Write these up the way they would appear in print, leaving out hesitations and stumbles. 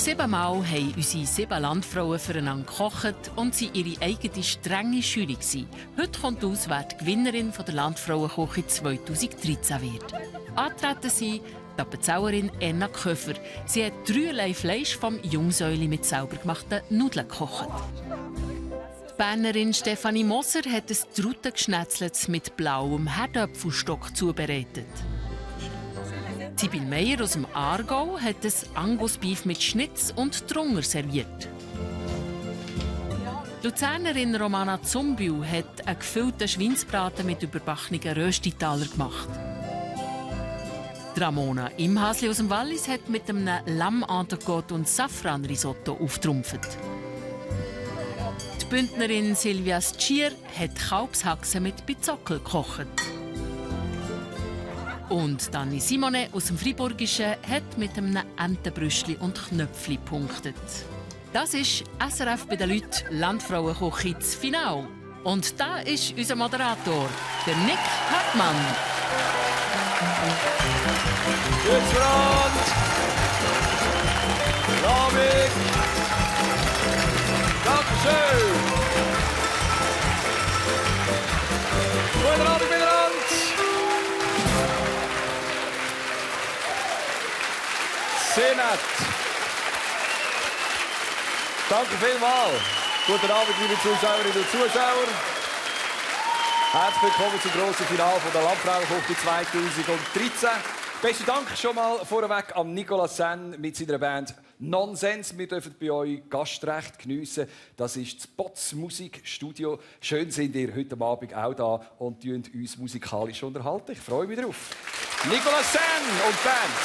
7-mal haben unsere 7 Landfrauen füreinander gekocht und sie ihre eigene strenge Jury gewesen. Heute kommt aus, wer die Gewinnerin der Landfrauenküche 2013 wird. Antreten sie die Appenzauerin Enna Köfer. Sie hat 3 Fleisch vom Jungsäuli mit selber gemachten Nudeln gekocht. Die Bernerin Stefanie Moser hat ein Trautengeschnetzelt mit blauem Herdöpfelstock zubereitet. Sibyl Meyer aus dem Aargau hat ein Angus-Beef mit Schnitz und Drunger serviert. Die Luzernerin Romana Zumbiu hat einen gefüllten Schweinsbraten mit überbackenen Röstitaler gemacht. Die Ramona Imhasli aus dem Wallis hat mit einem Lamm-Entrecôte und Safran-Risotto auftrumpft. Die Bündnerin Silvia Schier hat Kalbshaxen mit Bizockel gekocht. Und Dani Simone aus dem Friburgischen hat mit einem Entenbrüschli und Knöpfli gepunktet. Das ist SRF bei den Leuten Landfrauenküche das Finale. Und da ist unser Moderator, der Nick Hartmann. Guten Abend! Lamig! Dankeschön! Guten Abend miteinander! Sehr nett! Danke vielmals! Guten Abend, liebe Zuschauerinnen und Zuschauer! Herzlich willkommen zum grossen Finale der Landfrauenküche 2013. Besten Dank schon mal vorweg an Nicolas Senn mit seiner Band Nonsens. Wir dürfen bei euch Gastrecht geniessen. Das ist das Potz Musikstudio. Schön sind ihr heute Abend auch da und uns musikalisch unterhalten. Ich freue mich darauf. Nicolas Senn und Band.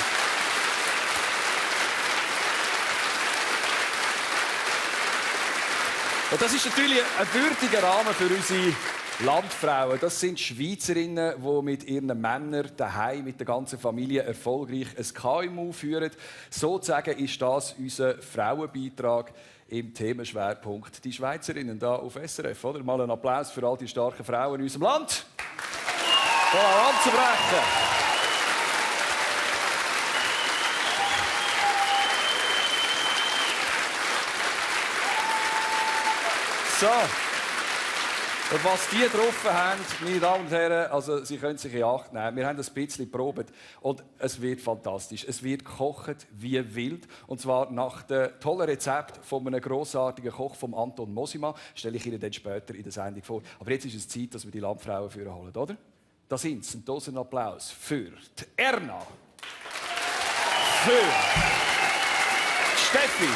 Und das ist natürlich ein würdiger Rahmen für unsere Landfrauen. Das sind Schweizerinnen, die mit ihren Männern daheim mit der ganzen Familie erfolgreich ein KMU führen. Sozusagen ist das unser Frauenbeitrag im Themenschwerpunkt die Schweizerinnen da auf SRF. Oder? Mal einen Applaus für all die starken Frauen in unserem Land. Voll anzubrechen. So. Und was die getroffen haben, meine Damen und Herren, also Sie können sich in Acht nehmen. Wir haben ein bisschen geprobt und es wird fantastisch. Es wird gekocht wie wild. Und zwar nach dem tollen Rezept von einem grossartigen Koch, von Anton Mosima. Stelle ich Ihnen dann später in der Sendung vor. Aber jetzt ist es Zeit, dass wir die Landfrauen vorholen, oder? Da sind sie. Ein Dosenapplaus für die Erna. Für die Steffi.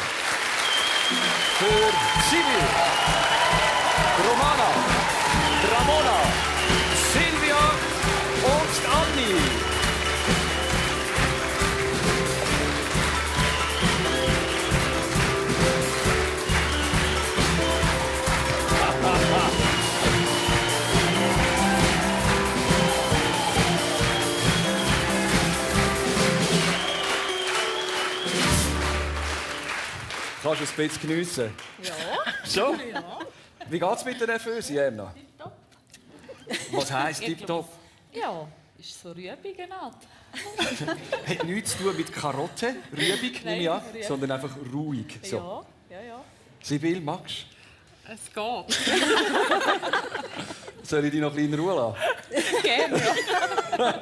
Für Sibyl. Romana, Ramona, Silvia und Anni. Kannst du es ein bisschen geniessen? Ja. Schon? Ja. Wie geht es mit der Nervöse, Erna? Tipptopp. Was heisst tipptopp? Ja, ist so Rüebigenart. Hat nichts zu tun mit Karotte, Rüebig, nehme ich an, Rüebig. sondern einfach ruhig. So. Ja. Sibyl, magst Es geht. du? Soll ich dich noch ein bisschen in Ruhe lassen? Gerne, ja.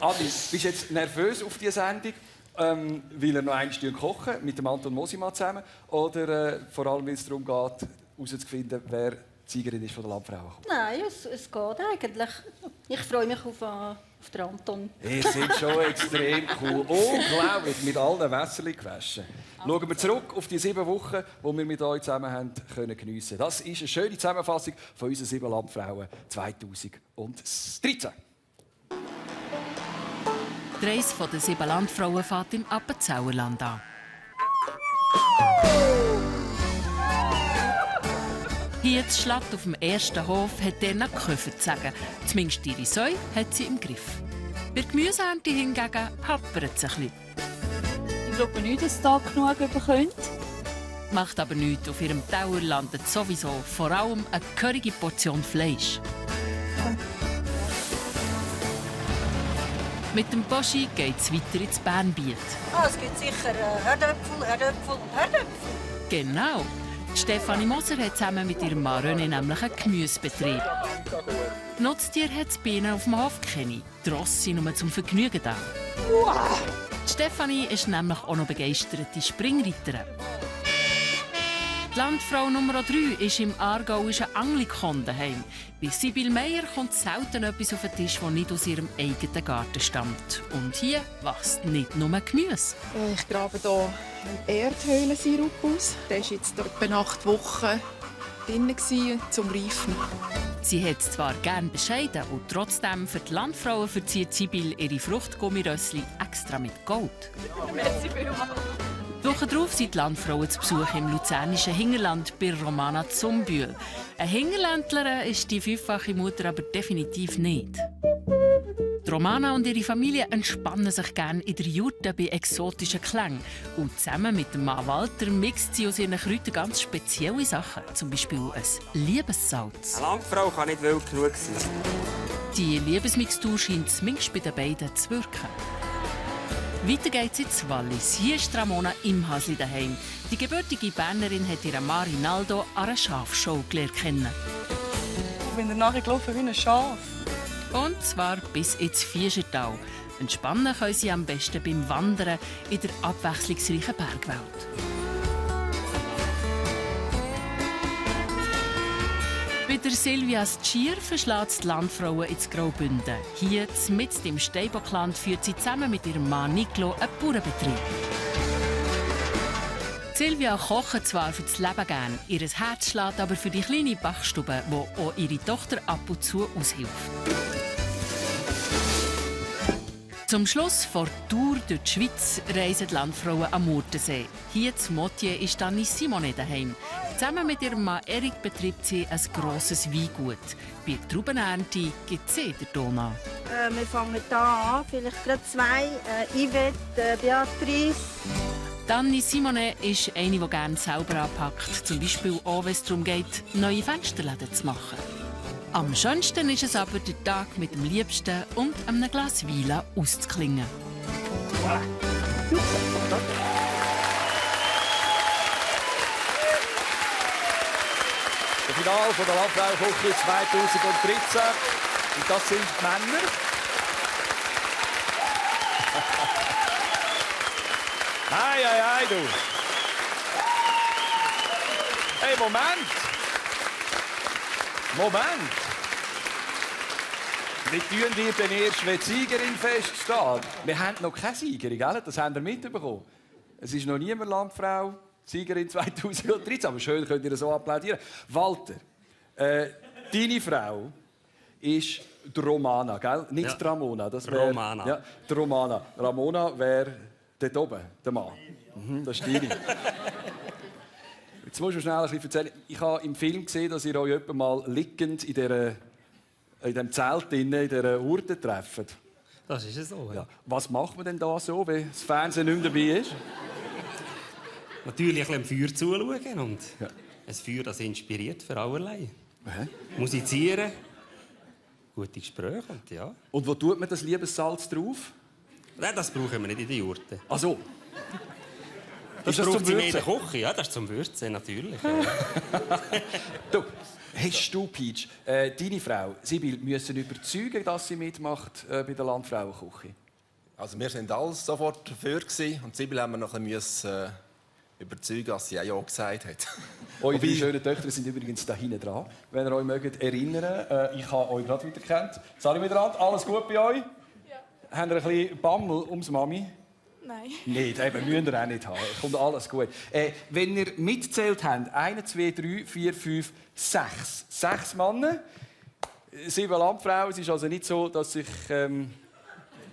Adi, bist du jetzt nervös auf diese Sendung? Weil er noch einmal kochen mit dem Anton Mosima zusammen? Oder vor allem, weil es darum geht, herauszufinden, wer die Siegerin ist von der Landfrauen? Nein, es geht eigentlich. Ich freue mich auf den Anton. Ihr seid schon extrem cool. Unglaublich, mit allen Wässerchen gewaschen. Schauen wir zurück auf die 7 Wochen, die wir mit euch zusammen haben können geniessen. Das ist eine schöne Zusammenfassung von unseren 7 Landfrauen 2013. Die Reise der 7 Landfrauen fährt im Appenzauerland an. Hier in Schlatt auf dem ersten Hof hat Enna Köfer zu sagen. Zumindest ihre Säue hat sie im Griff. Bei der Gemüseernte hingegen happert es ein bisschen. Ich glaube nicht, dass ihr da genug bekommt. Macht aber nichts. Auf ihrem Teller landet sowieso vor allem eine gehörige Portion Fleisch. Mit dem Boschi geht es weiter ins Bernbiet. Es gibt sicher Herdöpfel, Herdöpfel und Herdöpfel. Genau. Stefanie Moser hat zusammen mit ihrem Mann René nämlich einen Gemüsebetrieb. Nutztier hat es Bienen auf dem Hof keine. Die Rosse sind nur zum Vergnügen da. Stefanie ist nämlich auch noch begeisterte Springreiterin. Die Landfrau Nummer 3 ist im aargauischen Anglikon daheim. Bei Sibyl Meier kommt selten etwas auf den Tisch, das nicht aus ihrem eigenen Garten stammt. Und hier wächst nicht nur Gemüse. Ich grabe hier einen Erdhöhlensirup aus. Der war jetzt etwa 8 Wochen drin zum Reifen. Sie hat es zwar gern bescheiden und trotzdem für die Landfrauen verzieht Sibyl ihre Fruchtgummirössli extra mit Gold. Die Woche darauf sind die Landfrauen zu Besuch im luzernischen Hinterland bei Romana Zumbühl. Eine Hinterländlerin ist die 5-fache Mutter aber definitiv nicht. Die Romana und ihre Familie entspannen sich gerne in der Jurte bei exotischen Klängen. Und zusammen mit dem Mann Walter mixt sie aus ihren Kräutern ganz spezielle Sachen. Zum Beispiel ein Liebessalz. Eine Landfrau kann nicht wild genug sein. Die Liebesmixtur scheint zumindest bei den beiden zu wirken. Weiter geht's ins Wallis. Hier ist Ramona im Hasli daheim. Die gebürtige Bernerin hat ihren Mann Rinaldo an einer Schafshow gelernt kennen. Ich bin nachher gelaufen wie ein Schaf. Und zwar bis ins Fieschertal. Entspannen können sie am besten beim Wandern in der abwechslungsreichen Bergwelt. Bei der Silvias Tschier verschlägt die Landfrauen ins Graubünden. Hier, mitten im Steinbockland, führt sie zusammen mit ihrem Mann Niklo einen Bauernbetrieb. Silvia kocht zwar für das Leben gern, ihr Herz schlägt aber für die kleine Backstube, wo auch ihre Tochter ab und zu aushilft. Zum Schluss vor der Tour durch die Schweiz reisen die Landfrauen am Murtensee. Hier zu Motier ist Anni Simone daheim. Zusammen mit ihrem Mann Erik betreibt sie ein grosses Weingut. Bei der Traubenernte gibt es in der Donau. Wir fangen hier an, vielleicht gerade 2. Yvette, Beatrice. Anni Simone ist eine, die gerne selber anpackt. Zum Beispiel auch, wenn es darum geht, neue Fensterläden zu machen. Am schönsten ist es aber, den Tag mit dem Liebsten und einem Glas Wein auszuklingen. Das Finale von der Landfrauenküche 2013. Und das sind die Männer. Hey, du. Hey, Moment. Wie tun wir denn erst, wenn die Siegerin feststeht? Wir haben noch keine Siegerin, gell? Das haben wir mitbekommen. Es ist noch niemand Landfrau, Siegerin 2013. Aber schön, könnt ihr so applaudieren. Walter, deine Frau ist die Romana, gell? Nicht ja. die Ramona. Das Romana. Ja, die Romana. Ramona wäre dort oben, der Mann. Das ist deine. Jetzt musst du schnell ein bisschen erzählen. Ich habe im Film gesehen, dass ihr euch etwa mal liegend in diesem Zelt in dieser Hurde trefft. Das ist es so. Ja. Ja. Was macht man denn da so, wenn das Fernsehen nicht mehr dabei ist? Natürlich ein bisschen am Feuer zuschauen. Und ein Feuer, das inspiriert für allerlei. Musizieren, gute Gespräche. Und, ja. Und wo tut man das Liebessalz drauf? Nein, das brauchen wir nicht in der Jurte. Ach so. Das ist das braucht zum sie in der Würzen? Küche. Ja, das ist zum Würzen, natürlich. Du, hast du, Peach, deine Frau, Sibyl, müssen überzeugen, dass sie mitmacht bei der Landfrauenküche? Also wir sind alle sofort dafür und Sibyl haben wir noch ein bisschen überzeugen, dass sie auch ja gesagt hat. Eure drei schönen Töchter sind übrigens da hinten dran, wenn ihr euch mögt erinnern. Ich habe euch gerade wieder gekannt. Sali miteinander, alles gut bei euch? Ja. Habt ihr ein bisschen Bammel ums Mami? Nein. Nicht, eben, müsst ihr auch nicht haben. Kommt alles gut. Wenn ihr mitgezählt habt, 1, 2, 3, 4, 5, 6. 6 Männer, 7 Landfrauen. Es ist also nicht so, dass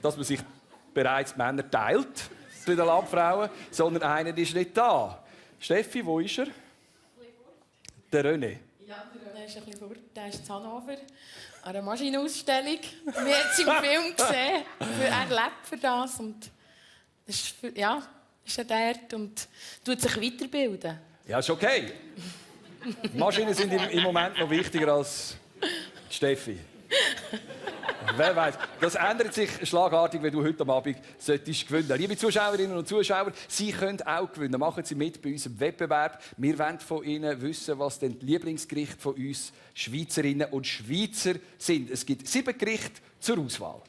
man sich bereits die Männer teilt bei den Landfrauen, sondern einer ist nicht da. Steffi, wo ist er? Der René. Ja, der ist ein bisschen fort. Der ist in Hannover an einer Maschinenausstellung. Wir haben es im Film gesehen. Er lebt für das. Und ist er dort und tut sich weiterbilden. Ja, ist okay. Die Maschinen sind im Moment noch wichtiger als Steffi. wer weiß. Das ändert sich schlagartig, wenn du heute Abend solltest gewinnen. Liebe Zuschauerinnen und Zuschauer, Sie können auch gewinnen. Machen Sie mit bei unserem Wettbewerb. Wir wollen von Ihnen wissen, was denn die Lieblingsgerichte von uns Schweizerinnen und Schweizer sind. Es gibt 7 Gerichte zur Auswahl.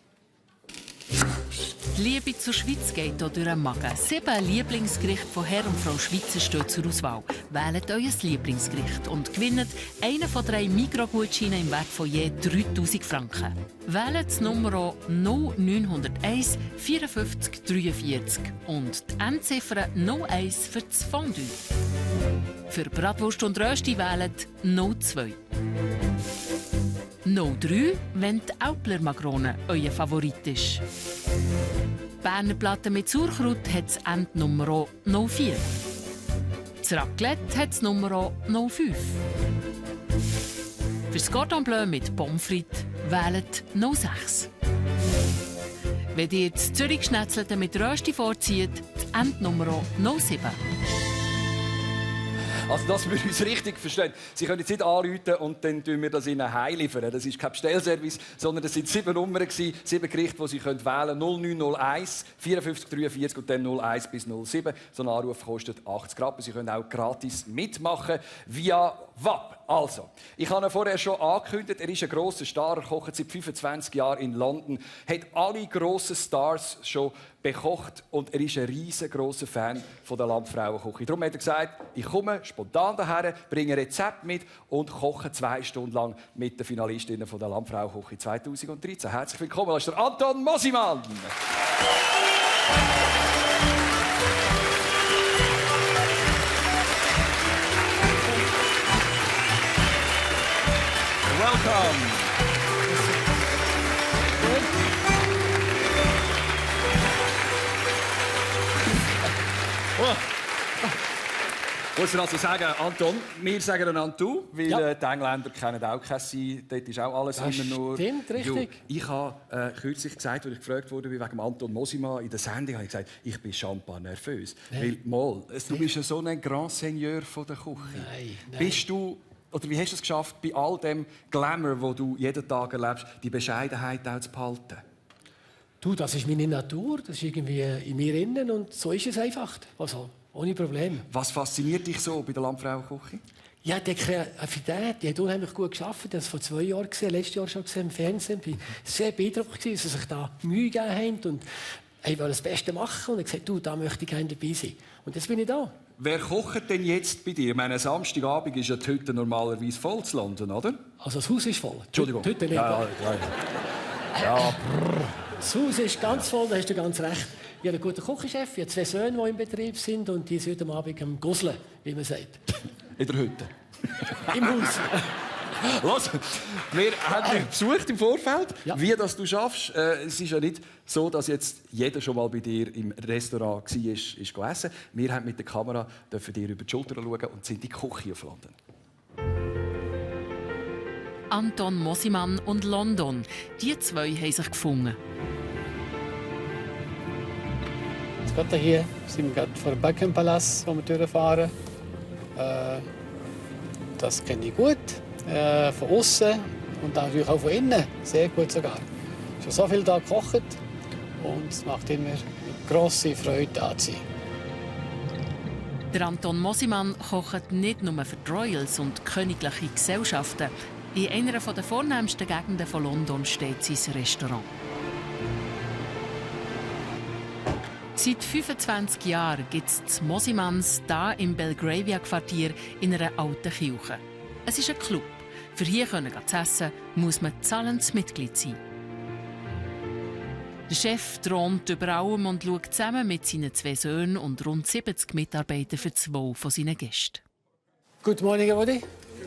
Die Liebe zur Schweiz geht hier durch den Magen. 7 Lieblingsgerichte von Herr und Frau Schweizer stehen zur Auswahl. Wählt euer Lieblingsgericht und gewinnt einen von 3 Migros-Gutscheinen im Wert von je 3000 Franken. Wählt die Nummer 0901 54 43 und die Endziffer 01 für das Fondue. Für Bratwurst und Rösti wählt 02. 03, wenn die Aupler Makrone euer Favorit ist. Berner Platte mit Sauerkraut hat das Endnummer 04. Das Raclette hat das Nummer 05. Für das Cordon Bleu mit Pommes frites wählt 06. Wenn ihr das Zürich-Schnetzelte mit Rösti vorzieht, das Endnummer 07. Also, dass wir uns richtig verstehen. Sie können jetzt nicht anrufen und dann liefern wir das Ihnen heimliefern. Das ist kein Bestellservice, sondern das sind 7 Nummern, 7 Gerichte, die Sie wählen können. 0901 54 43 und dann 01 bis 07. So ein Anruf kostet 80 Rappen. Sie können auch gratis mitmachen via WAP. Also, ich habe ihn vorher schon angekündigt, er ist ein grosser Star, er kocht seit 25 Jahren in London, hat alle grossen Stars schon bekocht und er ist ein riesengroßer Fan von der Landfrauenküche. Darum hat er gesagt, ich komme spontan daher, bringe ein Rezept mit und koche 2 Stunden lang mit den Finalistinnen von der Landfrauenküche 2013. Herzlich willkommen, das ist der Anton Mosimann. Welcome. Ich muss also sagen, Anton, wir sagen einander «du», weil die Engländer kennen auch kein «sie». Dort ist auch alles das immer nur stimmt, richtig. «du». Ich habe kürzlich gesagt, als ich gefragt wurde wegen Anton Mosimann in der Sendung, habe ich gesagt, ich bin champagner nervös. Weil, du bist ja so ein Grand Seigneur von der Küche. Nein. Bist du, oder wie hast du es geschafft, bei all dem Glamour, das du jeden Tag erlebst, die Bescheidenheit auch zu behalten? Du, das ist meine Natur, das ist irgendwie in mir innen und so ist es einfach. Also, ohne Probleme. Was fasziniert dich so bei der Landfrauenküche? Ja, die Kreativität, die hat unheimlich gut geschafft. Das vor 2 Jahren gesehen, letztes Jahr schon gesehen im Fernsehen. Ich war sehr beeindruckt, dass sie sich da Mühe gegeben haben und ich wollte das Beste machen und ich gesagt, du, da möchte ich gerne dabei sein. Und jetzt bin ich da. Wer kocht denn jetzt bei dir? Ich meine, Samstagabend ist ja die Hütte normalerweise voll zu London, oder? Also das Haus ist voll. Entschuldigung. Die Hütte nicht. Ja. Das Haus ist ganz voll, da hast du ganz recht. Ich habe einen guten Küchenchef, ich habe 2 Söhne, die im Betrieb sind und die sind heute Abend am Gusseln, wie man sagt. In der Hütte? Im Haus. Los, wir haben dich besucht im Vorfeld, wie das du schaffst. Es ist ja nicht so, dass jetzt jeder schon mal bei dir im Restaurant war, ist essen. Wir haben mit der Kamera dürfen dir über die Schulter schauen und sind in die Küche auf London. Anton Mosimann und London. Die 2 haben sich gefunden. Jetzt gerade hier sind wir gerade vor dem Buckingham Palace, wo wir durchfahren. Das kenne ich gut. Von außen und natürlich auch von innen. Sehr gut sogar. Schon so viel da gekocht und es macht immer eine grosse Freude, da zu sein. Der Anton Mosimann kocht nicht nur für die Royals und königliche Gesellschaften. In einer der vornehmsten Gegenden von London steht sein Restaurant. Seit 25 Jahren gibt es die Mosimanns hier im Belgravia-Quartier in einer alten Kirche. Es ist ein Club. Für hier zu essen, muss man zahlendes Mitglied sein. Der Chef thront über allem und schaut zusammen mit seinen 2 Söhnen und rund 70 Mitarbeitern für das Wohl von seinen Gästen. Good morning, everybody. Good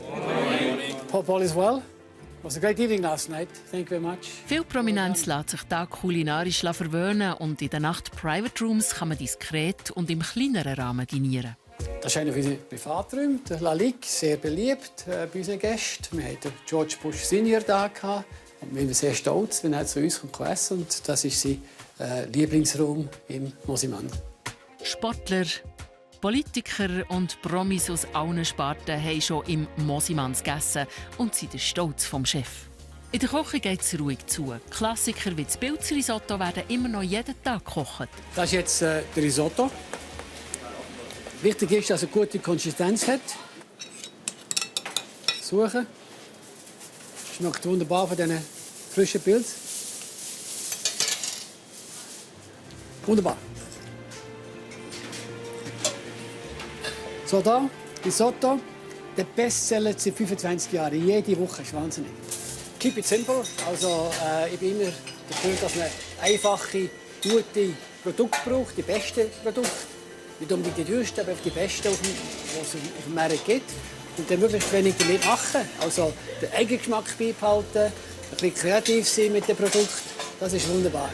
morning. Hope all is well. It was a great evening last night. Thank you very much. Viel Prominenz lässt sich da kulinarisch verwöhnen und in der Nacht Private Rooms kann man diskret und im kleineren Rahmen dinieren. Das ist einer unserer Privaträume, der La Ligue, sehr beliebt bei unseren Gästen. Wir hatten George Bush Senior da und wir sind sehr stolz, wenn er zu uns essen kommt. Und das ist sein Lieblingsraum im Mosimann. Sportler, Politiker und Promis aus allen Sparten haben schon im Mosimanns gegessen und sind der Stolz vom Chef. In der Küche geht es ruhig zu. Klassiker wie das Pilzrisotto werden immer noch jeden Tag gekocht. Das ist jetzt der Risotto. Wichtig ist, dass er eine gute Konsistenz hat. Suchen. Schmeckt wunderbar von diesen frischen Pilzen. Wunderbar. So, da, Risotto. Der Bestseller seit 25 Jahren. Jede Woche. Das ist wahnsinnig. Keep it simple. Also, ich bin immer dafür, dass man einfache, gute Produkte braucht. Die besten Produkte. Nicht unbedingt die teuersten, aber die besten, die es auf dem Markt gibt. Und dann möglichst wenig damit machen. Also den Eigengeschmack beibehalten, ein bisschen kreativ sein mit dem Produkt. Das ist wunderbar.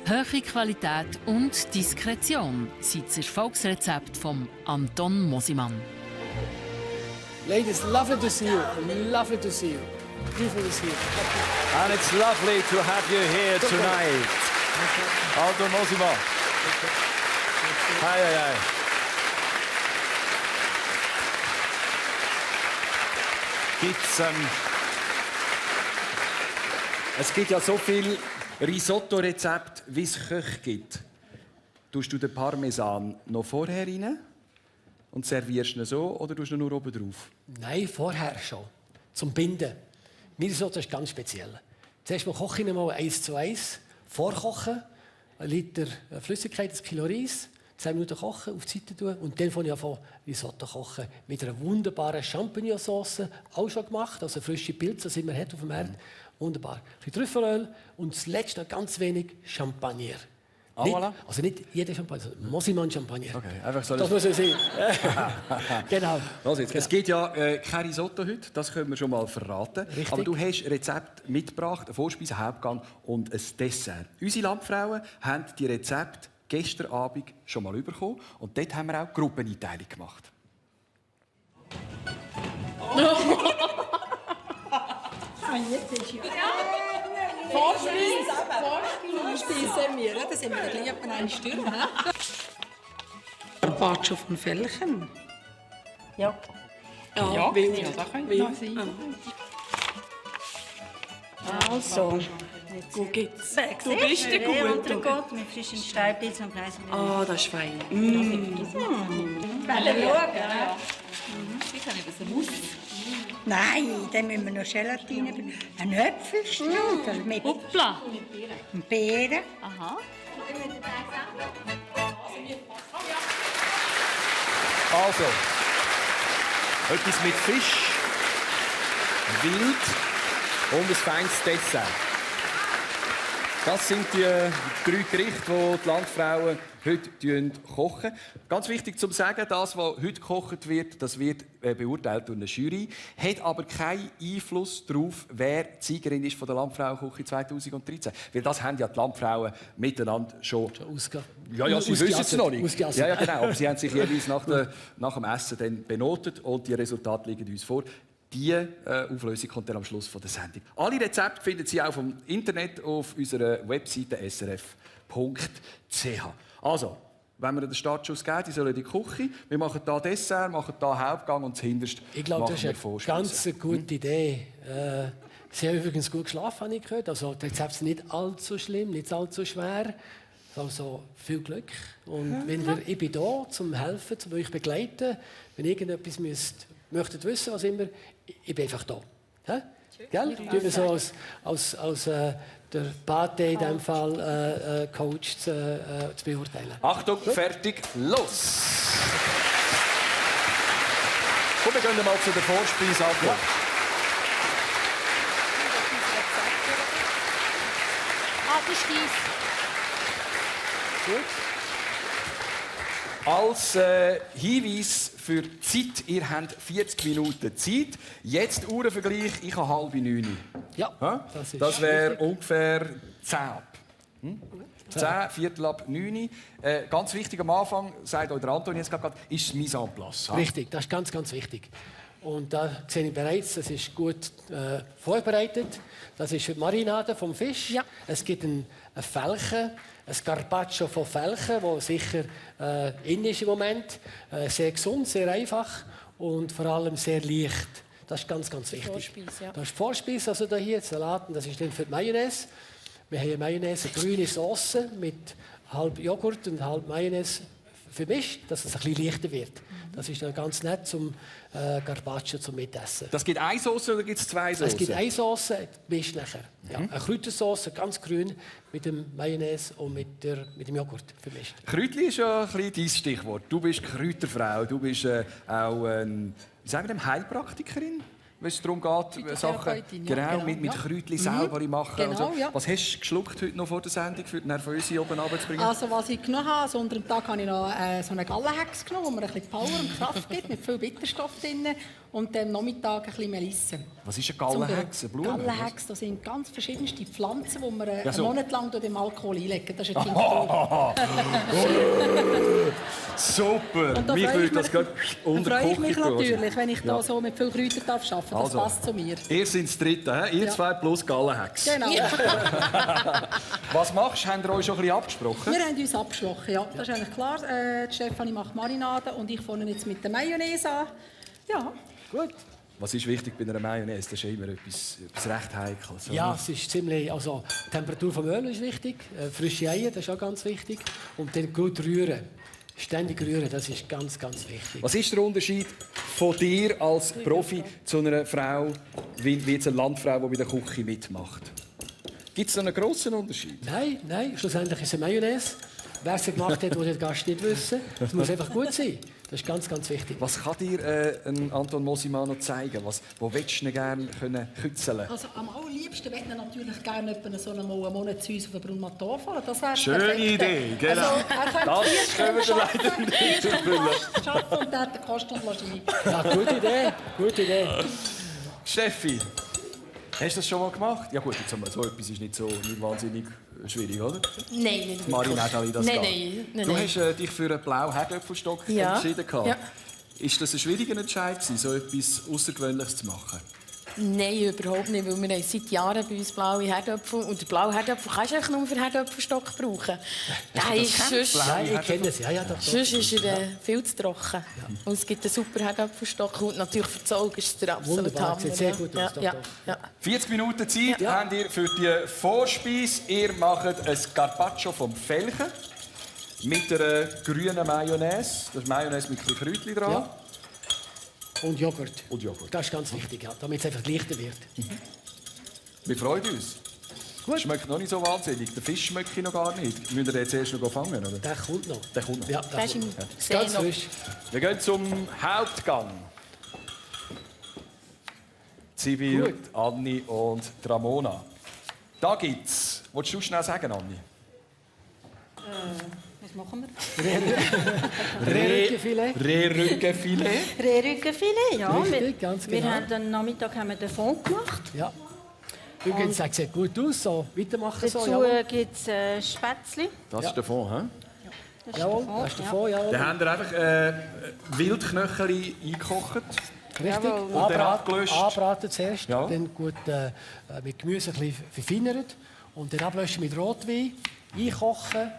Hohe Qualität und Diskretion sind das Erfolgsrezept von Anton Mosimann. Ladies, lovely to see you. Lovely to see you. Beautiful to see you. And it's lovely to have you here tonight. Anton Mosimann. Hi, hi, hi. Es gibt ja so viele Risotto-Rezepte, wie es Köche gibt. Tust du den Parmesan noch vorher rein und servierst ihn so oder tust du ihn nur oben drauf? Nein, vorher schon. Zum Binden. Mein Risotto ist ganz speziell. Zuerst mal koche ich ihn mal 1:1. Vorkochen. 1 Liter Flüssigkeit, 1 Kilo Reis. 10 Minuten kochen, auf die Seite tun und dann fange ich an Risotto kochen. Mit einer wunderbaren Champignonsauce, auch schon gemacht, also frische Pilze, die man hat auf dem Markt. Wunderbar. Ein bisschen Trüffelöl und zuletzt noch ganz wenig Champagner. Ah, Nicht, voilà. also nicht jeder Champagner, sondern Mosimann Champagner. Okay, einfach so. Das muss man sehen. Genau. Also jetzt, es gibt ja kein Risotto heute, das können wir schon mal verraten. Richtig. Aber du hast ein Rezept mitgebracht, eine Vorspeise, einen Hauptgang und ein Dessert. Unsere Landfrauen haben die Rezepte gestern Abend schon mal bekommen und dort haben wir auch Gruppeneinteilung gemacht. Vorspeise wir, da sind wir gleich etwa eine Stunde. Carpaccio von Felchen. Ja. Ja, da könnte man sein. Also. Wo geht's? Du bist der Gute. Mit frischen Steinpilzen und Gleisen. Ah, das ist fein. Wollen wir schauen? Nein, dann müssen wir noch Gelatine. Ein Äpfelstrudel mit Hoppla. Beeren. Aha. Also, etwas mit Fisch, Wild und ein feines Dessert. Das sind die 3 Gerichte, die die Landfrauen heute kochen. Ganz wichtig zu sagen, das, was heute gekocht wird, das wird beurteilt durch eine Jury, hat aber keinen Einfluss darauf, wer die Siegerin ist von der Landfrauenküche 2013. Weil das haben ja die Landfrauen miteinander schon ausgegeben. Ja, sie wissen es noch nicht. Ja, genau. Aber sie haben sich jeweils nach dem Essen dann benotet und die Resultate liegen uns vor. Diese Auflösung kommt dann am Schluss der Sendung. Alle Rezepte finden Sie auch vom Internet auf unserer Webseite srf.ch. Also, wenn wir den Startschuss geben, die sollen in die Küche. Wir machen hier Dessert, machen hier Hauptgang und das Hinterste Ich glaube, das ist machen wir eine ganz gute Idee. Sie haben übrigens gut geschlafen, habe ich gehört. Also, die Rezepte sind nicht allzu schlimm, nicht allzu schwer. Also viel Glück. Und ich bin da, zum helfen, um euch begleiten. Wenn ihr irgendetwas möchtet wissen, was immer, ich bin einfach da. Hä? Gell? Tun wir so als der Pate in diesem Fall Coach zu beurteilen. Achtung, fertig, los! Komm, wir gehen mal zu der Vorspeise ab. Ja. Das ist dies. Gut. Als Hinweis für die Zeit, ihr habt 40 Minuten Zeit. Jetzt Uhrenvergleich, ich habe 8:30. Ja, das wäre ungefähr 10 ab. 10, Viertel ab 9. Ganz wichtig am Anfang, sagt euch der Anton jetzt gerade, ist das Mise en place. Richtig, das ist ganz, ganz wichtig. Und da sehe ich bereits, das ist gut vorbereitet. Das ist die Marinade vom Fisch. Ja. Es gibt ein Felchen, ein Carpaccio von Felchen, das sicher in ist im Moment. Sehr gesund, sehr einfach und vor allem sehr leicht Das ist ganz, ganz wichtig. Vorspeise, ja. Das ist die Vorspeise, also hier Salaten, das ist dann für die Mayonnaise. Wir haben eine Mayonnaise, eine grüne Sauce mit halb Joghurt und halb Mayonnaise vermischt, dass es ein bisschen leichter wird. Das ist dann ganz nett zum Carpaccio zum Mitessen. Das gibt eine Sauce oder gibt es zwei Saucen? Es gibt eine Sauce, gemischt nachher. Ja, eine Kräutersauce, ganz grün, mit dem Mayonnaise und mit dem Joghurt vermischt. Kräutli ist ja ein bisschen dein Stichwort. Du bist Kräuterfrau, du bist auch eine Heilpraktikerin, wenn es darum geht, Sachen mit Kräutli selber machen. Genau, ja. Was hast du geschluckt heute noch vor der Sendung, für die Nervöse oben runterzubringen? Also was ich genommen habe, also unter dem Tag habe ich noch so eine Gallenhex genommen, wo mir ein bisschen Power und Kraft gibt, mit viel Bitterstoff drin. Und am Nachmittag ein bisschen Melisse. Was ist eine Gallenhex? Eine Blume? Gallenhex, das sind ganz verschiedenste Pflanzen, die man Ja, so. einen Monat lang durch den Alkohol einlegen. Das ist ein Tinktur. Super! Mich würde das gerade unter Da die freue ich Küche mich tun. natürlich, wenn ich da so mit viel Kräutern arbeiten darf. Das Also. passt zu mir. Ihr seid das Dritte, he? Ihr Ja. zwei plus Gallenhex. Genau. Was machst du? Habt ihr euch schon ein bisschen abgesprochen? Wir haben uns abgesprochen, ja. Das ist eigentlich klar. Die Stefanie macht Marinade und ich fange jetzt mit der Mayonnaise an. Ja. Gut. Was ist wichtig bei einer Mayonnaise? Das ist ja immer etwas recht Heikles. Ja, oder? es ist ziemlich, also die Temperatur vom Öl ist wichtig, frische Eier, das ist auch ganz wichtig. Und dann gut rühren. Ständig rühren, das ist ganz, ganz wichtig. Was ist der Unterschied von dir als Profi zu einer Frau, wie jetzt eine Landfrau, die bei der Küche mitmacht? Gibt es da einen grossen Unterschied? Nein, schlussendlich ist es eine Mayonnaise. Wer sie gemacht hat, muss der Gast nicht wissen. Es muss einfach gut sein. Das ist ganz, ganz wichtig. Was kann dir ein Anton Mosimano zeigen? Wo willst du ihn gerne kützeln? Also am allerliebsten möchte ich natürlich gerne so einen Monat zu uns auf den Brunmator fahren. Das wäre Schöne perfekt. Idee, genau. Also, Das können wir leider nicht erfüllen. Schaffen und der hat den Kost und Logis. Ja, gute Idee. Steffi, hast du das schon mal gemacht? Ja gut, jetzt haben wir so etwas ist nicht wahnsinnig schwierig, oder? Nein, nicht Marinade, das Nein, geht. nein. Du hast dich für einen blauen Herdöpfelstock entschieden. Ja. Ist das ein schwieriger Entscheid, so etwas Außergewöhnliches zu machen? Nein, überhaupt nicht, weil wir haben seit Jahren bei uns blaue Herdöpfel und den blauen Herdöpfel kannst du eigentlich nur für Herdöpfelstock brauchen. Der ist sonst, Ich kenne es, ja. sonst ist er viel zu trocken. Und es gibt einen super Herdöpfelstock und natürlich für das Auge ist es der absolute Wunderbar, Hammer. sieht sehr gut aus. Ja. 40 Minuten Zeit habt ihr für die Vorspeise. Ihr macht ein Carpaccio vom Felchen mit einer grünen Mayonnaise. Das ist Mayonnaise mit ein bisschen Kräutchen dran. Ja. Und Joghurt. Und Joghurt. Das ist ganz wichtig, ja, damit es einfach leichter wird. Wir freuen uns. Gut. Schmeckt noch nicht so wahnsinnig. Den Fisch schmeckt noch gar nicht. Müssen wir den jetzt erst noch fangen, oder? Der kommt noch. Der kommt noch. Ja, Der ist im See Ganz noch. frisch. Wir gehen zum Hauptgang. Sibyl, Gut. Anni und Ramona. Da gibt's. Wolltest du schnell sagen, Anni? Was machen wir? Rehrückenfilet. Rehrückenfilet. Rehrückenfilet, ja. Richtig, ganz genau. Wir haben am Nachmittag den Fond gemacht. Ja. Übrigens, es sieht gut aus, so weitermachen. So, Dazu jawohl. gibt es Spätzle. Das ist der Fond, hä? Das ist Jawohl, der Fond, das ist davon, jawohl. Dann haben wir einfach Wildknöchel eingekocht. Richtig. Jawohl. Und dann abgelöscht. Anbraten zuerst, Ja. dann gut mit Gemüse ein bisschen verfeinert und dann ablöschen mit Rotwein, einkochen,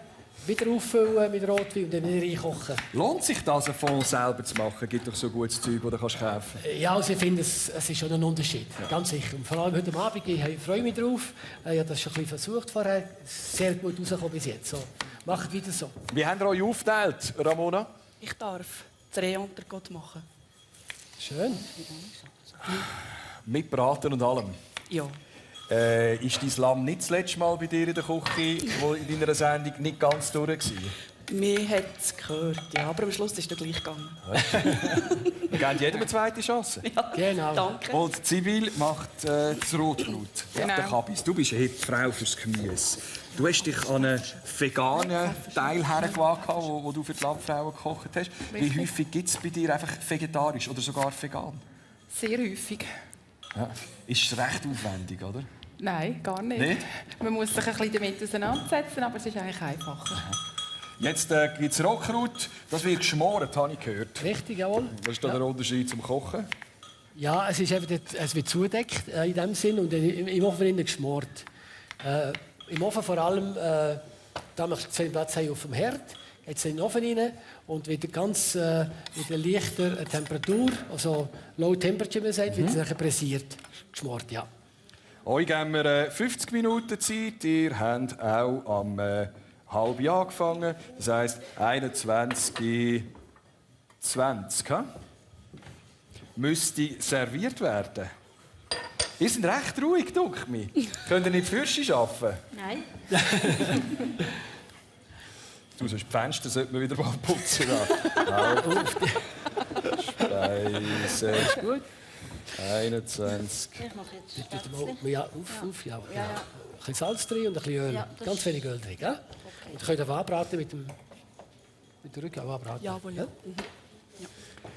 wieder auffüllen mit Rotwein und dann wieder einkochen. Lohnt sich das, einen Fond selber zu machen? Gibt doch so gutes Zeug, das du kaufen kannst. Ja, also ich finde, es ist schon ein Unterschied, ganz sicher. Und vor allem heute Abend, ich freue mich drauf. Ich habe das schon ein bisschen versucht vorher, sehr gut rausgekommen bis jetzt. So, macht wieder so. Wie habt ihr euch aufgeteilt, Ramona? Ich darf das Rehuntergott machen. Schön. Mit Braten und allem. Ja. Ist dein Lamm nicht das letzte Mal bei dir in der Küche, wo in deiner Sendung nicht ganz durch war? Mir hat es gehört, ja, aber am Schluss ist es gleich gegangen. Wir geben jedem eine zweite Chance. Ja, Genau. danke. Und Sibyl macht das Rotbrot, Genau. den Kabis. Du bist eine Frau fürs Gemüse. Du hast dich an einen veganen Teil hergewagt, wo du für die Landfrauen gekocht hast. Wie häufig gibt es bei dir einfach vegetarisch oder sogar vegan? Sehr häufig. Ja. Ist recht aufwendig, oder? Nein, gar nicht. Nicht? Man muss sich ein bisschen damit auseinandersetzen, aber es ist eigentlich einfacher. Jetzt gibt es Rotkraut. Das wird geschmoren, habe ich gehört. Richtig, jawohl. Was ist da der Unterschied zum Kochen? Ja, es ist eben, es wird zudeckt in dem Sinn und im Ofen innen geschmort. Im Ofen vor allem, da wir zu viel Platz haben auf dem Herd, hat es in den Ofen rein und wieder ganz mit einer leichten Temperatur, also Low Temperature, wie man sagt, wird es nachher pressiert, geschmort, ja. Euch geben wir 50 Minuten Zeit. Ihr habt auch am halb angefangen. Das heisst 21:20 müsste serviert werden. Ihr seid recht ruhig, duckt mich. Könnt ihr nicht Fürsche arbeiten? Nein. Du, sonst die Fenster sollte man wieder mal putzen. Speise. Ist gut. 21. Ich mache jetzt Ja, auf, ja. Ein bisschen Salz drin und ein bisschen Öl. Ja, ganz wenig Öl drin, gell? Okay. Und ihr könnt auch anbraten mit dem Rücken auch anbraten. Jawohl, ja.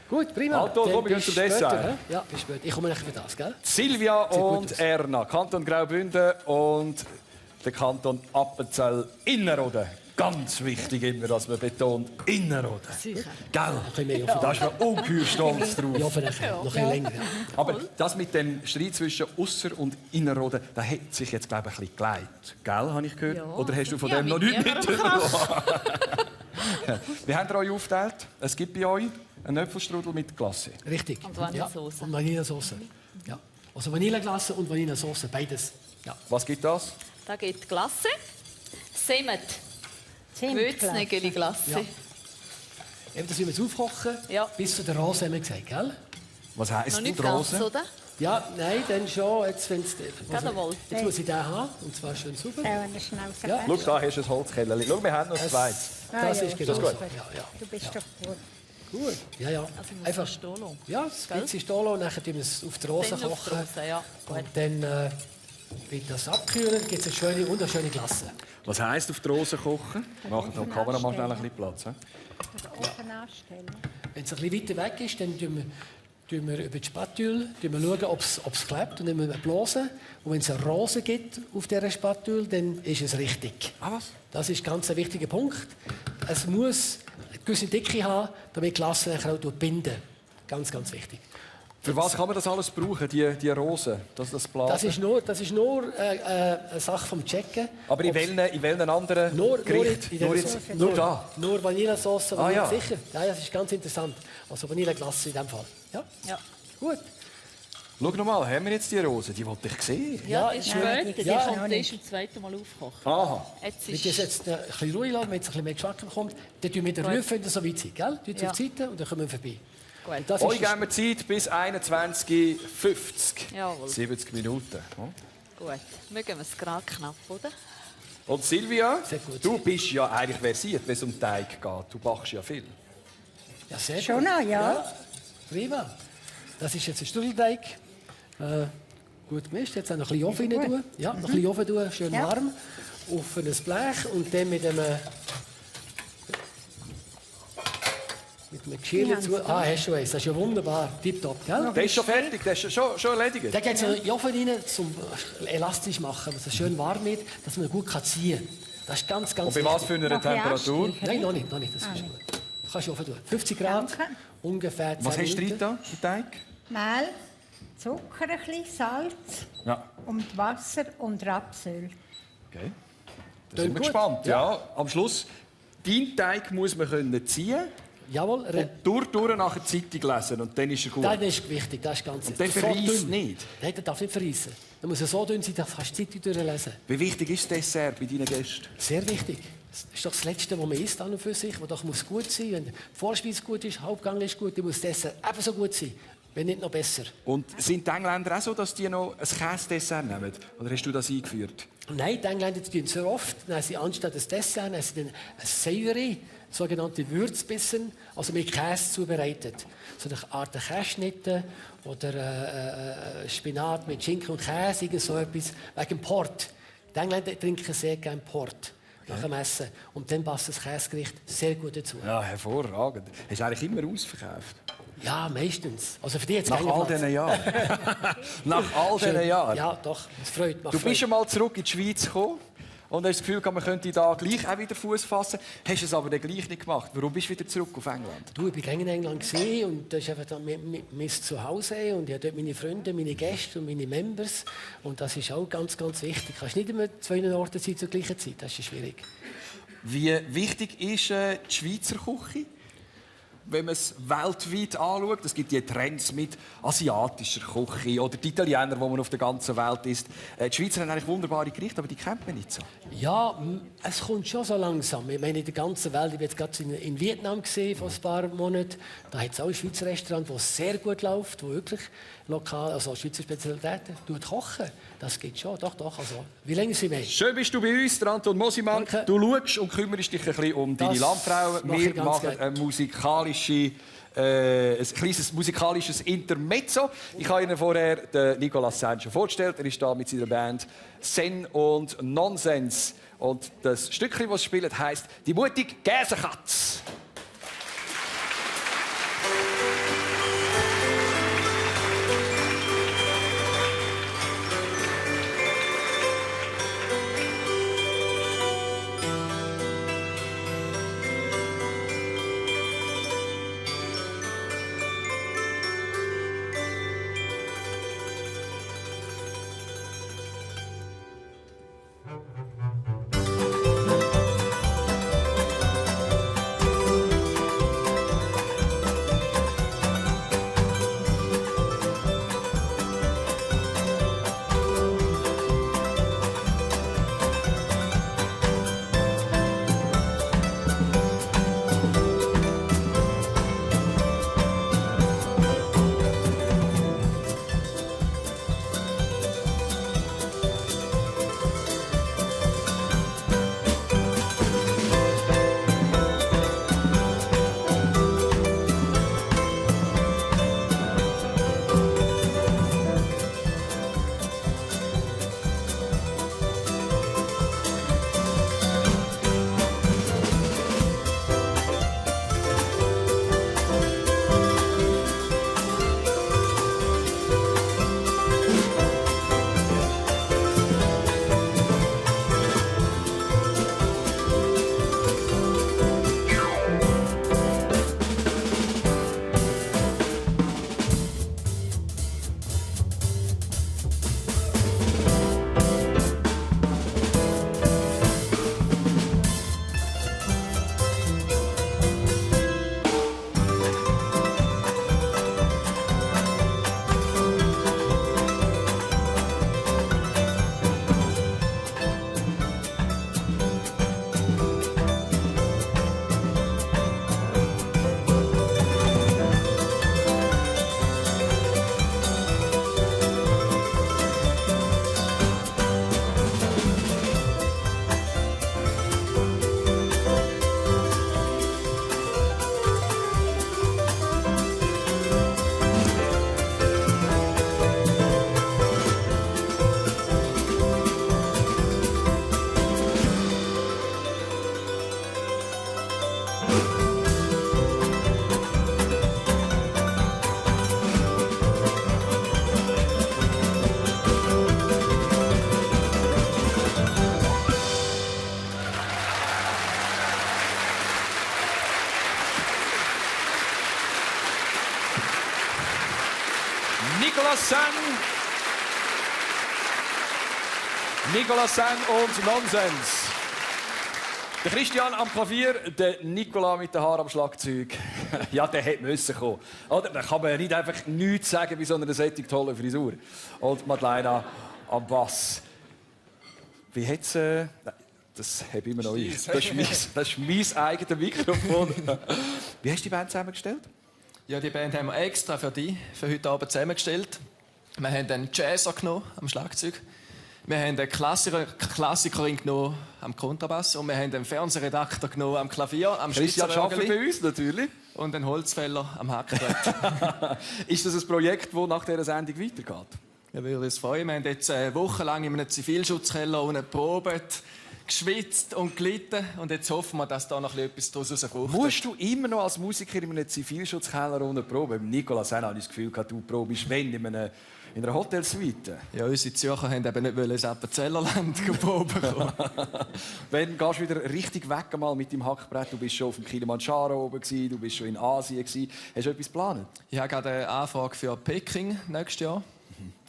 Gut, prima. Alto, Dann komm, wir gehen bis zum später, Dessert. hä? Ja, bis später. Ich komme nachher für das, gell? Silvia Sieht gut und aus. Erna, Kanton Graubünden und der Kanton Appenzell-Innerrhoden. Ganz wichtig immer, dass man betont, Innerrhoden. Sicher. Gell? Ein bisschen mehr offen. Da ist man ungeheuer stolz drauf. Ja, vielleicht noch ein bisschen länger. Ja. Aber das mit dem Streit zwischen Ausser- und Innerrhoden, das hat sich jetzt, glaube ich, ein bisschen geleitet. Gell, habe ich gehört? Ja. Oder hast du von Ja, dem noch mit nichts niemandem mitbekommen? Wie habt ihr euch aufgeteilt? Es gibt bei euch einen Äpfelstrudel mit Glasse. Richtig. Und Vanillesauce. Ja, und Vanillesauce. Ja. Also Vanilleglasse und Vanillesauce, beides. Ja. Was gibt das? Da geht Glasse, Semmet, Würznägeli-Glasse. Ja. Eben, das müssen wir jetzt aufkochen, Ja. bis zu der Rose, haben wir gesagt, gell? Was heisst Noch nicht die ganz, Rose? oder? Ja, nein, dann schon. Jetzt, wenn's, Gerade einmal. jetzt muss ich den haben, und zwar schön sauber. Eine Schnauze. Ja. Schau, da hast du ein Holzkellerli. Schau, wir haben noch ein zweites. Das ist genau Das ist so. gut. Ja, ja. Du bist doch gut. Gut, ja, ja. Also muss Einfach, man stehen lassen. ja, ein bisschen stehen lassen, nachher tun wir es auf die Rose Dann auf die kochen. Rose, ja. Gut. Und dann wird das abkühlen, gibt es eine schöne, wunderschöne Glasse. Was heisst auf die Rose kochen? Machen wir die Kamera mal schnell ein bisschen Platz. He? Ofen anstellen. Wenn es ein bisschen weiter weg ist, dann schauen wir über die Spatule schauen, ob es klebt, und dann müssen wir blasen. Und wenn es eine Rose gibt auf dieser Spatule, dann ist es richtig. Ah, was? Das ist ganz ein wichtiger Punkt. Es muss eine gewisse Dicke haben, damit die Glasse nachher auch binden. Ganz, ganz wichtig. Für was kann man das alles brauchen, die Rose, das Blasen? Das ist nur eine Sache vom Checken. Aber in welchen anderen Gerichten? Nur da? Nur Vanillesauce, Ah, ja. sicher. Ja, das ist ganz interessant. Also Vanilleglasse in diesem Fall. Ja? Ja. Gut. Schau noch mal, haben wir jetzt die Rose? Die wollte ich sehen. Ja, ist später. Die Ja. kommt erst zum zweiten Mal aufkochen. Aha. Jetzt Wenn das jetzt ein bisschen ruhig lassen, wenn es ein bisschen mehr Geschmack bekommt, dann tun wir den Rüff, wenn ihr so weit seid. Gell? Tut Ja. auf die Seite und dann kommen wir vorbei. Gut. Und das Euch ist geben wir Zeit bis 21:50. Jawohl. 70 Minuten. Gut. Mögen wir es gerade knapp, oder? Und Silvia, Sehr gut. du bist ja eigentlich versiert, wenn es um Teig geht. Du backst ja viel. ja, sehr Schon gut. noch, ja. Prima. Das ist jetzt ein Strudelteig. Gut gemischt. Jetzt auch noch ein bisschen Ofen rein tun. Ja, noch ein bisschen Ofen tun, schön Ja. warm. Auf ein Blech und dann mit einem Geschirr dazu. Ah, hast du eins. Das ist ja wunderbar. Tipptopp, gell? Der ist schon fertig, der ist schon erledigt. Da geht es in den Ofen rein, zum elastisch machen, dass es schön warm wird, dass man gut ziehen kann. Das ist ganz, ganz Und bei was für einer Noch ein bisschen Temperatur? anstreichen. Nein, noch nicht. Das ist gut. Du kannst offen tun. 50 Grad, Danke. ungefähr 10 Was hast du Minuten. drin da, im Teig? Mehl, Zucker, ein bisschen Salz Ja. und Wasser und Rapsöl. Okay. Da Klingt sind wir gut. gespannt. Ja. Am Schluss, deinen Teig muss man können ziehen Jawohl, und durch nachher die Zeitung lesen und dann ist er gut. das ist wichtig, das ist ganz Und der so verreisst dünn. nicht. Nein, der darf nicht verreissen. Der muss so dünn sein, dass du die Zeitung durchlesen. Wie wichtig ist das Dessert bei deinen Gästen? Sehr wichtig. Das ist doch das Letzte, was man isst an und für sich. Was doch muss gut sein. Wenn die Vorspeise gut ist, Hauptgang ist gut, dann muss das Dessert ebenso gut sein. Wenn nicht noch besser. Und sind die Engländer auch so, dass die noch ein Käsedessert nehmen? Oder hast du das eingeführt? Nein, die Engländer tun sehr oft, dann haben sie anstatt des Dessert haben sie dann ein Savory, sogenannte Würzbissen, also mit Käse zubereitet. So eine Art Käseschnitte oder Spinat mit Schinken und Käse, irgend so etwas, wegen Port. Die Engländer trinken sehr gerne Port nach dem Essen. Und dann passt das Käsegericht sehr gut dazu. Ja, hervorragend. Hast du eigentlich immer ausverkauft? Ja, meistens. Also für die jetzt Nach all diesen Jahren? Nach all diesen Jahren? Ja, doch. Es freut mich. Du bist schon mal zurück in die Schweiz gekommen und hast das Gefühl, man könnte da gleich auch wieder Fuß fassen. Hast es aber dann gleich nicht gemacht. Warum bist du wieder zurück auf England? Du, ich war in England gesehen und das ist einfach dann mein Zuhause und ich habe dort meine Freunde, meine Gäste und meine Members und das ist auch ganz, ganz wichtig. Du kannst nicht immer 2 Orten sein zur gleichen Zeit, das ist schwierig. Wie wichtig ist die Schweizer Küche? Wenn man es weltweit anschaut, es gibt die Trends mit asiatischer Küche oder die Italiener, die man auf der ganzen Welt isst. Die Schweizer haben eigentlich wunderbare Gerichte, aber die kennt man nicht so. Ja, es kommt schon so langsam. Ich meine, in der ganzen Welt, ich war jetzt gerade in Vietnam gesehen, vor ein paar Monaten. Da hat es auch ein Schweizer Restaurant, das sehr gut läuft, wo wirklich lokal, also Schweizer Spezialitäten kochen. Das geht schon, doch. Also, wie lange sind wir? Schön bist du bei uns, Anton Mosimann. Danke. Du schaust und kümmerst dich ein bisschen um deine Landfrau. Wir machen ein kleines musikalisches Intermezzo. Ich habe Ihnen vorher den Nicolas Sen schon vorgestellt. Er ist da mit seiner Band Zen und Nonsens. Und das Stückchen, das sie spielt, heisst «Die mutige Gäsekatz». Nicolas Sen und Nonsens. Der Christian am Klavier, der Nicolas mit den Haaren am Schlagzeug. Ja, der hätte müssen kommen. Oder? Da kann man ja nicht einfach nichts sagen bei so einer solch tollen Frisur. Und Madeleine am Bass. Wie hat's... Das habe ich immer noch ich. Das ist mein eigenes Mikrofon. Wie hast du die Band zusammengestellt? Ja, die Band haben wir extra für heute Abend zusammengestellt. Wir haben einen Jazzer genommen am Schlagzeug. Wir haben eine Klassikerin genommen am Kontrabass und wir haben einen Fernsehredakteur genommen am Klavier, am Christian arbeitet bei uns, natürlich. Und einen Holzfäller am Hackbrett. Ist das ein Projekt, das nach dieser Sendung weitergeht? Ja, würde uns freuen. Wir haben jetzt wochenlang in einem Zivilschutzkeller geprobt, geschwitzt und gelitten. Und jetzt hoffen wir, dass da noch etwas daraus fruchtet. Musst du immer noch als Musiker in einem Zivilschutzkeller proben? Beim Nicolas Sen habe ich das Gefühl, du probst wenn in einer Hotelsuite. Ja, unsere Zürcher wollten eben nicht ins Appenzellerland proben. Wenn gehst du wieder richtig weg mal mit dem Hackbrett? Du bist schon auf dem Kilimanjaro oben, du bist schon in Asien. Hast du etwas geplant? Ich habe gerade eine Anfrage für Peking nächstes Jahr.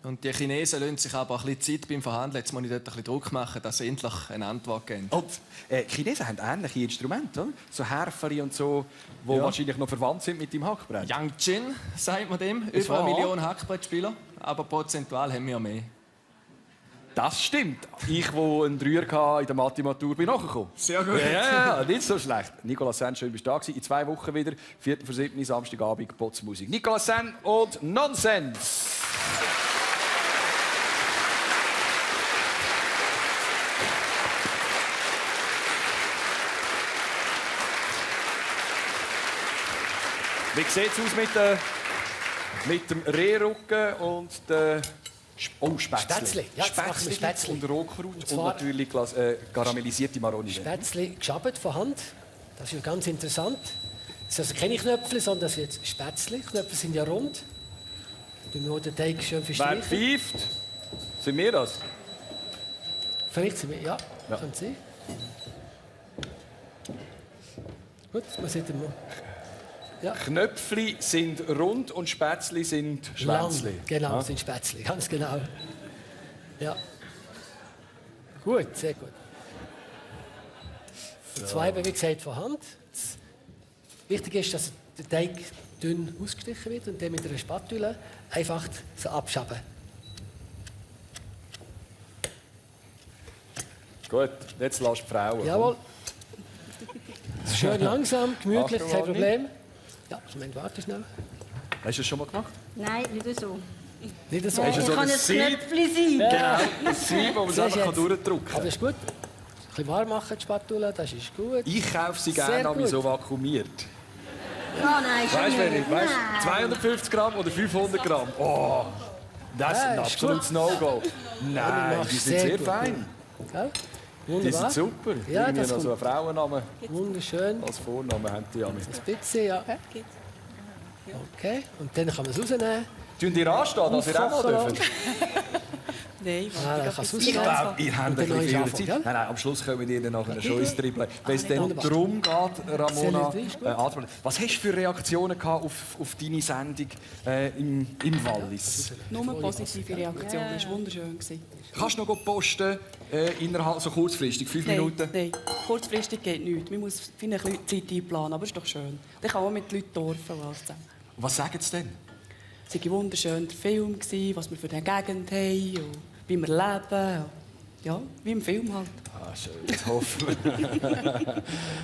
Und die Chinesen lassen sich aber ein bisschen Zeit beim Verhandeln. Jetzt muss ich dort ein bisschen Druck machen, dass sie endlich eine Antwort geben. Und die Chinesen haben ähnliche Instrumente, oder? So Härfeli und so, die wahrscheinlich noch verwandt sind mit dem Hackbrett. Yangqin, sagt man dem. Über 1 Million Hackbrettspieler. Aber prozentual haben wir mehr. Das stimmt. Ich, der einen Dreier in der Mathematur bin nachgekommen. Sehr gut. Ja, nicht so schlecht. Nicolas Sen, schön bist du da gewesen. In 2 Wochen wieder, 4.7. Samstagabend, Potsmusik. Nicolas Sen und Nonsens. Wie sieht es aus mit dem Rehrücken und der Spätzle? Ja, Spätzle. Und Rotkraut und natürlich karamellisierte Maroni. Spätzle geschabt von Hand. Das ist ja ganz interessant. Das sind also keine Knöpfe, sondern das sind jetzt Spätzle. Knöpfe sind ja rund. Tun wir den Teig schön verstreichen. Wer pfeift? Sind wir das? Vielleicht sind wir, ja. Können Sie. Gut, man sieht mal. Ja. Knöpfli sind rund und Spätzli sind Schwänzli. Genau, sind Spätzli, ganz genau. Ja. Gut, sehr gut. So. 2, wie gesagt, von Hand. Wichtig ist, dass der Teig dünn ausgestrichen wird und dann mit einer Spatule einfach so abschaben. Gut, jetzt lass die Frauen. Jawohl. Schön langsam, gemütlich, kein Problem. Ja, Moment, warte schnell. Hast du das schon mal gemacht? Nein, nicht so. Nicht so. Hast du so kann ein Knöpfchen sein. Genau, ein Sieb, das man einfach durchdrücken kann. Aber das ist gut. Ein bisschen warm machen, die Spatula, das ist gut. Ich kaufe sie gerne so vakuumiert. Ja, nein, weißt du, 250 Gramm oder 500 Gramm? Oh, das ist ein absolutes No-Go. Nein, die sind sehr fein. Ja, die sind super. Ja, irgendwie das noch so einen Frauennamen. Wunderschön. Als Vornamen haben die ja mit. Das bisschen, ja. Okay, und dann kann man es rausnehmen. Tun die anstehen, dass ihr auch mal dürfen? Nein, ich glaube, ihr habt ein bisschen viel Zeit. Nein, am Schluss kommen wir dann nachher schon ins Dribbeln. Wenn es dann darum geht, Ramona, was hast du für Reaktionen gehabt auf deine Sendung im Wallis? Nur positive Reaktionen, das war wunderschön. Kannst du noch posten, innerhalb so kurzfristig, 5 Minuten? Nein, kurzfristig geht nichts. Man muss ein bisschen Zeit einplanen, aber es ist doch schön. Dann kann man mit den Leuten dürfen. Was sagen sie denn? Es war wunderschön der Film, was wir für die Gegend haben, und wie wir leben. Ja, wie im Film halt. Ah, schön, das hoffen wir.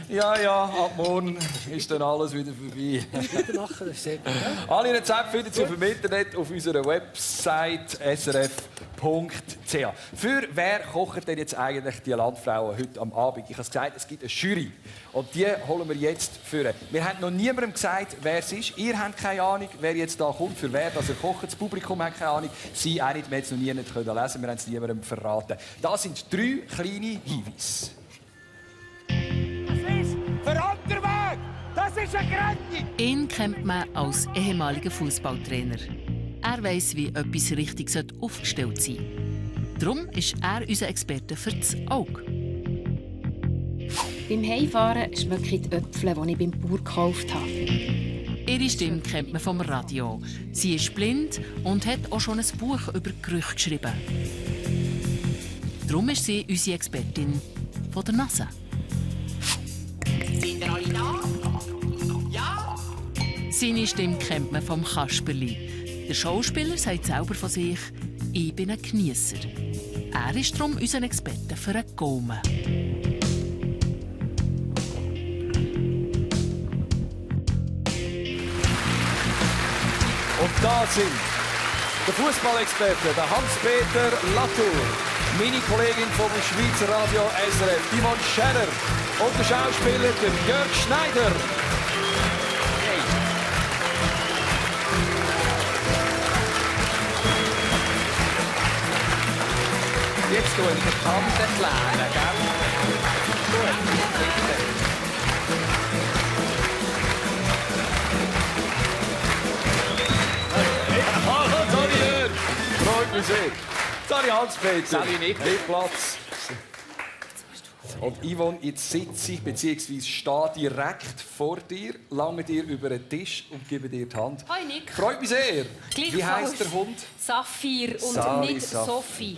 Ja, ab morgen ist dann alles wieder vorbei. Weitermachen, das ist sehr gut. Alle Rezepte findet ihr im Internet auf unserer Website srf.ch. Für wer kocht denn jetzt eigentlich die Landfrauen heute am Abend? Ich habe gesagt, es gibt eine Jury. Und die holen wir jetzt für. Wir haben noch niemandem gesagt, wer es ist. Ihr habt keine Ahnung, wer jetzt da kommt, für wer das er kocht. Das Publikum hat keine Ahnung. Sie auch nicht. Wir haben es noch nie lesen können. Wir haben es niemandem verraten. Das sind 3 kleine Hinweise. Das ist verrannter Weg! Das ist eine Grenze! Ihn kennt man als ehemaliger Fußballtrainer. Er weiss, wie etwas richtig aufgestellt sein sollte. Darum ist er unser Experte für das Auge. Beim Heimfahren schmecke ich die Äpfel, die ich beim Bauer gekauft habe. Ihre Stimme kennt man vom Radio. Sie ist blind und hat auch schon ein Buch über Gerüche geschrieben. Darum ist sie unsere Expertin von der Nase. Sind ihr alle da? Ja? Seine Stimme kennt man vom Kasperli. Der Schauspieler sagt selber von sich, ich bin ein Geniesser. Er ist darum unser Experte für einen Gaumen. Und da sind der Fußballexperte, der Hans-Peter Latour, meine Kollegin vom Schweizer Radio SRF, Yvonne Scherer und der Schauspieler der Jörg Schneider. Hey. Jetzt tue ich den Tante erklären, gell? Gut, bitte. Freut mich sehr. Sali Hans-Peter. Sali nicht. Platz. Und Yvonne, jetzt sitze ich bzw. stehe direkt vor dir, lange dir über den Tisch und gebe dir die Hand. Hi Nick. Freut mich sehr. Gleichfalls. Wie heisst der Hund? Saphir und Sari, nicht Sophie.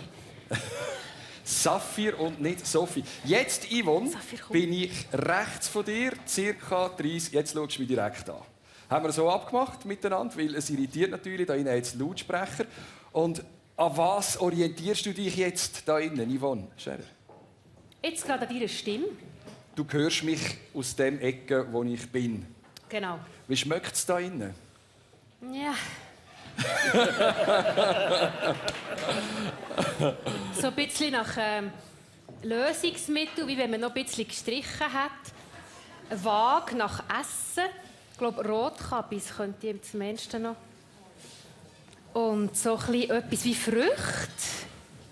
Saphir und nicht Sophie. Jetzt, Yvonne, bin ich rechts von dir, ca. 30. Jetzt schaust du mich direkt an. Haben wir so abgemacht miteinander, weil es irritiert natürlich, da innen jetzt Lautsprecher. Und an was orientierst du dich jetzt da innen, Yvonne Scherer? Jetzt gerade an deiner Stimme. Du hörst mich aus dem Ecke, wo ich bin. Genau. Wie schmeckt es da innen? Ja. So ein bisschen nach Lösungsmittel, wie wenn man noch ein bisschen gestrichen hat. Vage nach Essen. Ich glaube, Rotkabis könnte ich zum Menschen noch. Und so ein bisschen etwas wie Früchte.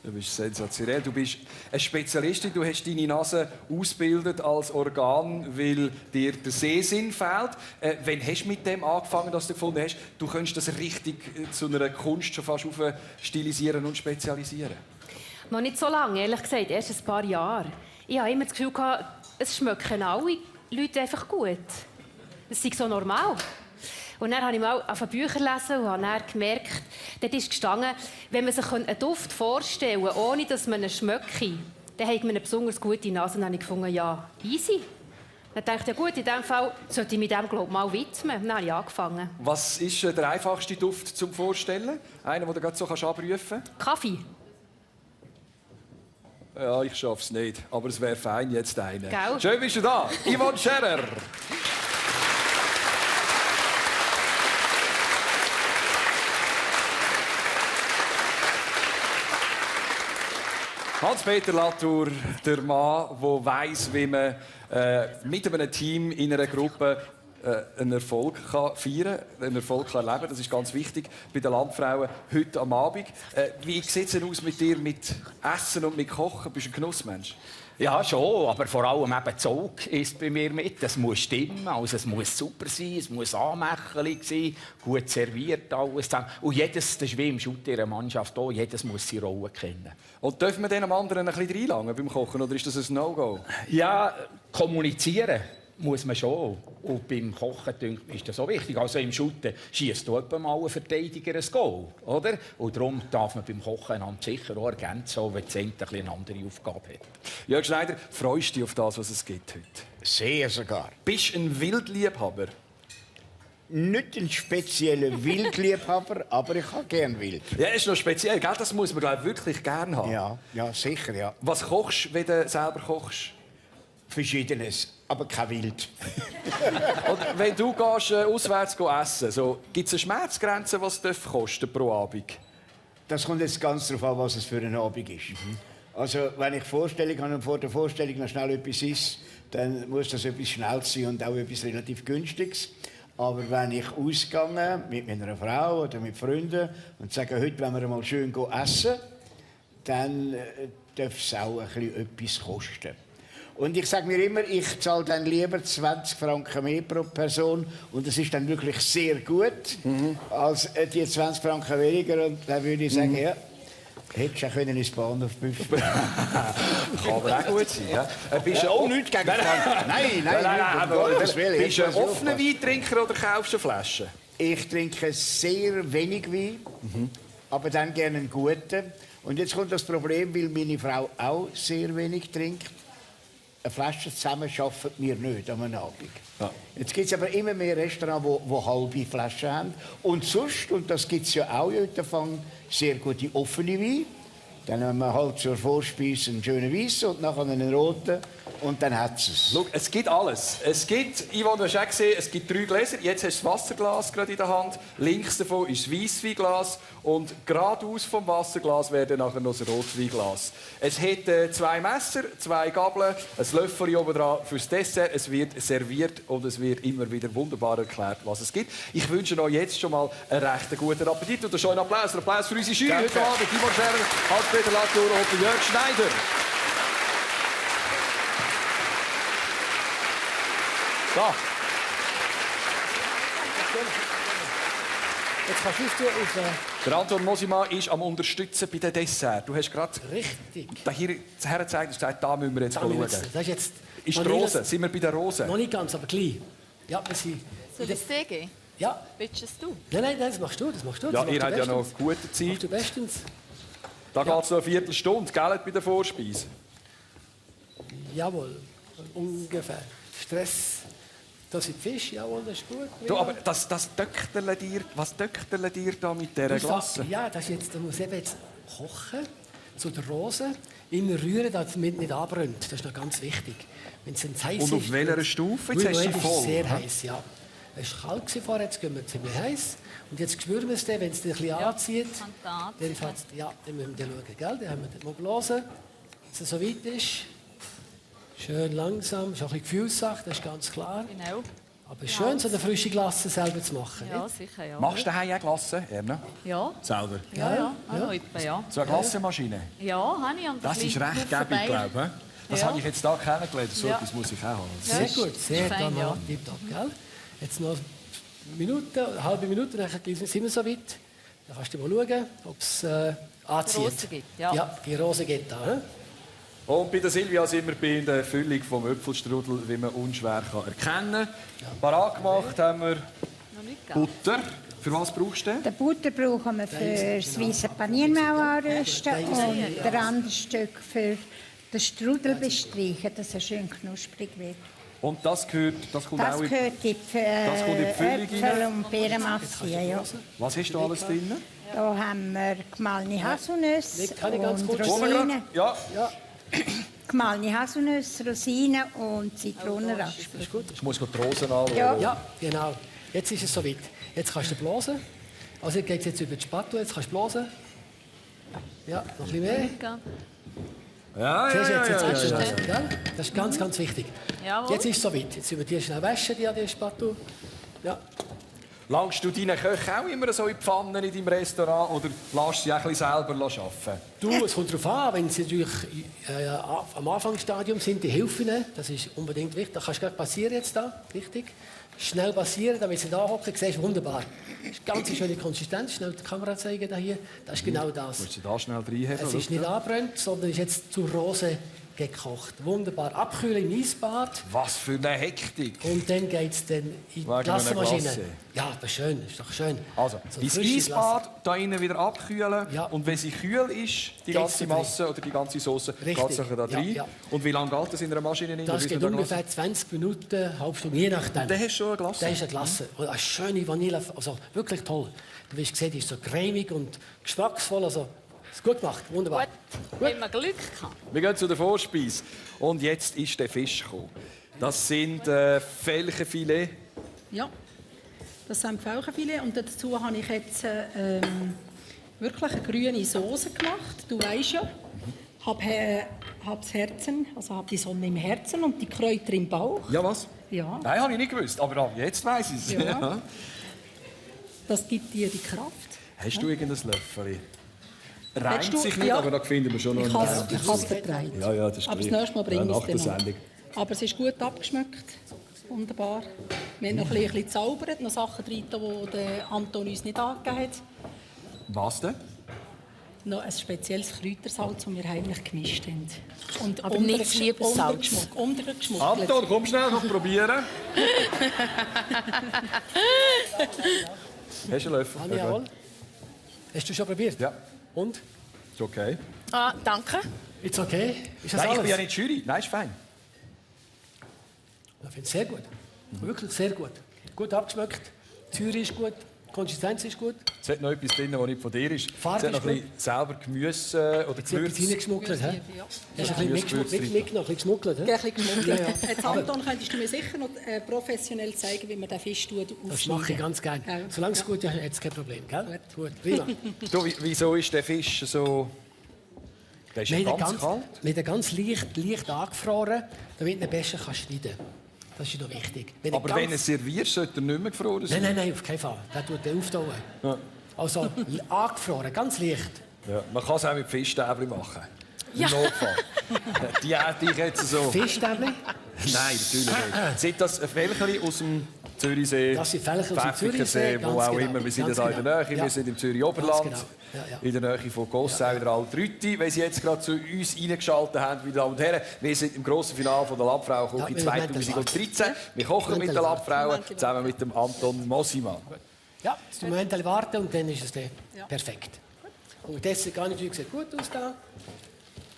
Du bist sensationell. Du bist eine Spezialistin. Du hast deine Nase ausgebildet als Organ, weil dir der Sehsinn fehlt. Wann hast du mit dem angefangen, dass du gefunden hast, du könntest das richtig zu einer Kunst schon fast stilisieren und spezialisieren? Noch nicht so lange, ehrlich gesagt. Erst ein paar Jahre. Ich hatte immer das Gefühl, es schmecken alle Leute einfach gut. Das sei so normal. Und dann habe ich mal auf Bücher gelesen und habe dann gemerkt, dort ist gestanden, wenn man sich einen Duft vorstellen kann, ohne dass man ihn schmecke, dann hat man eine besonders gute Nase. Und dann habe ich gefunden, ja, easy. Dann dachte ich, ja gut, in diesem Fall sollte ich mich dem mal widmen. Dann habe ich angefangen. Was ist der einfachste Duft zum Vorstellen? Einer, den du gerade so abrufen kannst? Kaffee. Ja, ich schaffe es nicht. Aber es wäre fein, jetzt einer. Gell? Schön bist du da. Yvonne Scherer. Hans-Peter Latour, der Mann, der weiss, wie man mit einem Team in einer Gruppe einen Erfolg feiern kann, einen Erfolg erleben kann. Das ist ganz wichtig bei den Landfrauen heute am Abend. Wie sieht es denn aus mit dir, mit Essen und mit Kochen? Bist du ein Genussmensch? Ja, schon, aber vor allem eben Zug ist bei mir mit. Es muss stimmen, also es muss super sein, es muss anmächelig sein, gut serviert alles. Und jedes, das ist wie im Shooter einer Mannschaft auch, jedes muss seine Rolle kennen. Und dürfen wir den anderen ein bisschen reinlangen beim Kochen, oder ist das ein No-Go? Ja, kommunizieren muss man schon. Und beim Kochen ist das so wichtig. Also im Shooten schießt du etwa mal ein Verteidiger ein Goal, oder? Und darum darf man beim Kochen einander sicher auch ergänzen, wenn das eine andere Aufgabe hat. Jörg Schneider, freust du dich auf das, was es gibt heute? Sehr sogar. Bist du ein Wildliebhaber? Nicht ein spezieller Wildliebhaber, aber ich habe gern Wild. Ja, ist noch speziell, gell? Das muss man glaub, wirklich gerne haben. Ja, sicher, ja. Was kochst du, wenn du selber kochst? Verschiedenes, aber kein Wild. Und wenn du gehst, auswärts essen so, gibt es eine Schmerzgrenze, was es kosten pro Abend? Das kommt jetzt ganz darauf an, was es für ein Abend ist. Also, wenn ich Vorstellung habe und vor der Vorstellung noch schnell etwas isst, dann muss das etwas Schnelles sein und auch etwas relativ Günstiges. Aber wenn ich ausgehe mit meiner Frau oder mit Freunden und sage, heute wollen wir mal schön essen, dann darf es auch etwas kosten. Und ich sage mir immer, ich zahle dann lieber 20 Franken mehr pro Person und das ist dann wirklich sehr gut, als die 20 Franken weniger. Und dann würde ich sagen, ja, hättest du auch ins Bahnhofbuffet. Kann aber auch gut sein. Ja? Bist du auch nichts gegen Franken? Nein, bist du ein offener Weintrinker oder kaufst du Flaschen? Ich trinke sehr wenig Wein, aber dann gerne einen guten. Und jetzt kommt das Problem, weil meine Frau auch sehr wenig trinkt. Eine Flasche zusammen schaffen wir nicht am Abend. Ja. Jetzt gibt es aber immer mehr Restaurants, die halbe Flaschen haben. Und sonst, und das gibt es ja auch heute, sehr gute offene Weine. Dann haben wir halt zur Vorspeise einen schönen Weissen und nachher einen roten. Und dann hat es. Schau, es gibt alles. Es gibt, Yvonne, du hast auch gesehen, es gibt 3 Gläser. Jetzt hast du das Wasserglas gerade in der Hand. Links davon ist das Weissweinglas. Und geradeaus vom Wasserglas wäre dann nachher noch das Rotweinglas. Es hat 2 Messer, 2 Gabeln, ein Löffel oben dran fürs Dessert. Es wird serviert und es wird immer wieder wunderbar erklärt, was es gibt. Ich wünsche euch jetzt schon mal einen recht guten Appetit. Und schon einen Applaus für unsere Jury heute Abend. Yvonne Scherer, Hans-Peter Latour und Jörg Schneider. So. Jetzt kannst du auf Der Anton Mosima ist am Unterstützen bei den Dessert. Du hast gerade richtig hier hergezeigt und gesagt, da müssen wir jetzt schauen. Das ist jetzt Ist die Rose? Sind wir bei der Rose? noch nicht ganz, aber gleich. Ja, wir sind... Soll ich es dir geben? Ja. Willst du es? Nein, das machst du. Das machst du. Ja, Das machst ihr du habt ja noch bestens. gute Zeit. Machst du bestens. Da geht es noch eine Viertelstunde, gell, bei der Vorspeise? Jawohl, ungefähr. Stress. Das sind Fisch, jawohl, das ist gut. Du, aber das Döckterle dir, was Döckterle dir da mit dieser Glasse? Ja, das ist jetzt, da muss eben jetzt kochen zu der Rose. Immer rühren, damit es nicht anbrennt. Das ist noch ganz wichtig. Wenn es heiß ist. Und auf welcher Stufe? Jetzt hast du sie ist voll. sehr heiß, ja. Es war kalt vorher, jetzt gehen wir ziemlich heiß. Und jetzt spüren wir es dann, wenn es ein bisschen anzieht. Dann, ja, dann müssen wir schauen, gell? Dann haben wir den mal blasen, dass es so weit ist. Schön langsam, ist auch ein bisschen Gefühlssache, das ist ganz klar. Genau. Aber schön, so eine frische Glasse selber zu machen. Ja, nicht? sicher, ja. Machst du daheim auch Glasse, Erna? Ja. Selber? Ja. Also etwa, ja. So eine Glassenmaschine? Ja, habe ich. Und Das ist recht gäbig, glaube ich. Das habe ich jetzt hier kennengelernt. So etwas muss ich auch haben. Sehr gut, sehr fein, ja. tipptopp, gell? Jetzt noch eine halbe Minute, dann sind wir so weit. Dann kannst du mal schauen, ob es anzieht. Die Rose gibt, ja. Ja, die Rose geht da. He? Und bei der Silvia sind wir bei der Füllung vom Äpfelstrudel, wie man unschwer erkennen kann. Parat gemacht haben wir Butter. Für was brauchst du den? Den Butter brauchen wir für das weiße Paniermehl anrösten und ein anderes Stück für den Strudel bestreichen, dass er schön knusprig wird. Und das kommt Das auch in gehört in die Füllung Äpfel rein? und Beerenmasse. Ja. Was hast du alles drin? Da haben wir gemahlene Haselnüsse Kann ich ganz und kurz Rosinen. Ja. Gemahlene Haselnüsse, Rosinen und Zitronenraspeln. Ich muss die Rosen anschauen. Ja, genau. Jetzt ist es soweit. Jetzt kannst du blasen. Also jetzt geht es jetzt über die Spatula, jetzt kannst du blasen. Ja, noch ein bisschen mehr. Ja, Siehst du, jetzt ja. kannst du blasen, gell? Das ist ganz, ganz wichtig. Jawohl. Jetzt ist es soweit. Jetzt müssen wir die schnell waschen, die Spatula. Ja. Langst du deinen Köchen auch immer so in die Pfanne in deinem Restaurant oder lässt du sie auch ein bisschen selber arbeiten? Du, es kommt darauf an, wenn sie natürlich am Anfangsstadium sind, die helfen ihnen. Das ist unbedingt wichtig. Das kannst du gleich passieren jetzt da, richtig. Schnell passieren, damit sie da hocken. Siehst du, wunderbar. Das ist eine ganz schöne Konsistenz. Schnell die Kamera zeigen da hier. Das ist genau das. Musst du da schnell reinheben? Es ist nicht angebrannt, sondern ist jetzt zur Rose gekocht. Wunderbar. Abkühlen im Eisbad. Was für eine Hektik. Und dann geht es dann in die Wegen einer Glassenmaschine. Glasse. Ja, das ist schön. Das ist doch schön. Also, So das frische Eisbad da innen wieder abkühlen. Ja. Und wenn sie kühl ist, die Geht's ganze da drin. Masse oder die ganze Soße, geht Richtig. es da Ja, rein. ja. Und wie lange geht das in einer Maschine? Das geht ungefähr 20 Minuten, eine halbe Stunde, je nachdem. Der hast schon eine Glasse? Das ist eine Glasse. Und eine schöne Vanille, also wirklich toll. Du wirst sehen, die ist so cremig und geschmacksvoll. Also, ist gut gemacht, wunderbar. Gut, wenn man Glück kann. Wir gehen zu der Vorspeise. Und jetzt ist der Fisch gekommen. Das sind Felchenfilet. Ja, das sind Felchenfilet und dazu habe ich jetzt wirklich eine grüne Soße gemacht. Du weißt ja, habe das Herzen, also habe die Sonne im Herzen und die Kräuter im Bauch. Ja, was? Ja. Nein, habe ich nicht gewusst. Aber jetzt weiss ich es. Ja. Das gibt dir die Kraft. Hast du irgendein Löffel? Reimt Willst du- sich nicht, ja. aber da finden wir schon noch Ich einen habe es vertreibt. Ja, das ist Aber das gleich. nächste Mal bringe Ja, ich nach der es dann Sendung. noch. Aber es ist gut abgeschmeckt. Wunderbar. Wir haben noch ein bisschen gezaubert, noch Sachen drin, die der Anton uns nicht angegeben hat. Was denn? Noch ein spezielles Kräutersalz, das wir heimlich gemischt haben. Und Aber nicht das Liebessalz. Untergeschmuggelt. Anton, komm schnell noch probieren. Hast du einen Löffel? Habe ich auch. Hast du schon probiert? Ja. Und? Ist okay. Ah, danke. Ist okay? Ist das Nein, ich alles? bin ja nicht Jury. Nein, ist fein. Ich finde es sehr gut. Wirklich sehr gut. Gut abgeschmeckt. Die Säure ist gut. Die Konsistenz ist gut. Es hat noch etwas drin, das nicht von dir ist. Farbe es hat noch ist ein bisschen selber Gemüse oder Jetzt wird Gewürz. es reingeschmuggelt. Hast du ein bisschen mitgenommen, ein bisschen geschmuggelt? Ein bisschen geschmuggelt. Ja, ja. Jetzt, Anton, könntest du mir sicher noch professionell zeigen, wie man den Fisch aufschneidet? Das mache ich ganz gerne. Ja. Solange es gut ist, hat es kein Problem. Gell? Gut, prima. Du, wieso ist der Fisch so... Der ist ja ganz kalt. Wir haben ganz leicht angefroren, damit du ihn besser schneiden kannst. Das ist noch wichtig. Aber wenn er serviert, sollte er nicht mehr gefroren sein? Nein, auf keinen Fall. Der tut den auftauen. Ja. Also angefroren, ganz leicht. Ja, man kann es auch mit Fischstäbchen machen. Ja. Im Notfall. Die hätte ich jetzt so... Fischstäbchen? Nein, natürlich nicht. Sind das Felcheli aus dem Zürichsee, Das sind Felchen und Pfäffikensee, Zürichsee, wo ganz auch genau. immer. Wir sind Ganz da in der genau. Nähe. Ja. Wir sind im Zürich-Oberland, Ganz genau. Ja. in der Nähe von Gossau, in der Altrütti. Wenn Sie jetzt gerade zu uns reingeschaltet haben, meine Damen und Herren, wir sind im grossen Finale von der Landfrauenküche 2013. Wir kochen mit den Landfrauen zusammen mit dem Anton Mosimann. Ja, jetzt müssen wir Momente warten und dann ist es dann perfekt. Und das sieht gar nicht, wie sieht gut aus da.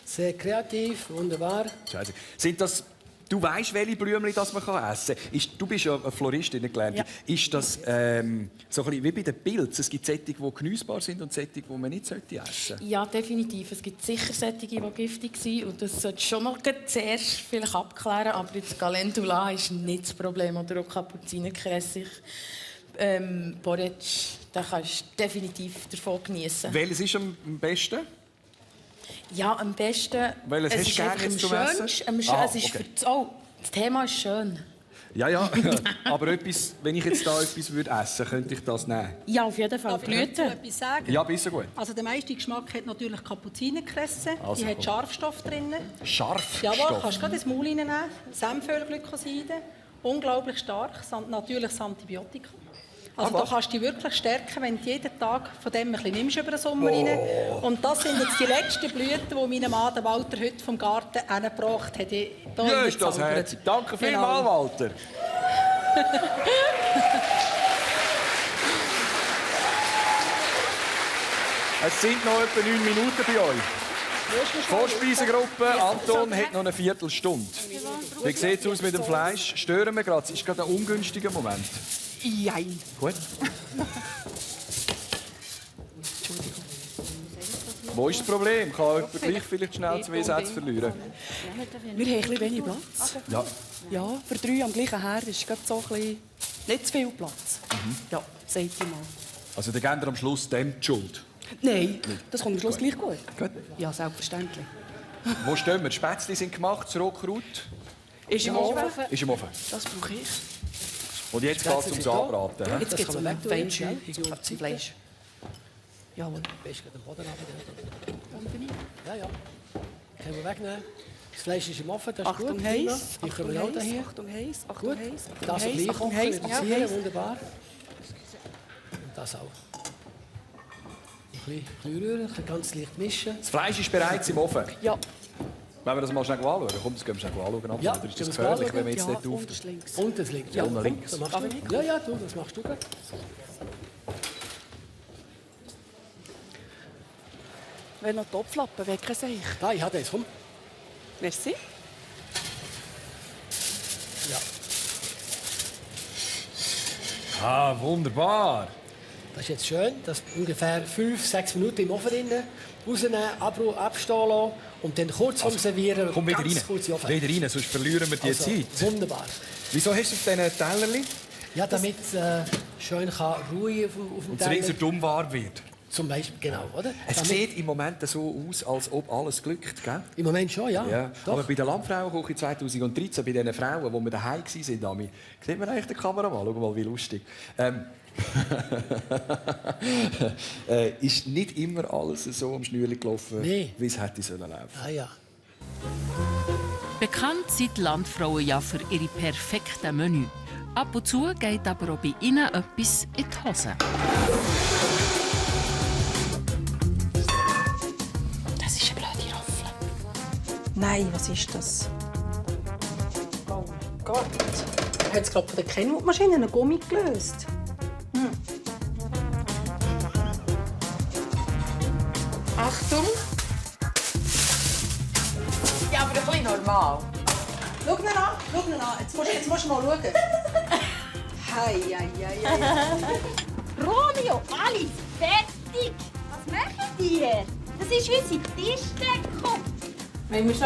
Sehr kreativ, wunderbar. Scheiße. Sind das, du weißt, welche Blümchen das man essen kann? Du bist ja eine Floristin gelernt. Ja. Ist das so ein bisschen wie bei den Pilzen? Es gibt solche, die genießbar sind und solche, die man nicht essen sollte? Ja, definitiv. Es gibt sicher solche, die giftig sind. Und das sollte schon noch zuerst vielleicht abklären. Aber jetzt Calendula ist nicht das Problem. Oder auch Kapuzinerkressig. Porridge, den kannst du definitiv davon genießen. Welches ist am besten? Ja, am besten. Welches hast du gerne jetzt zum Essen? Das Thema ist schön. Ja, ja. Aber etwas, wenn ich jetzt da etwas essen würde, könnte ich das nehmen? Ja, auf jeden Fall. Darf ich dazu etwas sagen? Ja, besser gut. Also der meiste Geschmack hat natürlich Kapuzinerkresse. Also, die hat Scharfstoff drin. Scharfstoff? Jawohl, kannst du gerade ins Maul reinnehmen. Senfölglykoside. Unglaublich stark. Natürliches Antibiotikum. Also da kannst du dich wirklich stärken, wenn du jeden Tag von dem ein bisschen nimmst über den Sommer rein. Und das sind jetzt die letzten Blüten, die mein Mann Walter heute vom Garten hergebracht hat. Ja, ist das herzig. Danke vielmals, Walter. Es sind noch etwa 9 Minuten bei euch. Vorspeisegruppe, Anton hat noch eine Viertelstunde. Wie sieht es aus mit dem Fleisch? Stören wir gerade? Es ist gerade ein ungünstiger Moment. Jein. Gut. Wo ist das Problem? Kann jemand gleich vielleicht schnell 2 Sätze verlieren? Wir haben ein bisschen wenig Platz. Ja. Ja, für 3 am gleichen Herd ist gerade so ein bisschen nicht zu viel Platz. Ja, sagt ihr mal. Also, dann geben wir am Schluss dem die Schuld. Nein, das kommt am Schluss gleich gut. Gut. Ja, selbstverständlich. Wo stehen wir? Die Spätzle sind gemacht, das Rotkraut Ist im Ofen. ist im Ofen. Das brauche ich. Und jetzt geht es ums Anbraten. hä? Jetzt geht es um Feinschürfleisch. Jawohl. Best den Boden runter. Ja, ja. Können wir wegnehmen. Das Fleisch ist im Ofen, das ist Achtung, gut. heiß. Die können wir auch hier. Achtung, heiß. Achtung, Gut. heiß. Das heiß. gleich Achtung, kochen, heiß. reduzieren, wunderbar. Und das auch. Ein bisschen rühren, ganz leicht mischen. Das Fleisch ist bereits im Ofen. Ja. Wenn wir das mal schnell anschauen. Komm, das gehen wir schnell anschauen. Ja, Oder ist das gefährlich, wenn wir jetzt nicht auf... Und das links. Ja, unten links. Das machst du. Ja, du, das machst du gut. Wenn noch Topflappen wecken sich. Da, ich habe das. Komm. Merci. Ja. Ah, wunderbar. Das ist jetzt schön. Das ist ungefähr 5-6 Minuten im Ofen drin. Rausnehmen, abstehen lassen und dann kurz vorm Servieren Komm wieder ganz rein. kurz in den Ofen. Wieder rein, sonst verlieren wir die Also, Zeit. Wunderbar. Wieso hast du auf diesen Tellerchen? Ja, damit es schön kann ruhig auf dem Und es ringsherum warm wird. Zum Beispiel, genau, oder? Es Damit- sieht im Moment so aus, als ob alles glückt, gell? Im Moment schon, ja. Ja. Doch. Aber bei der Landfrauenküche 2013, bei diesen Frauen, wo wir daheim waren, Ami, sieht man eigentlich die Kamera mal? Schau mal, wie lustig. Ist nicht immer alles so am Schnürli gelaufen, Nee. wie es hätte sollen laufen. Ah, ja. Bekannt sind die Landfrauen ja für ihre perfekten Menü. Ab und zu geht aber auch bei ihnen etwas in die Hose. Das ist eine blöde Raffel. Nein, was ist das? Oh Gott. Hat es gerade von der Kenwood-Maschine einen Gummi gelöst? Achtung! Ja, aber ein bisschen normal. Schau ihn an, schau ihn an. Jetzt musst du mal schauen. Hei, hei, hei, hei. Romeo, alles fertig. Was machen die? Das ist unsere Tischdecke. Wenn wir so...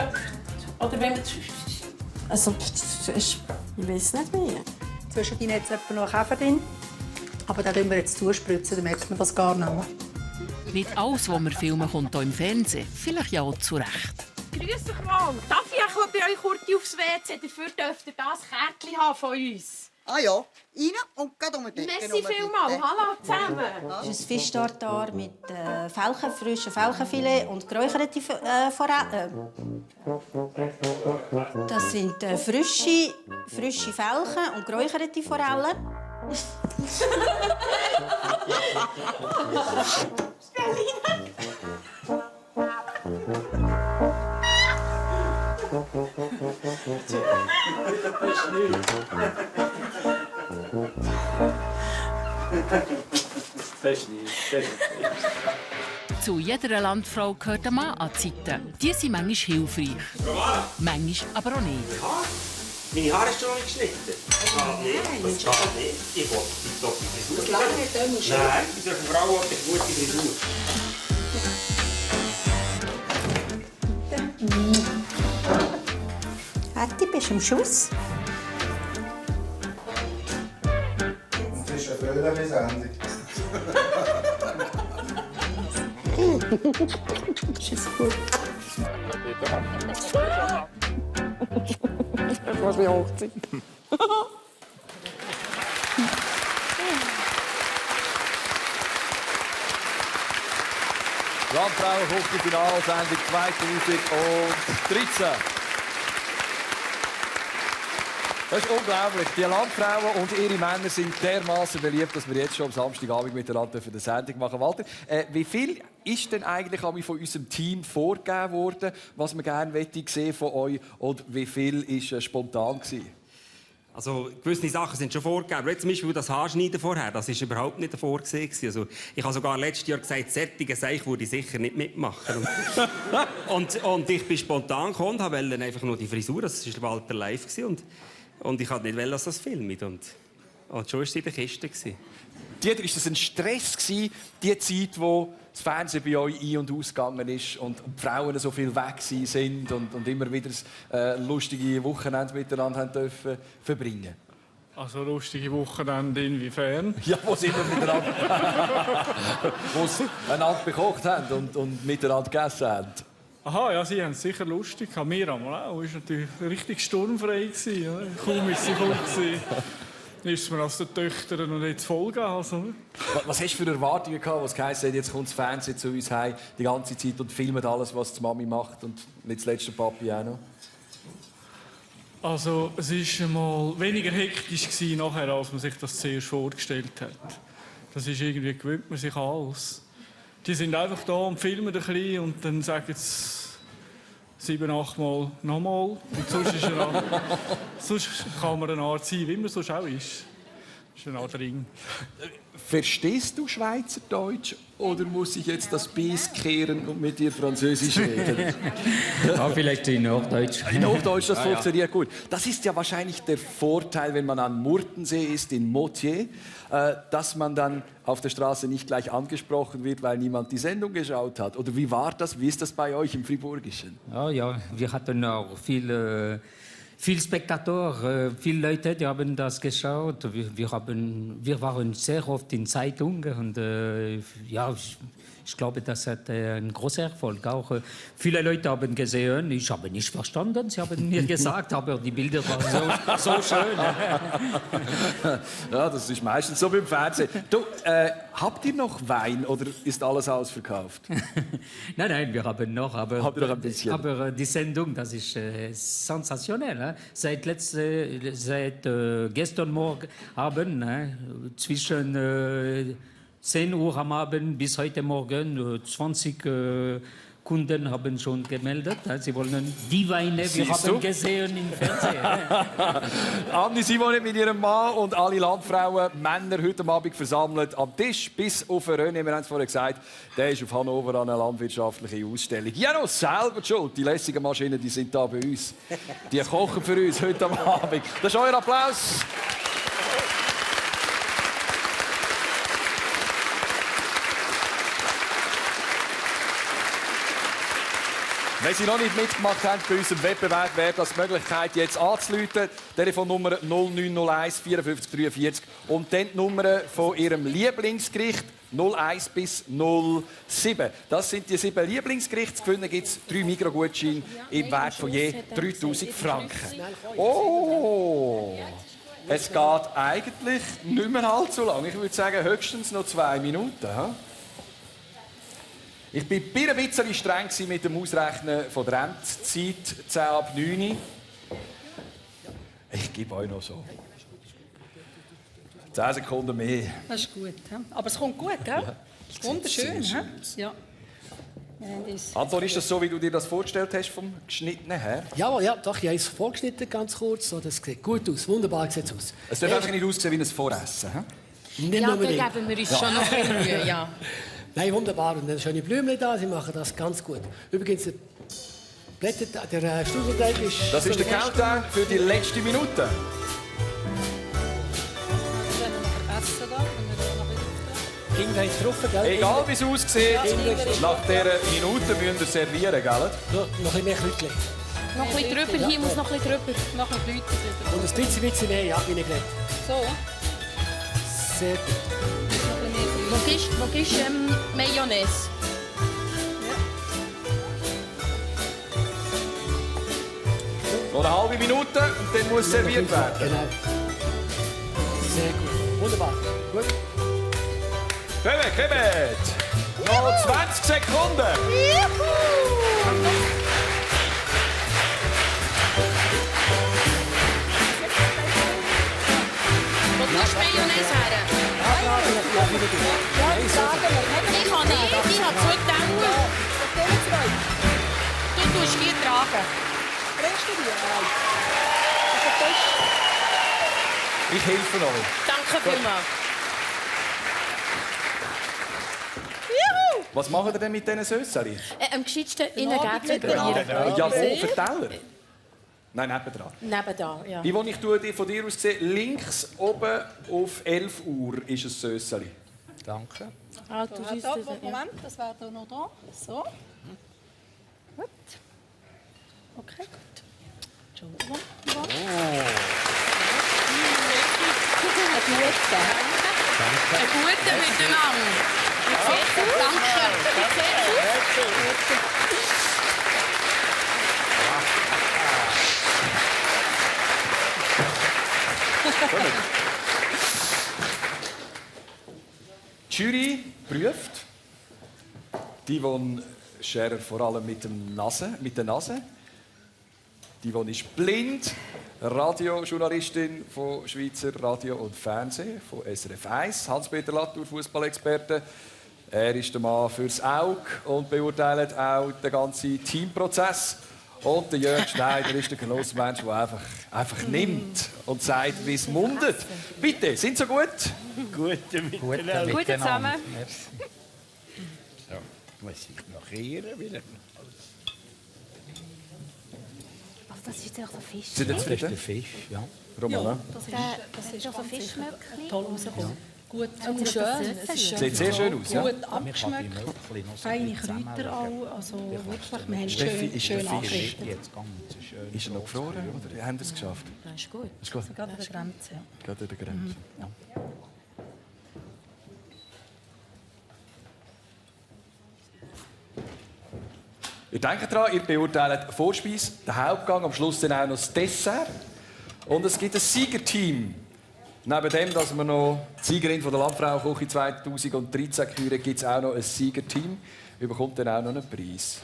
Oder wenn wir... Also, ich weiß nicht mehr. Zwischen ihnen hat es etwa noch einen Käfer drin. Aber den tun wir jetzt zuspritzen, dann merkt man das gar nicht mehr. Nicht alles, was wir filmen, kommt hier im Fernsehen. Vielleicht ja auch zu Recht. Grüß dich mal. Darf ich auch bei euch kurz aufs WC? Dafür dürft ihr das Kärtchen haben von uns. Ah ja, rein und gerade um den Deckel. Merci vielmals. Hallo zusammen. Das ist ein Fischtartar mit frischen Felchenfilet und geräucherte Forellen. Das sind frische Felchen und geräucherte Forellen. Zu jeder Landfrau gehört ein Mann an die Seite. Die sind manchmal hilfreich. Manchmal aber auch nicht. Meine Haare hast du noch nicht geschnitten? Das geht nicht. Ich wollte die toppe Frisur. Das lange nicht, dann musst du... Nein, diese Frau hat eine gute Frisur. Hätti, bist du am Schuss? Das ist eine Völlermissendung. Ist es gut? Ich muss mich hochziehen. Landfrauenküche-Finalsendung 2013. Das ist unglaublich. Die Landfrauen und ihre Männer sind dermaßen beliebt, dass wir jetzt schon am Samstagabend miteinander für die Sendung machen. Walter, wie viel ist denn eigentlich von unserem Team vorgegeben worden, was wir gerne sehen von euch, und wie viel war spontan gewesen? Also, gewisse Sachen sind schon vorgegeben. Zum Beispiel das Haarschneiden vorher, das war überhaupt nicht vorgesehen. Also, ich habe sogar letztes Jahr gesagt, solche Sachen würde ich sicher nicht mitmachen. Und ich bin spontan gekommen, wollte einfach nur die Frisur, das war Walter live. Und ich wollte nicht, dass das filmt. Und schon war sie in der Kiste. Dieter, war das ein Stress, die Zeit, wo das Fernsehen bei euch ein- und ausgegangen ist und die Frauen so viel weg sind und immer wieder lustige Wochenende miteinander dürfen verbringen? Also lustige Wochenende inwiefern? Ja, wo sie immer miteinander wo sie einander gekocht haben und miteinander gegessen haben. Aha, ja, sie haben es sicher lustig. Wir auch. Es war natürlich richtig sturmfrei. Kaum ist sie voll. Ist man aus den Töchtern noch nicht vollgehen. Also. Was hast du für Erwartungen gehabt, was geheißen hat, jetzt kommt das Fernsehen zu uns heim die ganze Zeit und filmt alles, was die Mami macht und nicht das letzte Papi auch noch? Also, es war einmal weniger hektisch nachher, als man sich das zuerst vorgestellt hat. Das ist irgendwie, gewöhnt man sich an alles. Die sind einfach da und filmen ein bisschen und dann sagen sie 7, 8 Mal nochmal. Und sonst kann man eine Art sein, wie man sonst auch ist. Das ist eine Art Ring. Verstehst du Schweizerdeutsch oder muss ich jetzt das Biss kehren und mit dir Französisch reden? Ja, vielleicht in Hochdeutsch. In Hochdeutsch, das funktioniert gut. Das ist ja wahrscheinlich der Vorteil, wenn man an Murtensee ist, in Moutier, dass man dann auf der Straße nicht gleich angesprochen wird, weil niemand die Sendung geschaut hat. Oder wie war das? Wie ist das bei euch im Friburgischen? Ja, wir hatten auch viel Spektator, viele Leute, die haben das geschaut. Wir waren sehr oft in Zeitungen und ich glaube, das hat einen großen Erfolg. Auch viele Leute haben gesehen, ich habe nicht verstanden, sie haben mir gesagt, aber die Bilder waren so schön. Ja, das ist meistens so beim Fernsehen. Du, habt ihr noch Wein oder ist alles ausverkauft? Nein, wir haben noch, aber, habt ihr noch ein bisschen? Aber die Sendung, das ist sensationell. Seit gestern Morgen Abend, zwischen 10 Uhr am Abend bis heute Morgen 20 Kunden haben schon gemeldet. Sie wollen die Weine, wir haben gesehen im Fernsehen. Anni Simone mit ihrem Mann und alle Landfrauen, Männer heute Abend versammelt am Tisch bis auf René. Wir haben es vorhin gesagt, der ist auf Hannover an einer landwirtschaftlichen Ausstellung. Ja, noch selber schuld. Die lässigen Maschinen, die sind da bei uns. Die kochen für uns heute Abend. Das ist euer Applaus. Wenn Sie noch nicht mitgemacht haben bei unserem Wettbewerb, wäre das die Möglichkeit, jetzt anzurufen. Telefonnummer 0901 54 43 und dann die Nummer von Ihrem Lieblingsgericht 01 bis 07. Das sind die 7 Lieblingsgerichte. Zu gewinnen gibt es 3 Mikrogutscheine im Wert von je 3000 Franken. Oh! Es geht eigentlich nicht mehr allzu lang. Ich würde sagen, höchstens noch 2 Minuten. Ich war ein bisschen streng mit dem Ausrechnen von der Endzeit, 10 ab 9. Ich gebe euch noch so 10 Sekunden mehr. Das ist gut. He? Aber es kommt gut, gell? Ja. Das ist wunderschön. He? Ja. Anton, ist das so, wie du dir das vorgestellt hast, vom Geschnittenen her? Jawohl, ja, doch, ich habe es vorgeschnitten, ganz kurz. So, das sieht gut aus, wunderbar sieht es aus. Es darf einfach nicht aussehen wie ein Voressen. Nicht Ja, da unbedingt. geben wir uns schon noch ein bisschen Mühe, ja. Nein, wunderbar. Und dann schöne Blümchen da, sie machen das ganz gut. Übrigens, der Stuhlteig ist... Das ist der Countdown für die letzte Minute. Irgendwann drauf, gell? Egal wie es aussieht, Ja, nach dieser Minute müsst ihr servieren, gell? Noch ein bisschen mehr Klütchen. Noch ein bisschen drüber, hier muss noch ein bisschen drüber. Noch ein bisschen drüber. Und ein bisschen mehr, ja, wie ich geredet. So. Sehr gut. Wo gibst du Mayonnaise? Noch eine halbe Minute und dann muss serviert werden. Genau. Sehr gut. Wunderbar. Gut. Kommt! Noch 20 Sekunden! Wo tust du Mayonnaise her? Ich kann nicht, ich habe zugedenkt. Du tust die tragen. Bringst du die? Ich helfe euch. Danke vielmals. Was macht ihr denn mit diesen Sösseli? Am gescheitsten innen geben wir Ja, wo? Für Teller? Nein, nebendran. Nebenan, ja. Wie ich die von dir aus sehe, links oben auf 11 Uhr ist ein Sösseli. Danke. Ah, du siehst das, ja. Moment, das wäre da noch da. So. Gut. Okay, gut. Entschuldigung. Ein guter miteinander. Danke. Die Jury prüft. Die Scherer vor allem mit der Nase. Die ist blind. Radiojournalistin von Schweizer Radio und Fernsehen, von SRF 1. Hans-Peter Latour, Fußballexperte. Er ist der Mann fürs Auge und beurteilt auch den ganzen Teamprozess. Und der Jörg Schneider ist der Genussmensch, der einfach nimmt und sagt, wie es mundet. Bitte, sind Sie gut? Gute miteinander. Gut zusammen. So, muss ich noch kehren wieder. Das ist doch so Fisch. Sind jetzt Das ist der Fisch, ja. Romana? Das ist doch so Fischmöckchen. toll rausgekommen. Gut, Und schön. Sieht sehr schön aus, ja? Gut abgeschmeckt. Feine Kräuter auch. Also wirklich, wir haben Steffi, schön ist der Fisch angerichtet. Ist er noch gefroren oder haben Sie es geschafft? Das ist gut. Ist gut. Gerade an der Grenze. Ja. Gerade an der Grenze. Ja. Ihr denkt daran, ihr beurteilt die Vorspeise, den Hauptgang, am Schluss dann auch noch das Dessert. Und es gibt ein Siegerteam. Neben dem, dass wir noch die Siegerin von der Landfrauenküche 2013 küren, gibt es auch noch ein Siegerteam. Bekommt dann auch noch einen Preis.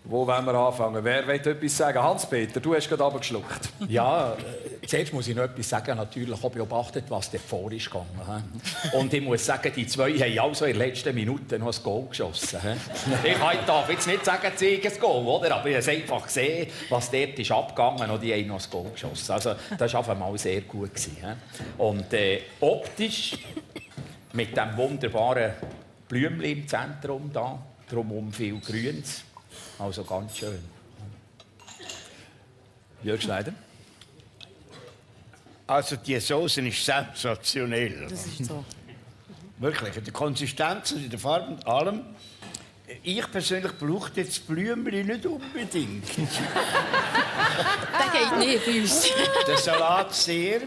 Wo wollen wir anfangen? Wer will etwas sagen? Hans-Peter, du hast gerade runtergeschluckt. Ja, zuerst muss ich noch etwas sagen. Natürlich habe ich beobachtet, was dort vor ist gegangen. Und ich muss sagen, die zwei haben also in der letzten Minute noch ein Goal geschossen. Ich darf jetzt nicht sagen, sie haben ein Goal, oder? Aber ich habe einfach gesehen, was dort ist abgegangen und die haben noch ein Goal geschossen. Also das war einfach mal sehr gut. Und optisch, mit diesem wunderbaren Blümchen im Zentrum da, drumherum viel Grüns. Also ganz schön. Jörg Schneider? Also die Soße ist sensationell. Das ist so. Wirklich, in der Konsistenz und in der Farbe und allem. Ich persönlich brauche jetzt Blümchen nicht unbedingt. Das geht nicht bei uns. Der Salat sehr.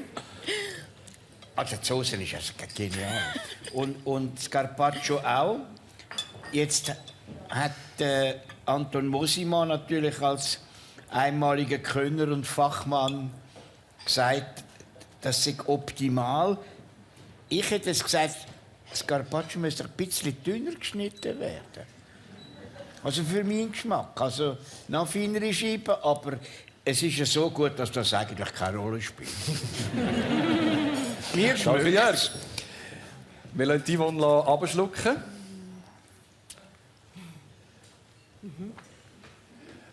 Also die Soße ist also genial. Und das Carpaccio auch. Jetzt hat Anton Mosima natürlich als einmaliger Könner und Fachmann gesagt, das sei optimal. Ich hätte jetzt gesagt, das Carpaccio müsste ein bisschen dünner geschnitten werden. Also für meinen Geschmack. Also noch feinere Scheiben, aber es ist ja so gut, dass das eigentlich keine Rolle spielt. Mir schmeckt's. Wir lassen die Yvonne abschlucken.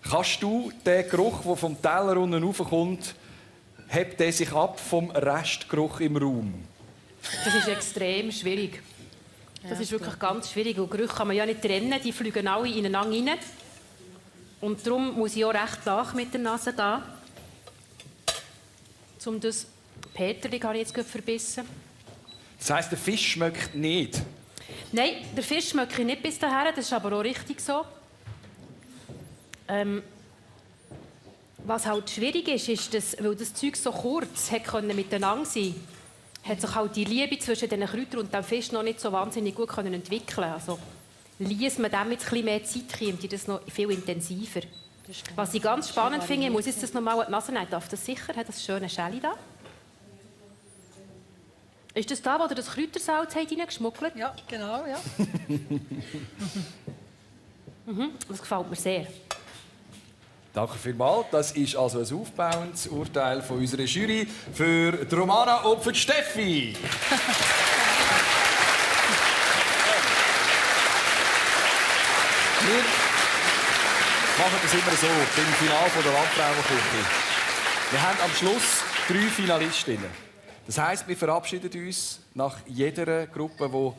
Kannst du den Geruch, der vom Teller unten raufkommt, hebt der sich ab vom Restgeruch im Raum? Das ist extrem schwierig. Das ist wirklich ganz schwierig. Und Gerüche kann man ja nicht trennen, die fliegen alle ineinander rein. Und darum muss ich auch recht nach mit der Nase gehen. Um das Peterli habe ich jetzt gerade verbissen. Das heisst, der Fisch schmeckt nicht? Nein, der Fisch schmecke ich nicht bis dahin, das ist aber auch richtig so. Was halt schwierig ist, ist, dass, weil das Zeug so kurz miteinander sein konnte, hat sich halt die Liebe zwischen den Kräutern und dem Fisch noch nicht so wahnsinnig gut entwickeln. Also liess man dem jetzt ein bisschen mehr Zeit, kommt das noch viel intensiver. Was ich ganz spannend finde, ich muss jetzt das nochmal an die Nase nehmen. Darf das sicher? Hat das schöne Schäli da? Ist das da, wo ihr das Kräutersalz reingeschmuggelt habt? Ja, genau, ja. Das gefällt mir sehr. Danke vielmals. Das ist also ein aufbauendes Urteil von unserer Jury für die Romana und für die Steffi. Wir machen das immer so, beim Finale der Landfrauenküche. Wir haben am Schluss 3 Finalistinnen. Das heisst, wir verabschieden uns nach jeder Gruppe, die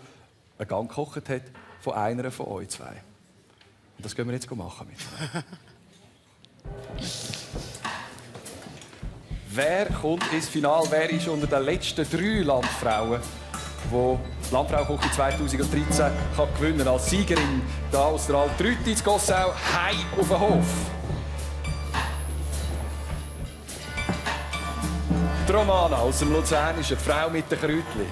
einen Gang gekocht hat, von einer von euch 2. Und das gehen wir jetzt machen miteinander. Wer kommt ins Finale? Wer ist unter den letzten 3 Landfrauen, die die Landfrauenküche 2013 gewinnen kann? Als Siegerin hier aus der Altrütti in Gossau, heim auf den Hof. Die Romana aus dem Luzernischen, Frau mit den Kräutchen.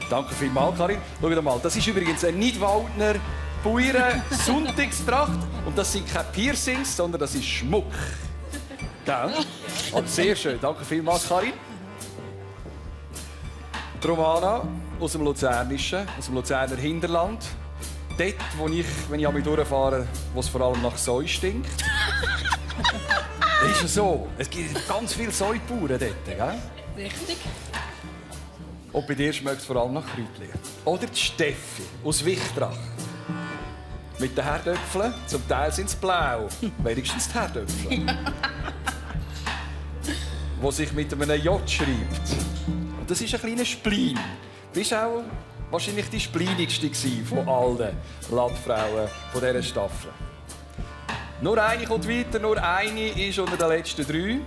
Danke vielmals, Karin. Schaut mal, das ist übrigens ein Nidwaldner Bauern-Sonntagstracht. Und das sind keine Piercings, sondern das ist Schmuck. Gell? Also sehr schön. Danke vielmals, Karin. Die Romana aus dem Luzernischen, aus dem Luzerner Hinterland. Dort, wo ich, wenn ich einmal durchfahre, wo es vor allem nach Säu stinkt. Das ist ja so. Es gibt ganz viele Säubauern dort, gell? Richtig. Und bei dir schmeckt es vor allem nach Kräutchen. Oder die Steffi aus Wichtrach. Mit den Herdöpfeln, zum Teil sind sie blau. Wenigstens die Herdöpfel. Wo sich mit einem J schreibt. Und das ist ein kleiner Spleen. Du bist auch wahrscheinlich die spleenigste von allen Landfrauen von dieser Staffel. Nur eine kommt weiter, nur eine ist unter den letzten 3.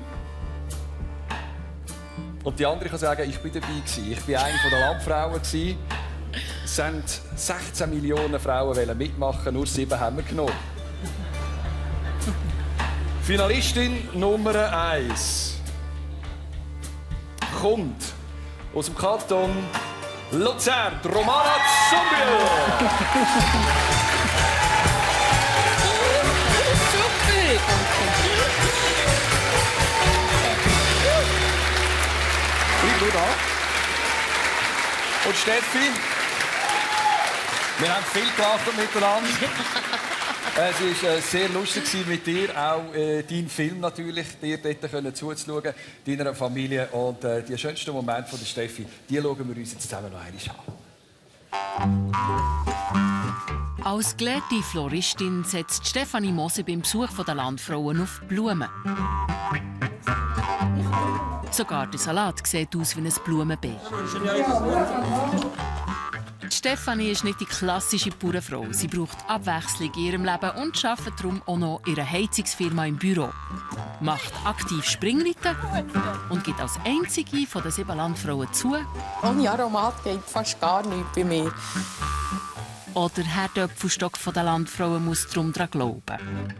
Und die andere kann sagen, ich war dabei. Ich war eine der Landfrauen. Es sind 16 Millionen Frauen mitmachen, nur 7 haben wir genommen. Finalistin Nummer 1 kommt aus dem Kanton Luzern, Romana Zumbiel. Bleib nur da. Und Steffi, wir haben viel gelacht miteinander. Es war sehr lustig mit dir, auch dein Film natürlich, dir dort zuzuschauen, deiner Familie. Und die schönsten Momente von der Steffi, die schauen wir uns jetzt zusammen noch einmal an. Als gelehrte Floristin setzt Stefanie Moser beim Besuch der Landfrauen auf Blumen. Sogar der Salat sieht aus wie ein Blumenbeet. Stefanie ist nicht die klassische Bauernfrau. Sie braucht Abwechslung in ihrem Leben und arbeitet darum auch noch in einer Heizungsfirma im Büro. Macht aktiv Springreiten und gibt als einzige von den 7 Landfrauen zu. Ohne Aromat geht fast gar nichts bei mir. Oder Herr Döpfelstock von den Landfrauen muss darum daran glauben.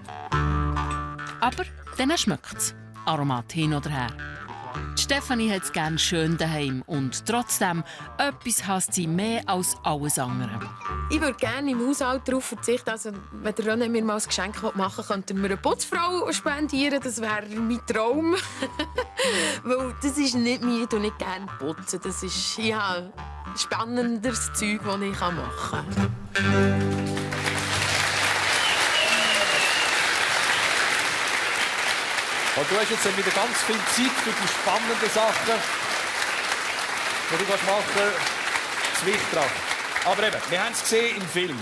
Aber dann schmeckt es. Aromat hin oder her. Die Stefanie hat es gerne schön daheim und trotzdem etwas hasst sie mehr als alles andere. Ich würde gerne im Haushalt darauf verzichten. Also, wenn der René mir mal ein Geschenk machen will, könnte er mir eine Putzfrau spendieren. Das wäre mein Traum. Weil das ist nicht mir, ich nicht gerne putzen. Das ist spannenderes Zeug, das ich machen kann. Und du hast jetzt wieder ganz viel Zeit für die spannenden Sachen, die du machen kannst. Das Licht drauf. Aber eben, wir haben es gesehen im Film.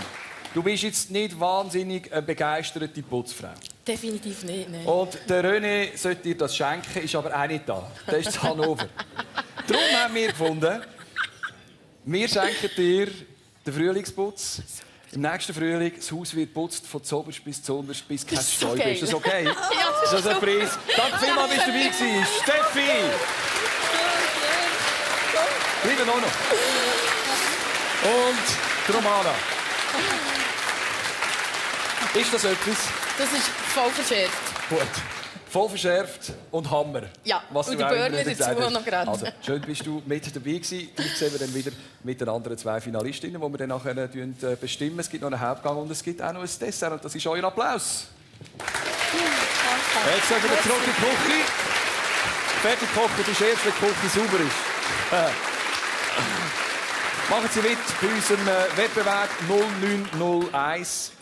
Du bist jetzt nicht wahnsinnig eine begeisterte Putzfrau. Definitiv nicht, nein. Und der René sollte dir das schenken, ist aber auch nicht da. Der ist in Hannover. Darum haben wir gefunden, wir schenken dir den Frühlingsputz. Im nächsten Frühling, das Haus wird geputzt, von zuoberst bis zuunterst, bis kein Stäubchen. Ist das okay? Ja, das ist ein Preis. Danke vielmals, bist du dabei gewesen. Steffi! Bleiben auch noch. Und die Romana. Ist das etwas? Das ist voll verschärft. Gut. Voll verschärft und Hammer. Ja, was und du der auch Burner immer dazu gesagt noch gerade. Also, schön bist du mit dabei gewesen. Gleich sehen wir dann wieder mit den anderen 2 Finalistinnen, die wir dann nachher bestimmen. Es gibt noch einen Hauptgang und es gibt auch noch ein Dessert. Und das ist euer Applaus. Jetzt sind wir zurück in die Küche. Fertig kochen ist erst, wenn die Küche sauber ist. Machen Sie mit bei unserem Wettbewerb 0901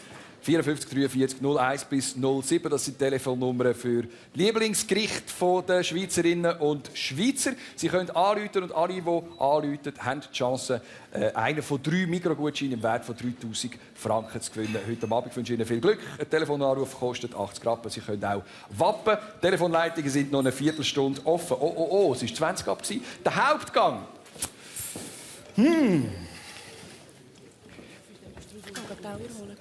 54 43 01 bis 07. Das sind Telefonnummern für Lieblingsgerichte der Schweizerinnen und Schweizer. Sie können anrufen und alle, die anrufen, haben die Chance, einen von 3 Mikrogutscheinen im Wert von 3000 Franken zu gewinnen. Heute Abend wünsche ich Ihnen viel Glück. Ein Telefonanruf kostet 80 Rappen. Sie können auch wappen. Die Telefonleitungen sind noch eine Viertelstunde offen. Oh, es war 20 ab. Der Hauptgang.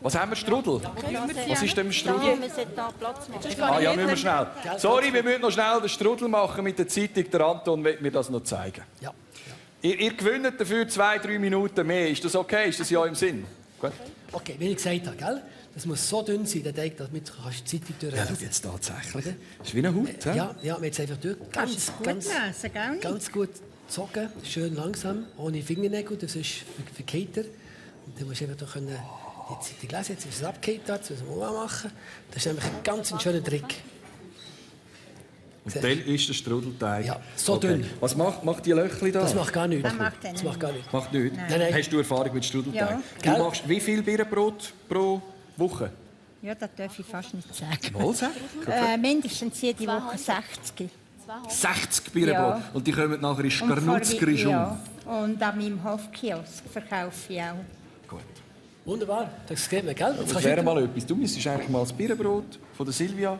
Was haben wir? Strudel? Was ist denn im Strudel? Wir sollten hier Platz machen. Ja, müssen wir schnell. Sorry, wir müssen noch schnell den Strudel machen mit der Zeitung. Der Anton will mir das noch zeigen. Ja. Ihr gewinnt dafür 2-3 Minuten mehr. Ist das okay? Ist das ja im Sinn? Gut. Okay, wie ich gesagt habe, gell? Das muss so dünn sein, der Teig, damit du die Zeitung durchlesen kannst. Ja, jetzt tatsächlich. Das ist wie eine Haut. Ja, wir haben jetzt einfach durch. Ganz gut zogen, schön langsam, ohne Fingernägel. Das ist für Keter. Und dann musst du einfach die Zeitung lesen. Jetzt ist es abgekehrt, das müssen wir auch machen. Das ist nämlich ein ganz schöner Trick. Und dann ist der Strudelteig. Ja, so dünn. Was macht die Löchli da? Das macht gar nichts. Das macht gar nichts. Macht nichts? Nein. Hast du Erfahrung mit Strudelteig? Ja. Du machst wie viel Birnenbrot pro Woche? Ja, das darf ich fast nicht sagen. Wohl sagen? Mindestens jede Woche 60. 60 Birnenbrot? Ja. Und die kommen nachher in Skarnutzgrischung? Ja, und an meinem Hofkiosk verkaufe ich auch. Gut. Wunderbar, das geht mir, gell? Das wäre mal etwas. Du müsstest eigentlich mal das Birnenbrot von der Silvia...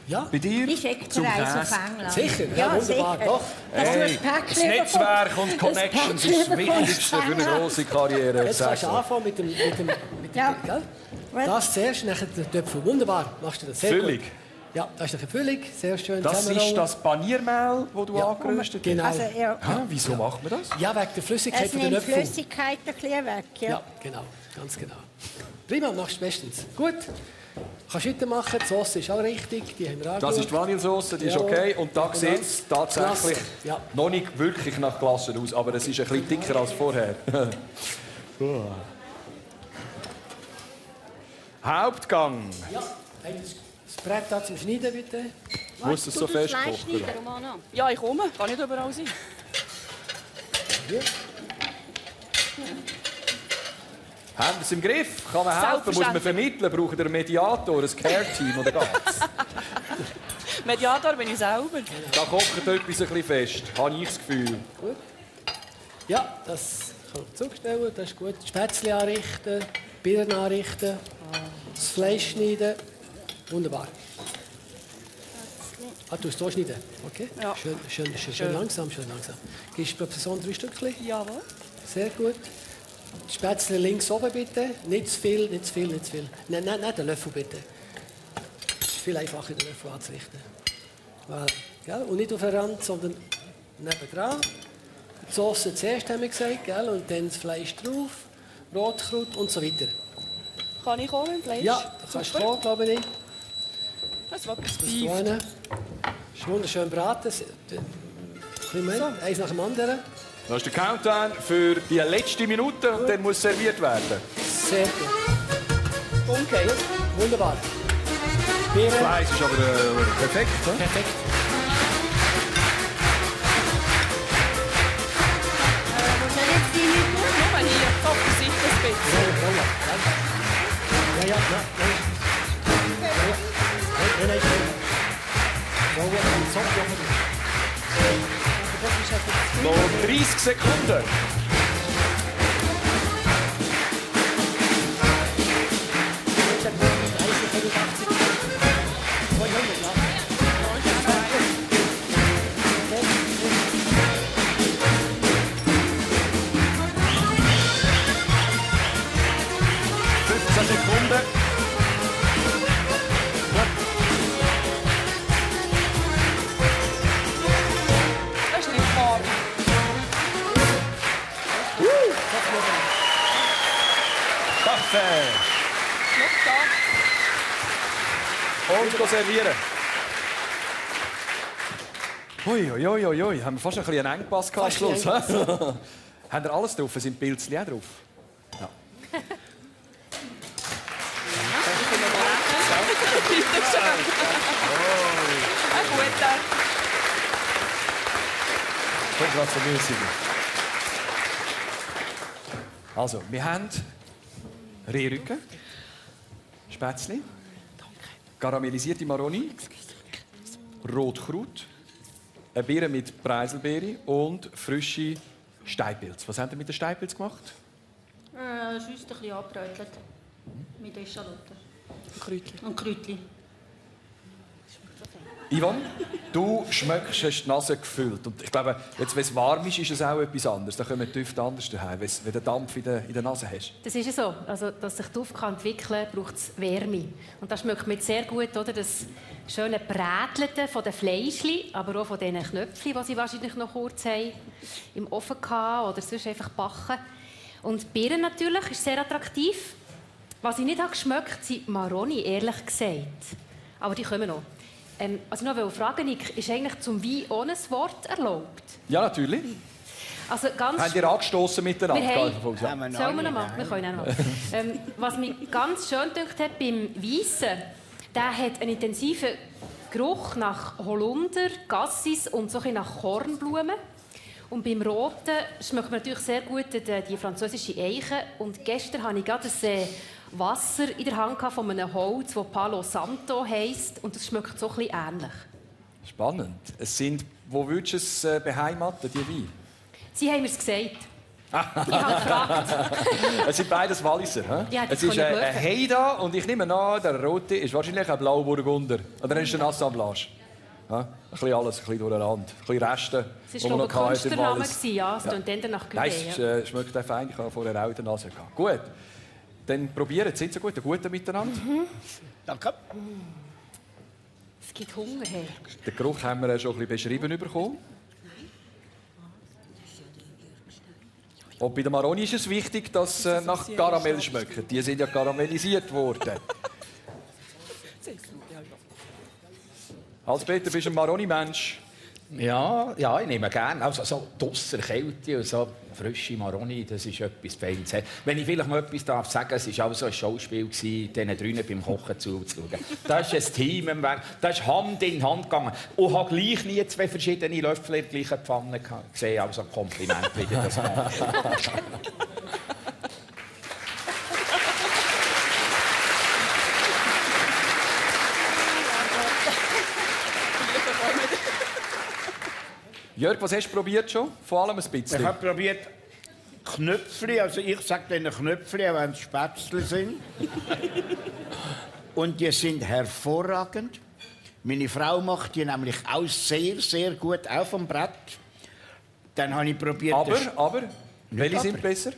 Ja. Bei dir? Ich schicke dir eins auf England. Sicher? Ja, wunderbar. Sicher. Doch. Hey, das Netzwerk und Connections ist das Wichtigste für eine grosse Karriere. Jetzt kannst du anfangen mit dem ja. gell? Das zuerst, nachher der Töpfel. Wunderbar, machst du das sehr Füllig. Gut. Ja, das ist eine Füllig, sehr schön. Das ist das Paniermehl, das du angeröstet hast? Genau. Also, ja. Wieso macht man das? Ja, wegen der Flüssigkeit von den Äpfeln. Äpfeln. Die Flüssigkeit ein bisschen weg. Ja, genau, ganz genau. Prima, machst du bestens. Gut. Kannst du weitermachen, die Sauce ist auch richtig, die haben wir Das ist die Vanillesauce, die ist okay. Und da sieht es tatsächlich noch nicht wirklich nach Glasse aus, aber es ist ein bisschen dicker als vorher. Hauptgang. Ja, das Brett da zum Schneiden, bitte. Muss es so fest kochen? Ja, ich komme. Kann nicht überall sein. Ja. Haben wir es im Griff? Kann man helfen? Muss man vermitteln? Braucht ihr einen Mediator, ein Care-Team oder geht's? Mediator bin ich selber. Da kocht etwas ein bisschen fest, habe ich das Gefühl. Gut. Ja, das kann man zurückstellen, das ist gut. Spätzle anrichten, Birnen anrichten, das Fleisch schneiden. Wunderbar. Du musst so schneiden, okay? Ja. Schön langsam, schön langsam. Gibst du pro Person 3 Stückchen? Jawohl. Sehr gut. Die Spätzle links oben bitte. Nicht zu viel, nicht zu viel, nicht zu viel. Nein, den Löffel bitte. Es ist viel einfacher, den Löffel anzurichten. Gell? Und nicht auf den Rand, sondern nebendran. Die Sauce zuerst, haben wir gesagt, gell? Und dann das Fleisch drauf, Rotkraut und so weiter. Kann ich kommen, Fleisch? Ja, da kannst du kommen, glaube ich. Das war Das ist wunderschön braten. Moment, eins nach dem anderen. Das ist der Countdown für die letzte Minute und dann muss serviert werden. Sehr gut. Okay. Wunderbar. Das Fleisch ist aber perfekt. Perfekt. Nur hier, auf der Seite ein bisschen. Ja. Nein. Noch 30 Sekunden. Und servieren. Ui. Haben wir fast ein bisschen einen Engpass gehabt am Schluss. Haben ihr alles drauf? Sind Pilzchen auch drauf? Ja. Also, wir haben Rehrücken, Spätzle, karamellisierte Maroni, Rotkraut, eine Beere mit Preiselbeere und frische Steinpilze. Was habt ihr mit den Steinpilzen gemacht? Sonst ein bisschen angebrötelt. Mit Eschalotten. Und Kräutchen. Yvonne, du schmeckst, hast die Nase gefüllt. Und ich glaube, jetzt, wenn es warm ist, ist es auch etwas anderes. Da kommen die Düfte anders daher, wenn du den Dampf in der Nase hast. Das ist ja so. Also, dass sich Duft entwickeln kann, braucht es Wärme. Und das schmeckt mir sehr gut, oder? Das schöne Bräteln von den Fleischchen, aber auch von diesen Knöpfchen, die sie wahrscheinlich noch kurz haben, im Ofen hatten oder sonst einfach backen. Und die Beeren natürlich ist sehr attraktiv. Was ich nicht geschmeckt sind Maroni, ehrlich gesagt. Aber die kommen noch. Was ich noch fragen wollte, ist eigentlich zum Wein ohne ein Wort erlaubt? Ja, natürlich. Also ganz habt ihr angestoßen miteinander? Sollen wir noch mal? Wir können auch noch. Was mich ganz schön gedacht hat beim Weissen, der hat einen intensiven Geruch nach Holunder, Cassis und so nach Kornblumen. Und beim Roten schmeckt man natürlich sehr gut die französische Eiche. Und gestern hatte ich gerade ein Wasser in der Hand von einem Holz, das Palo Santo heisst. Und das schmeckt so ein bisschen ähnlich. Spannend. Wo würdest du es beheimaten, die Weine? Sie haben mir es gesagt. Ich habe gefragt. Es sind beides Walliser. Ja, es ist ein Heida und ich nehme an, der Rote ist wahrscheinlich ein Blauburgunder. Oder dann ist eine Assemblage. Ein bisschen alles, ein bisschen durcheinander. Ein bisschen Reste. Es war, glaube ich, ein Künstlername. Ja, es klingt dann nach Nein, es schmeckt einfach fein. Ich habe vorher auch in der Nase gehabt. Gut. Dann probieren. Sind Sie gut? Einen guten miteinander? Danke. Es gibt Hunger. Hey. Den Geruch haben wir schon ein bisschen beschrieben bekommen. Und bei der Maroni ist es wichtig, dass es nach Karamell schmeckt. Die sind ja karamellisiert worden. Hans-Peter, bist du ein Maroni-Mensch? Ja, ich nehme gerne. Also so draussen Kälte und so frische Maroni, das ist etwas Feines. Wenn ich vielleicht mal etwas darf sagen, es war auch so ein Schauspiel, diesen drinnen beim Kochen zuzuschauen. Da ist ein Team im Werk, da ist Hand in Hand gegangen. Und habe gleich nie zwei verschiedene Löffel in der gleichen Pfanne gehabt. Ich sehe also ein Kompliment, wie ihr das macht. Jörg, was hast du probiert schon? Vor allem ein bisschen. Ich habe probiert Knöpfli, also ich sage denen Knöpfli, auch wenn es Spätzle sind. Und die sind hervorragend. Meine Frau macht die nämlich auch sehr, sehr gut, auch vom Brett. Dann habe ich probiert... Aber? Welche sind besser?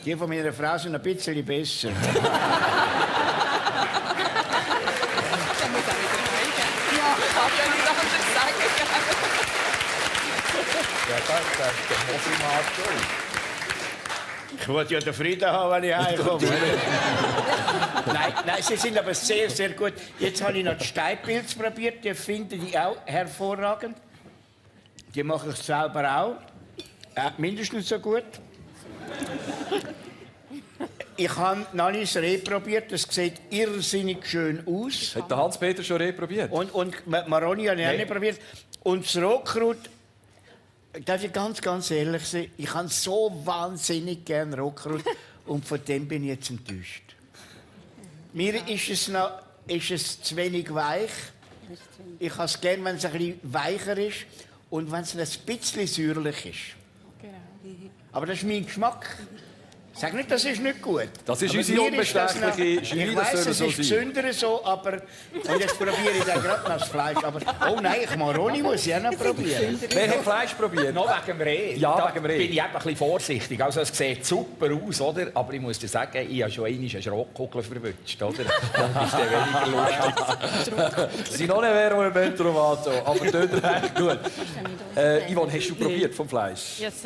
Die von meiner Frau sind ein bisschen besser. Ich wollte ja den Frieden haben, wenn ich heimkomme. Nein, sie sind aber sehr, sehr gut. Jetzt habe ich noch die Steinpilze probiert, die finde ich auch hervorragend. Die mache ich selber auch. Mindestens so gut. Ich habe noch nicht das Reh probiert, das sieht irrsinnig schön aus. Hat der Hans-Peter schon Reh probiert? Und Maroni habe ich auch nicht probiert. Und das Rotkraut, darf ich ganz, ganz ehrlich sein, ich habe so wahnsinnig gerne Rotkraut und von dem bin ich jetzt enttäuscht. Mir ist es zu wenig weich. Ich habe es gerne, wenn es ein bisschen weicher ist und wenn es ein bisschen säuerlich ist. Aber das ist mein Geschmack. Sag nicht, das ist nicht gut. Das ist aber unsere unbestechliche Jury, ich das weiss, soll es so ist sein. gesünder so, aber... Und jetzt probiere ich dann gerade noch das Fleisch. Aber, oh nein, Maroni muss ich auch noch probieren. Wer hat Fleisch probiert? Noch wegen dem Reh. Ja, da wegen dem Reh. bin ich eben ein bisschen vorsichtig. Also, es sieht super aus, oder? Aber ich muss dir sagen, ich habe schon einmal eine Schrottkugel verwünscht, oder? Das ist dann weniger lustig. Si non è vero un ben trovato, aber tönt recht gut. Yvonne, hast du probiert vom Fleisch? Ja, das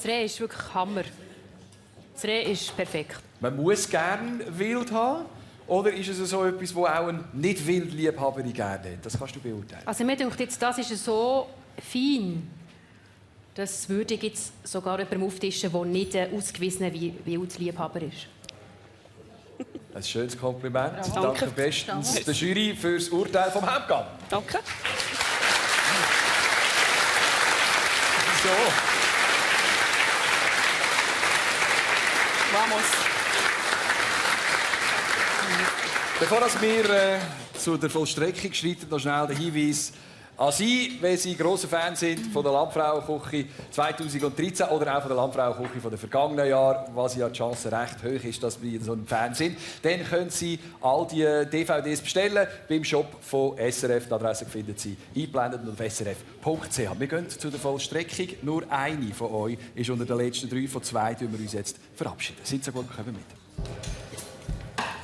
Reh ist wirklich Hammer. Das Reh ist perfekt. Man muss gerne wild haben? Oder ist es so etwas, wo auch ein nicht wild Liebhaber gerne hat? Das kannst du beurteilen. Also mir denkt jetzt, das ist so fein, das würde ich jetzt sogar jemandem auftischen, der nicht ein ausgewiesener Wildliebhaber ist. Ein schönes Kompliment. Danke. Danke bestens der Jury für das Urteil vom Hauptgang. Danke. So. Vamos. Bevor wir zu der Vollstreckung schreiten, noch schnell der Hinweis an Sie, wenn Sie grosse Fans sind von der Landfrauenküche 2013 oder auch von der Landfrauenküche von den vergangenen Jahren, was ja die Chance recht hoch ist, dass wir so ein Fan sind, dann können Sie all die DVDs bestellen beim Shop von SRF. Die Adresse finden Sie eingeblendet auf srf.ch. Wir gehen zu der Vollstreckung. Nur eine von euch ist unter den letzten 3. Von 2 wir uns jetzt verabschieden. Sind Sie gut, kommen mit.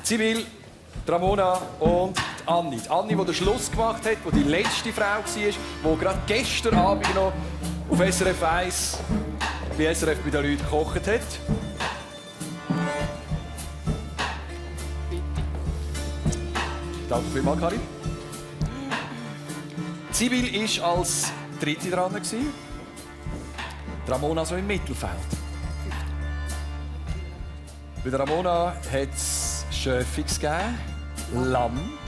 Sibyl, Ramona und Anni. Die Anni, die den Schluss gemacht hat, die die letzte Frau war, die gerade gestern Abend noch auf SRF 1 bei SRF bei den Leuten gekocht hat. Danke vielmals, Karin. Sibyl war als Dritte dran. Ramona so im Mittelfeld. Bei der Ramona hat es Schöfix gegeben, Lamm,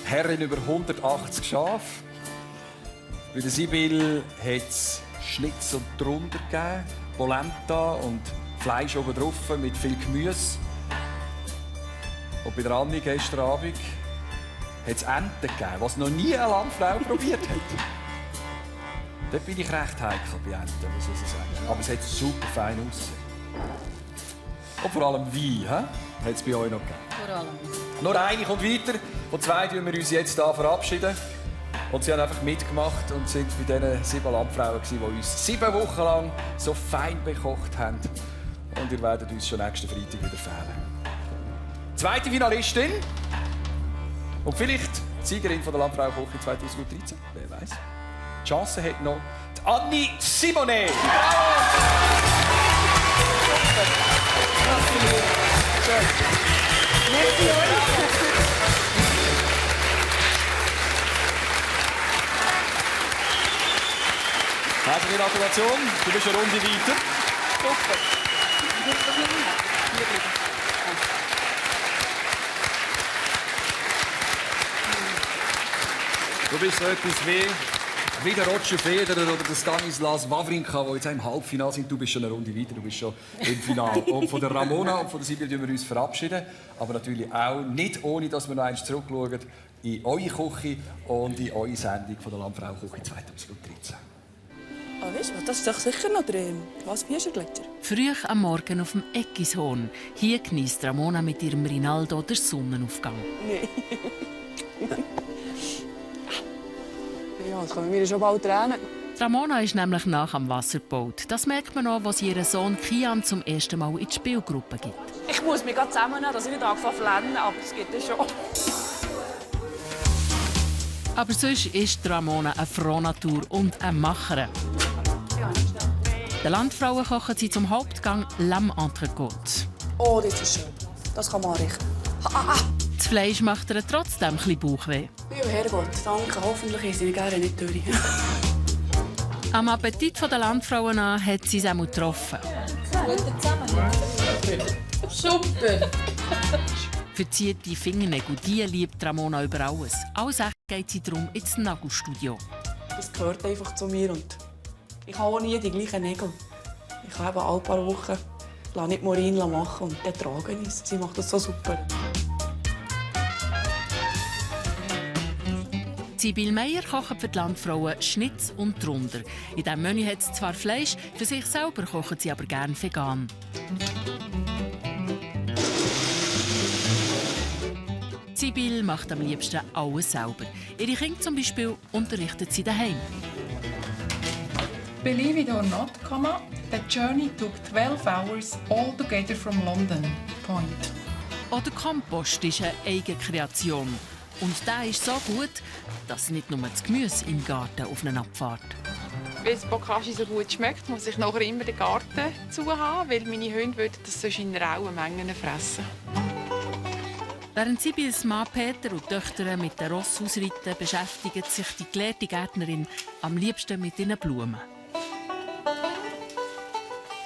Herrin über 180 Schafe. Bei der Sibyl hat es Schnitz und drunter gegeben, Polenta und Fleisch oben drauf mit viel Gemüse. Und bei der Anni gestern Abend hat es Enten gegeben, was noch nie eine Landfrau probiert hat. Dort bin ich recht heikel bei Enten, muss ich sagen. Aber es hat super fein ausgesehen. Und vor allem Wein, hat es bei euch noch gegeben. Vor allem. Nur eine kommt weiter. Und 2 verabschieden wir uns jetzt hier verabschieden. Und sie haben einfach mitgemacht und sind bei diesen 7 Landfrauen, die uns 7 Wochen lang so fein bekocht haben. Und ihr werdet uns schon nächsten Freitag wieder fehlen. Zweite Finalistin. Und vielleicht die Siegerin von der Landfrauenküche 2013. Wer weiß. Die Chance hat noch die Anni Simone. Merci euch. Herzliche Gratulation, du bist eine Runde weiter. Du bist so etwas wie der Roger Federer oder der Stanislas Wawrinka, die jetzt auch im Halbfinale sind. Du bist schon eine Runde weiter, du bist schon im Finale. Und von der Ramona und von der Sibyl wir uns verabschieden. Aber natürlich auch nicht, ohne dass wir noch einmal zurückschauen in eure Küche und in eure Sendung von der Landfrauenküche 2013. Ah, weißt du, das ist doch sicher noch drin. Was, Gletscher? Früh am Morgen auf dem Eckishorn. Hier genießt Ramona mit ihrem Rinaldo den Sonnenaufgang. Nee. Ja, jetzt kommen mir schon bald Tränen. Ramona ist nämlich nach am Wasser gebaut. Das merkt man auch, als ihren Sohn Kian zum ersten Mal in die Spielgruppe gibt. Ich muss mich gerade zusammennehmen, dass ich nicht anfange zu lernen, aber es geht ja schon. Aber sonst ist Ramona eine Frohnatur und eine Macherin. Den Landfrauen kochen sie zum Hauptgang Lamm-Entrecôte. Oh, das ist schön. Das kann man richten. Das Fleisch macht ihr trotzdem ein bisschen Bauchweh. Ja, Herrgott, danke. Hoffentlich ist sie gerne nicht durch. Am Appetit der Landfrauen an hat sie es auch getroffen. Super! Verzierte Fingernägel, die liebt Ramona über alles. Als echt geht sie darum ins Nagelstudio. Das gehört einfach zu mir. Und ich habe auch nie die gleichen Nägel. Ich habe eben alle paar Wochen nicht Maureen machen und dann trage ich es. Sie macht das so super. Sibylle Meyer kocht für die Landfrauen Schnitz und Runder. In diesem Menü hat es zwar Fleisch, für sich selber kochen sie aber gerne vegan. Sibylle macht am liebsten alles selber. Ihre Kinder zum Beispiel unterrichtet sie daheim. Believe it or not, the journey took 12 hours altogether from London. Point. Auch der Kompost ist eine Eigenkreation. Und der ist so gut, dass nicht nur das Gemüse im Garten auf eine Abfahrt. Weil das Bokashi so gut schmeckt, muss ich nachher immer den Garten zuhaben, weil meine Hunde würden das sonst in rauen Mengen fressen. Während Sibylles Mann Peter und die Töchter mit den Ross ausreiten, beschäftigt sich die gelehrte Gärtnerin am liebsten mit ihren Blumen.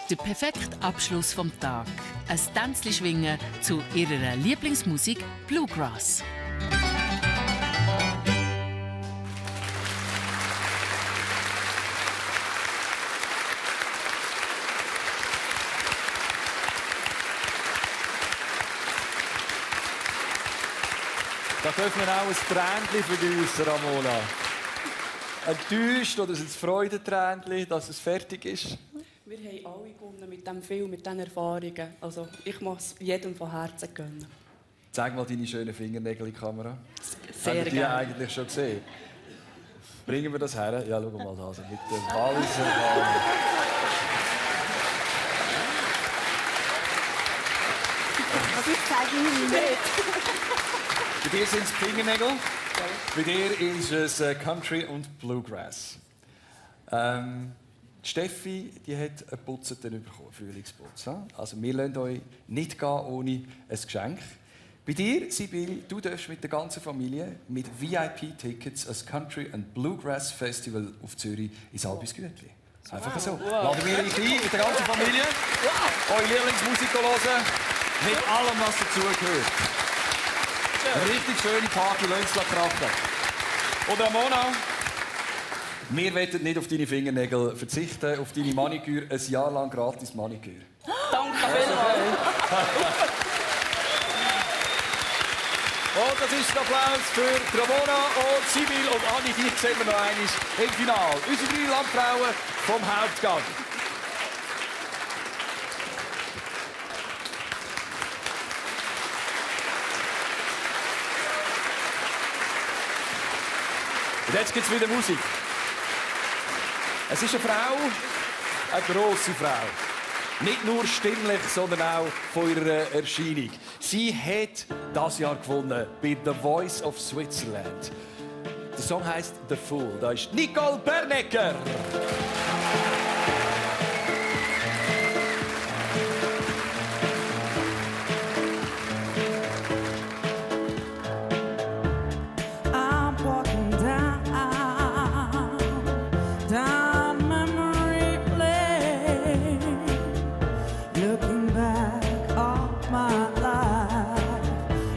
Der perfekte Abschluss vom Tag. Ein Tänzchen schwingen zu ihrer Lieblingsmusik Bluegrass. Da dürfen wir auch ein Tränchen für uns, Ramona. Enttäuscht oder ein Freudentränchen, dass es fertig ist? Wir haben alle gewonnen mit diesem Film, mit diesen Erfahrungen. Also ich muss es jedem von Herzen gönnen. Zeig mal deine schönen Fingernägel in die Kamera. Sehr Haben die gerne. eigentlich schon gesehen? Bringen wir das her? Ja, schau mal da. Also mit dem Walliser Haaren. Also ich zeige Ihnen nicht. Bei dir sind es Fingernägel. Bei dir ist es Country und Bluegrass. Steffi, die hat einen Putzeten bekommen, Frühlingsputz. Also wir lassen euch nicht gehen ohne ein Geschenk. Bei dir, Sibylle, du darfst mit der ganzen Familie mit VIP-Tickets ein Country and Bluegrass Festival auf Zürich ins Albisgütli. Einfach so. Laden wir euch ein mit der ganzen Familie. Eure Lieblingsmusik hören. Mit allem, was dazugehört. Eine richtig schöne Party, lasst es krachen. Und Ramona, wir wollen nicht auf deine Fingernägel verzichten, auf deine Maniküre, ein Jahr lang gratis Maniküre. Danke vielmals. Und das ist der Applaus für Ramona und Sibylle und Anni. Die sehen wir noch einmal im Finale. Unsere 3 Landfrauen vom Hauptgang. Und jetzt gibt es wieder Musik. Es ist eine Frau, eine grosse Frau. Nicht nur stimmlich, sondern auch von ihrer Erscheinung. Sie hat das Jahr gewonnen bei The Voice of Switzerland. Der Song heißt The Fool. Da ist Nicole Bernecker.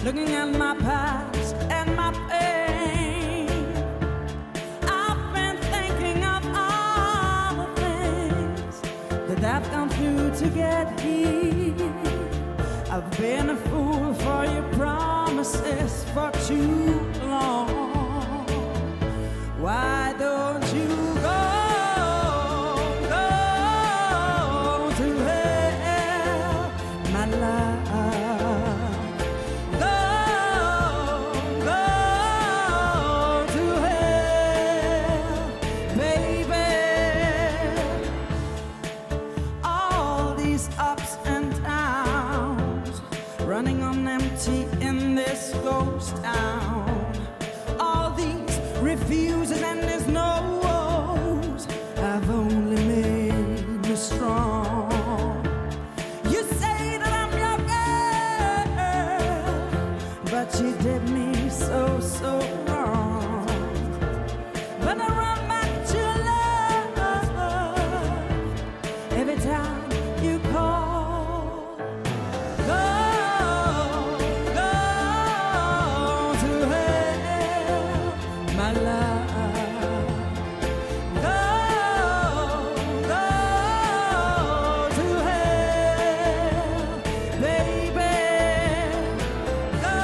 Looking at my past and my pain, I've been thinking of all the things that I've gone through to get here. I've been a fool for your promises for too long. Why don't you go to hell, my love? Running on empty in this ghost town. All these refuses and there's no so wrong. But I run back to love every time you call. Go to hell, my love. Go to hell, baby. Go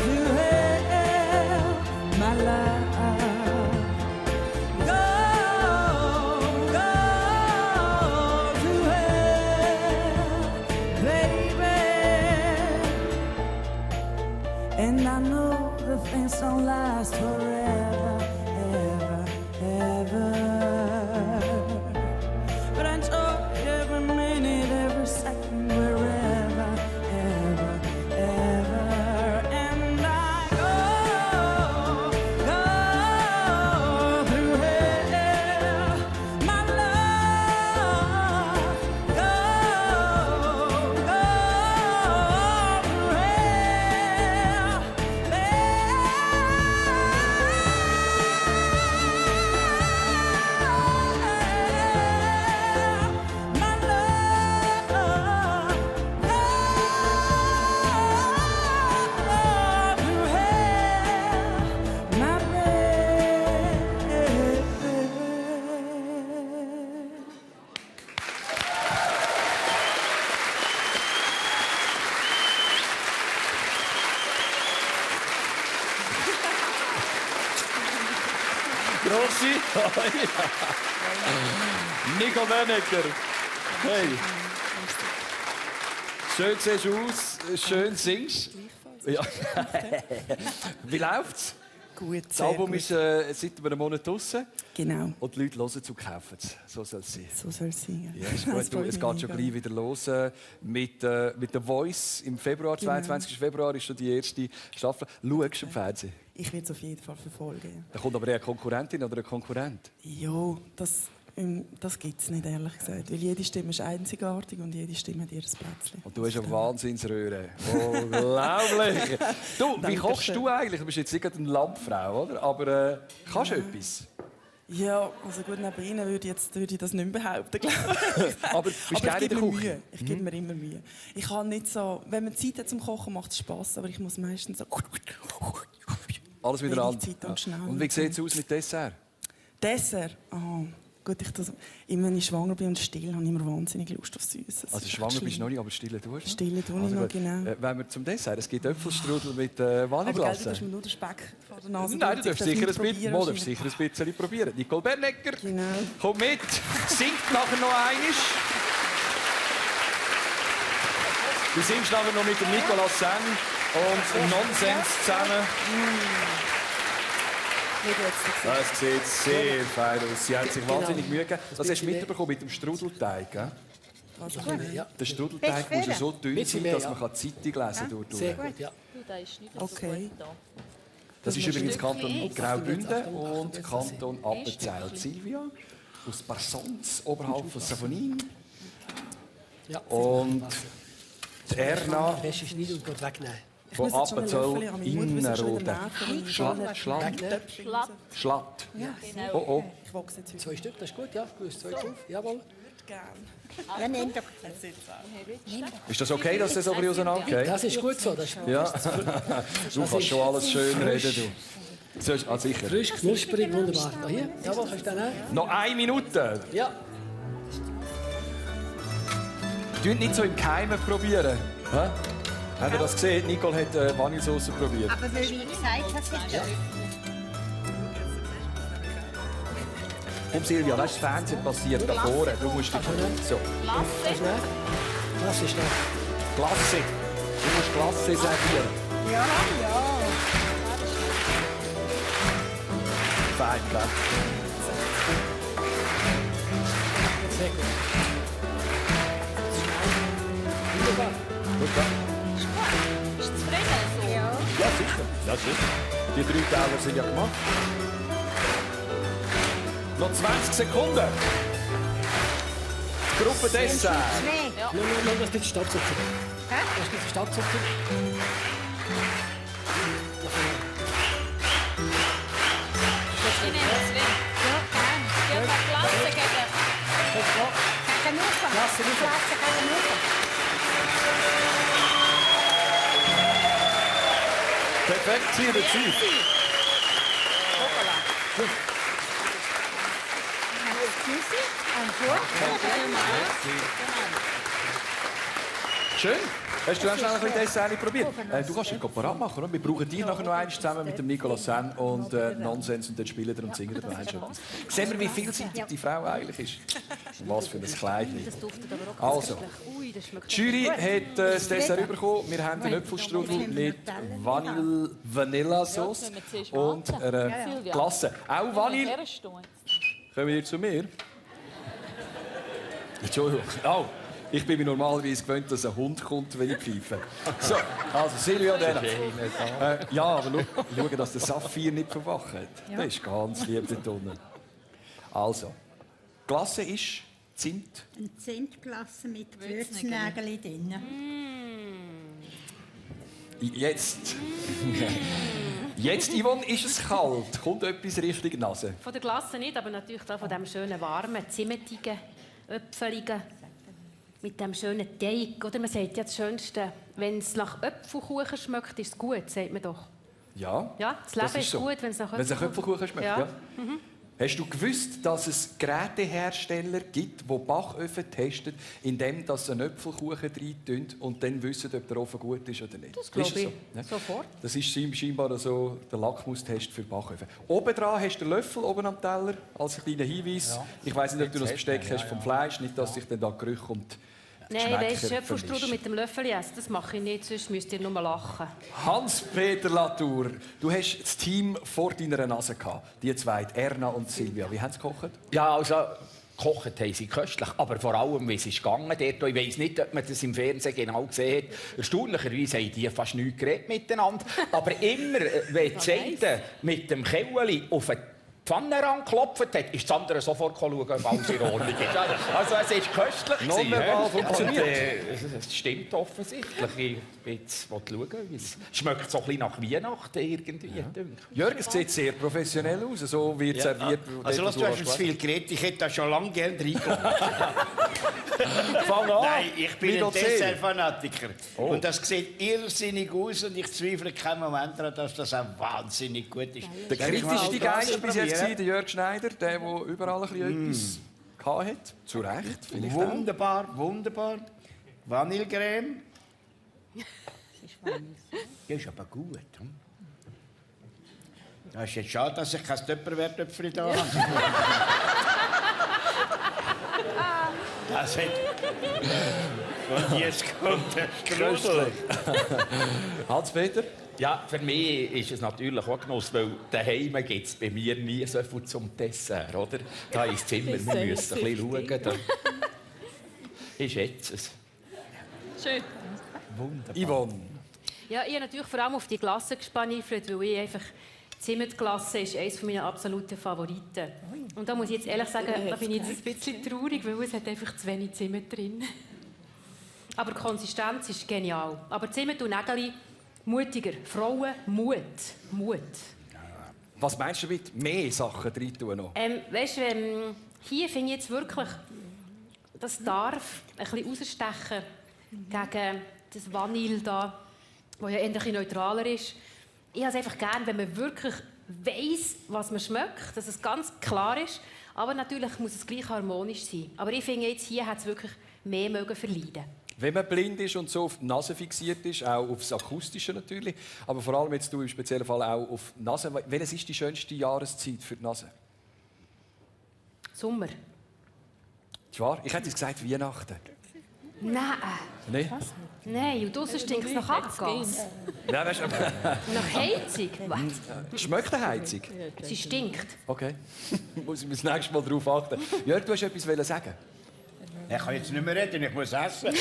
to hell, my love. Go to hell, baby. And I know the things don't last forever, ever, ever. But I enjoy every minute, every second, wherever, ever, ever. And I go through hell, my love. Go through hell, my love. Through hell, my Grossi. Nicole Bernecker. Hey. Schön siehst du aus, schön singst. Ja. Wie läuft's? Gut, Das sehr Album gut. ist seit einem Monat draussen. Genau. Und die Leute hören es und kaufen es. So soll es sein. So soll es sein. Ja, ist gut. Du, es geht schon gleich wieder los mit The Voice im Februar. Genau. 22. Februar ist schon die erste Staffel. Schaust du im Fernsehen? Ich werde es auf jeden Fall verfolgen. Da kommt aber eher eine Konkurrentin oder ein Konkurrent. Ja, das gibt es nicht, ehrlich gesagt. Weil jede Stimme ist einzigartig und jede Stimme hat ihr Plätzchen. Und du hast eine Wahnsinnsröhre. Unglaublich. Du, wie Dankeschön. kochst du eigentlich? Du bist jetzt nicht gerade eine Lampfrau, oder? Aber kannst du etwas? Ja, also gut, neben Ihnen würde ich das nicht mehr behaupten, glaube ich. Aber bist ich gerne in der gebe mir Küche? Mühe. Ich gebe mir immer Mühe. Ich kann nicht so... Wenn man Zeit hat zum Kochen, macht es Spass, aber ich muss meistens so... Alles wieder Wenig an. Zeit und schnell. Und wie sieht es aus mit Dessert? Dessert? Oh, gut, immer wenn ich schwanger bin und still, habe ich immer wahnsinnig Lust auf Süßes. Also schwanger bist du noch nicht, aber stille tust du? Stille tue ich Also noch, gut. genau. Wenn wir zum Dessert, es gibt Äpfelstrudel mit Aber gell, du Vanilleglace. darfst mir nur den Speck vor der Nase Nein, du darfst sicher ein bisschen, probieren. du darfst sicher ein bisschen probieren. Nicole Bernecker, Genau. komm mit, singt nachher noch einmal. Du singst nachher noch mit dem Nicolas Sen und Nonsens zusammen. Das sieht sehr fein aus. Sie hat sich wahnsinnig Mühe gegeben. Das hast du mitbekommen mit dem Strudelteig, gell? Also, Ja. Der Strudelteig muss ja so dünn sein, dass man die Zeitung lesen kann. Sehr gut, ja. Der ist nicht Okay. so gut Das ist übrigens Kanton Stückchen. Graubünden und Kanton Appenzell. Silvia aus Barsons, oberhalb von Savonin. Ja. Und die Erna Fest schneiden und geht wegnehmen. von Appenzell Innerrhoden. Schlatt. Schlatt. Ja, Oh, oh. Ich wachse jetzt 2 Stück, das ist gut, ja. Du hast 2 drauf, jawohl. Ja, nimm doch. Ist das okay, dass das so ein bisschen auseinandergeht? Das ist gut so. Das ist Ja. Du kannst schon alles schön reden, du. Sollst- Ah, sicher. frisch, knusprig, wunderbar. Da hier, jawohl, kannst du den nehmen? Noch 1 Minute. Ja. Tut nicht so im Keimen probieren. Hä? Habt ihr das gesehen? Nicole hat Vanillesauce probiert. Aber weil wie gesagt hast, ist das. Komm Silvia, weißt du, das Fernsehen passiert da vorne. Du musst dich... So. Das ist noch. Klasse. Du musst Klasse servieren. Ja, ja. Fein, gell? Sehr gut. Wunderbar. Gut, gell? Bist du zufrieden so? Ja. Ja, sicher. Ja, sicher. Die 3 Teller sind ja gemacht. Noch 20 Sekunden. Gruppe Dessert. Nein, das ist Stadtzucker. Hä? Das ist Stadtzucker. Die Flasche kann man nicht. Perfekt, Sie dazu. Schön. Hast du auch schnell ein bisschen Dessert probiert? Du kannst ihn parat machen, oder? Wir brauchen dich nachher noch einmal zusammen mit dem Nicolas Sen und Nonsens und dann spielen wir und singen wir noch etwas. Sehen wir, wie vielseitig die Frau eigentlich ist. Was für ein Kleid. Also, die Jury hat das Dessert bekommen. Wir haben den Äpfelstrudel mit Vanillasauce und einer Glasse. Auch Vanille. Kommen wir zu mir? Entschuldigung. Oh. Ich bin mir normalerweise gewöhnt, dass ein Hund kommt, wenn ich pfeife. So, also Silvia, dann. Ja, aber schau, dass der Saphir nicht verwacht. Ja. Das ist ganz lieb dort unten. Also, Glasse ist Zimt. Eine Zimtglasse mit Gewürznägeln drin. Jetzt. Jetzt, Yvonne, ist es kalt. Kommt etwas Richtung Nase? Von der Glasse nicht, aber natürlich von dem schönen, warmen, zimtigen, äpfeligen. Mit dem schönen Teig. Oder man sagt ja das Schönste, wenn es nach Äpfelkuchen schmeckt, ist es gut, sagt man doch. Ja, ja, das Leben ist so gut, wenn es nach Äpfelkuchen schmeckt. Ja. Ja. Mhm. Hast du gewusst, dass es Gerätehersteller gibt, die Backöfen testen, indem sie einen Äpfelkuchen reintun und dann wissen, ob der Ofen gut ist oder nicht? Das glaube ich. So? Ja? Sofort. Das ist scheinbar so der Lackmustest für Backöfen. Obendran hast du den Löffel oben am Teller, als kleiner Hinweis. Ja. Ich weiss nicht, ob du noch das Besteck hast vom Fleisch, nicht, dass sich dann da Gerüche und Nein, weißt du, Äpfelstrudel mit dem Löffel essen, das mache ich nicht, sonst müsst ihr nur lachen. Hans-Peter Latour, du hast das Team vor deiner Nase gehabt. Die zwei, Erna und Silvia. Wie haben sie gekocht? Ja, also gekocht haben sie köstlich, aber vor allem, wie es ist gegangen. Ich weiss nicht, ob man das im Fernsehen genau gesehen hat. Erstaunlicherweise haben die fast nichts geredet miteinander. Aber immer, wenn die Seite mit dem Kelleli auf eine Pfanne rangeklopft hat, ist das andere sofort schauen, ob alles in Ordnung ist. Also es ist köstlich. Nonverbal funktioniert. Es stimmt offensichtlich. Jetzt will ich schauen. Es schmeckt so ein bisschen nach Weihnachten irgendwie. Ja. Jörg, es sieht sehr professionell aus. So wird serviert. Also du hast jetzt viel geredet. Ich hätte da schon lange gerne reingelassen. Fang an. Nein, ich bin ein Dessert-Fanatiker. Oh. Und das sieht irrsinnig aus und ich zweifle keinen Moment daran, dass das auch wahnsinnig gut ist. Der kritischste Geist bis jetzt war der Jörg Schneider, der überall ein bisschen etwas hatte. Zu Recht. Wunderbar, wunderbar. Vanillecreme. Ja, ist aber gut. Das ist jetzt schade, dass ich kein Töpperwertöpfchen da habe. Das hat... Und jetzt kommt der Strudel. Hans-Peter? Ja, für mich ist es natürlich auch Genuss, weil daheim gibt es bei mir nie so viel zum Dessert, oder? Da ist Zimmer, wir müssen ein bisschen schauen. Da ist jetzt es. Schön. Wunderbar. Yvonne? Ja, ich habe natürlich vor allem auf die Glasse gespannt, weil ich einfach... Zimtglasse ist eines meiner absoluten Favoriten. Und da muss ich jetzt ehrlich sagen, da bin ich jetzt ein bisschen traurig, weil es hat einfach zu wenig Zimt drin. Aber die Konsistenz ist genial. Aber Zimt und Nägel, mutiger. Frauen, Mut. Mut. Was meinst du damit? Mehr Sachen rein tun noch? Weißt du, hier finde ich jetzt wirklich, das darf ein bisschen rausstechen gegen das Vanille da, das ja eher neutraler ist. Ich habe es einfach gern, wenn man wirklich weiss, was man schmeckt, dass es ganz klar ist. Aber natürlich muss es gleich harmonisch sein. Aber ich finde, jetzt hier hat es wirklich mehr verleiden. Wenn man blind ist und so auf die Nase fixiert ist, auch auf das Akustische natürlich, aber vor allem jetzt du im speziellen Fall auch auf die Nase. Welches ist die schönste Jahreszeit für die Nase? Sommer. Schwaar? Ich hätte gesagt Weihnachten. Nein. Nein? Nein, und draussen stinkt es nach Abgas. Nein, weißt du, nach Heizung? Was? Schmeckt eine Heizung? Sie stinkt. Okay. Muss ich das nächste Mal darauf achten. Jörg, du hast etwas sagen. Ich kann jetzt nicht mehr reden, ich muss essen.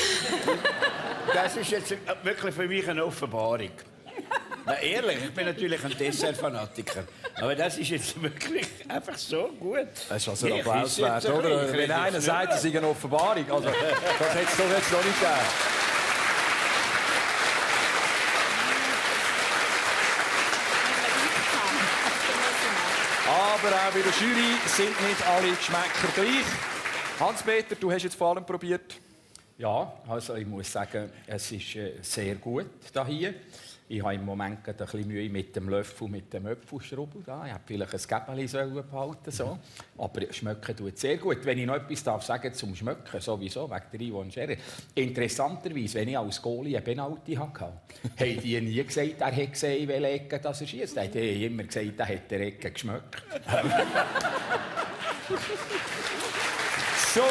Das ist jetzt wirklich für mich eine Offenbarung. Na, ehrlich, ich bin natürlich ein Dessert-Fanatiker. Aber das ist jetzt wirklich einfach so gut. Das ist also ein Applaus wert, oder? Wenn einer sagt, es ist eine Offenbarung, also, das hätte es doch jetzt noch nicht gegeben. Aber auch bei der Jury sind nicht alle Geschmäcker gleich. Hans-Peter, du hast jetzt vor allem probiert. Ja, also ich muss sagen, es ist sehr gut hier. Ich habe im Moment ein bisschen Mühe mit dem Löffel, mit dem Äpfelschrubbel. Ich hätte vielleicht ein Gäbeli behalten sollen. Aber schmecken tut sehr gut. Wenn ich noch etwas sagen darf zum Schmecken, sowieso, wegen der Yvonne Scherer. Interessanterweise, wenn ich als Goalie einen Penalty hatte, haben die nie gesagt, er hätte gesehen, welche Ecke er schiesst. Die haben immer gesagt, er hätte der Ecke geschmeckt. So.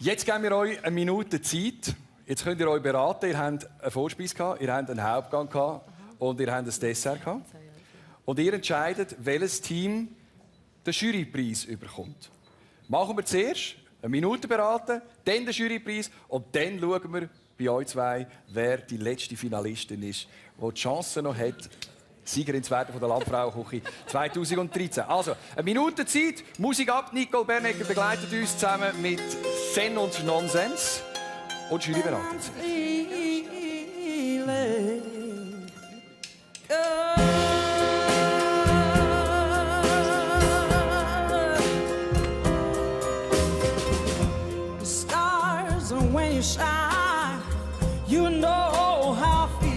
Jetzt geben wir euch eine Minute Zeit. Jetzt könnt ihr euch beraten. Ihr habt eine Vorspeise gehabt, ihr habt einen Hauptgang gehabt und ihr habt ein Dessert gehabt. Und ihr entscheidet, welches Team den Jurypreis überkommt. Machen wir zuerst eine Minute beraten, dann den Jurypreis und dann schauen wir bei euch zwei, wer die letzte Finalistin ist, die die Chance noch hat, Siegerin zu werden von der Landfrauenküche 2013. Also, eine Minute Zeit, Musik ab. Nicole Bernecker begleitet uns zusammen mit Zen und Nonsens und Jury beraten. Stars, when you shine, you know how I feel.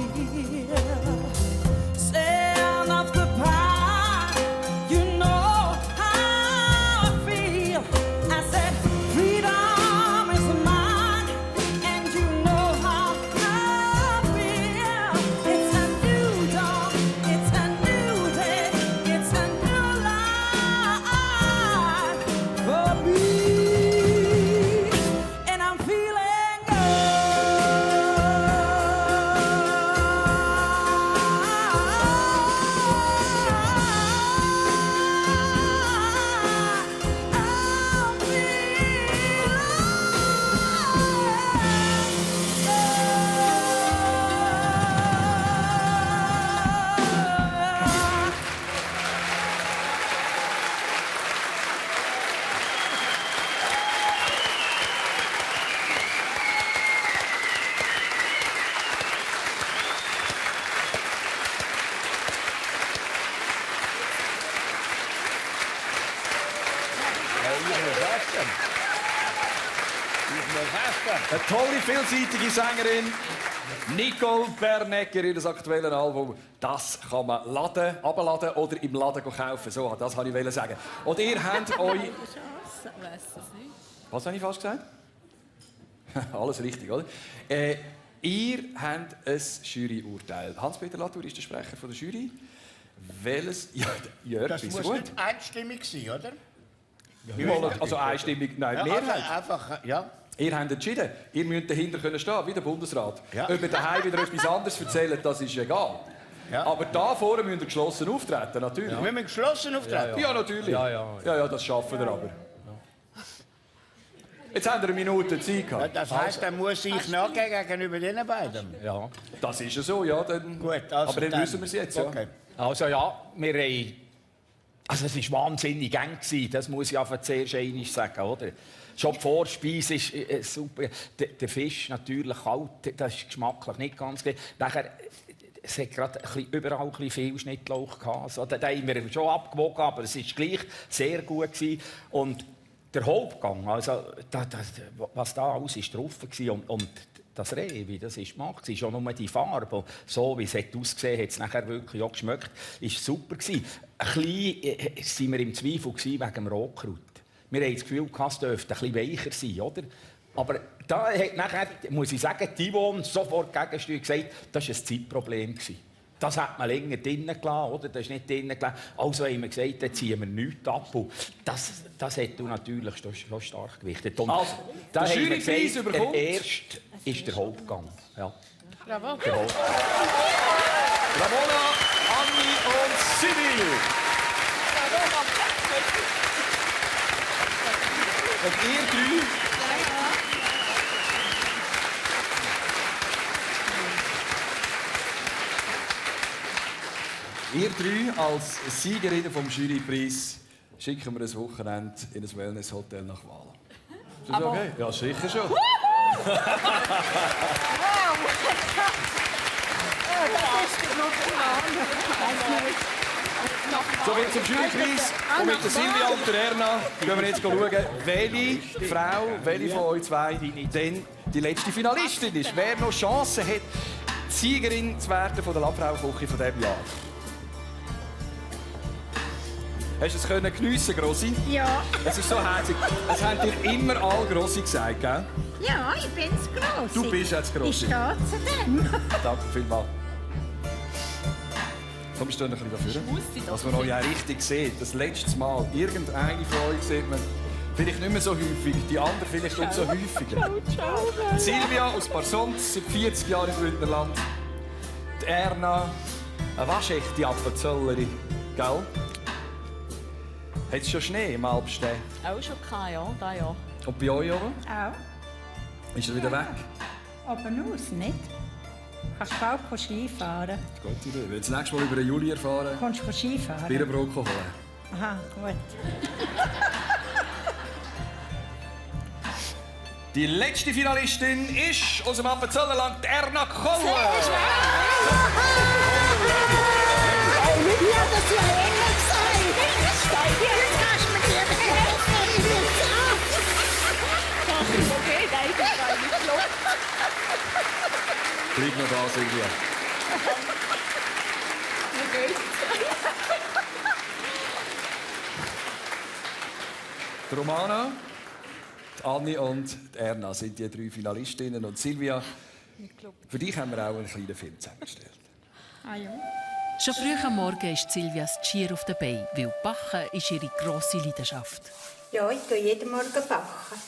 Eine tolle, vielseitige Sängerin. Nicole Bernecker, ihr aktuelles Album. Das kann man runterladen oder im Laden kaufen. So, das wollte ich sagen. Und ihr habt euch... Was habe ich falsch gesagt? Alles richtig, oder? Ihr habt ein Juryurteil. Hans-Peter Latour ist der Sprecher von der Jury. Welches... Ja, Jörg, das muss gut. nicht einstimmig sein, oder? Ja, also einstimmig, nein, ja, Mehrheit. Also einfach, ja. Ihr habt entschieden, ihr müsst dahinter stehen, wie der Bundesrat. Ja. Ob ihr daheim wieder etwas anderes erzählt, das ist egal. Ja. Aber da vorne müsst ihr geschlossen auftreten, natürlich. Ja. Wir müssen geschlossen auftreten? Ja, natürlich. Ja, das schaffen wir aber. Jetzt haben wir eine Minute Zeit gehabt. Ja, das heisst, dann muss ich nachgehen gegenüber den beiden? Ja. Das ist ja so, ja. Dann... Gut, also aber dann wissen wir es jetzt, ja. Okay. Also ja, wir haben... Also es war wahnsinnig eng, das muss ich einfach zuerst einmal sagen, oder? Schon die Vorspeise ist super. Der Fisch natürlich kalt, das ist geschmacklich nicht ganz gut. Nachher, es hat gerade überall ein bisschen viel Schnittlauch gehabt. Also, da haben wir schon abgewogen, aber es war gleich sehr gut gewesen. Und der Hauptgang, also was da alles ist drauf war und das Reh, wie das ist gemacht, ist schon nur die Farbe. So wie es ausgesehen hat, es nachher wirklich auch geschmeckt, ist super gewesen. Ein bisschen waren wir im Zweifel wegen dem Rotkraut. Wir haben das Gefühl, es dürfte ein bisschen weicher sein, oder? Aber da hat nachher, muss ich sagen, die Yvonne sofort gegensteuert gesagt, das war ein Zeitproblem. Das hat man länger drinnen gelassen, oder? Das ist nicht drinnen gelassen. Also haben wir gesagt, dann ziehen wir nichts ab. Und das hat du natürlich schon stark gewichtet. Und also, da der Jurypreis überkommt. Der erste ist der Hauptgang. Ja. Bravo. Der Hauptgang. Ramona, Anni und Sibyl. Und ihr drei... Ihr drei als Siegerinnen vom Jurypreis schicken wir ein Wochenende in ein Wellnesshotel nach Wal. Ist das okay? Ja, sicher schon. Wow! Das ist der Roman. So viel zum Jurypreis. Und mit der Silvia und der Erna gehen wir jetzt schauen, welche Frau, welche von euch zwei denn die letzte Finalistin ist. Wer noch Chancen hat, Siegerin zu werden von der Landfrauenküche von diesem Jahr. Hast du es können geniessen, Grossi? Ja. Es ist so herzig. Es haben dir immer alle Grossi gesagt, gell? Ja, ich bin's Grossi. Du bist jetzt Grossi. Ich stehe zu dem. Danke vielmals. Komm, wir stehen ein bisschen dafür. Dass man euch auch richtig sieht. Das letzte Mal, irgendeine von euch sieht man vielleicht nicht mehr so häufig, die andere vielleicht nicht so häufiger. Silvia aus Barsons, seit 40 Jahren im Bündnerland. Die Erna, eine waschechte Appenzellerin, gell? Hat es schon Schnee im Alpstein? Auch schon gehabt, ja, da ja. Und bei euch oben? Auch. Ist er wieder weg? Oben aus, nicht? Kannst du bald Skifahren? Gute Idee. Wenn du das nächste Mal über den Juli erfahren, Kannst du Skifahren? Birnenbrot holen. Aha, gut. Die letzte Finalistin ist aus dem Appenzellerland, Erna Koller. Ja, das ist ja ähnlich sein. Jetzt kannst du mir die Okay, nein, das war nicht schlimm. Bleib noch da, Silvia. Die Romana, die Anni und die Erna sind die 3 Finalistinnen. Und Silvia, für dich haben wir auch einen kleinen Film zusammengestellt. Ah ja. Schon früh am Morgen ist Silvias Schier auf den Beinen, weil Backen ist ihre grosse Leidenschaft. Ja, ich gehe jeden Morgen backen.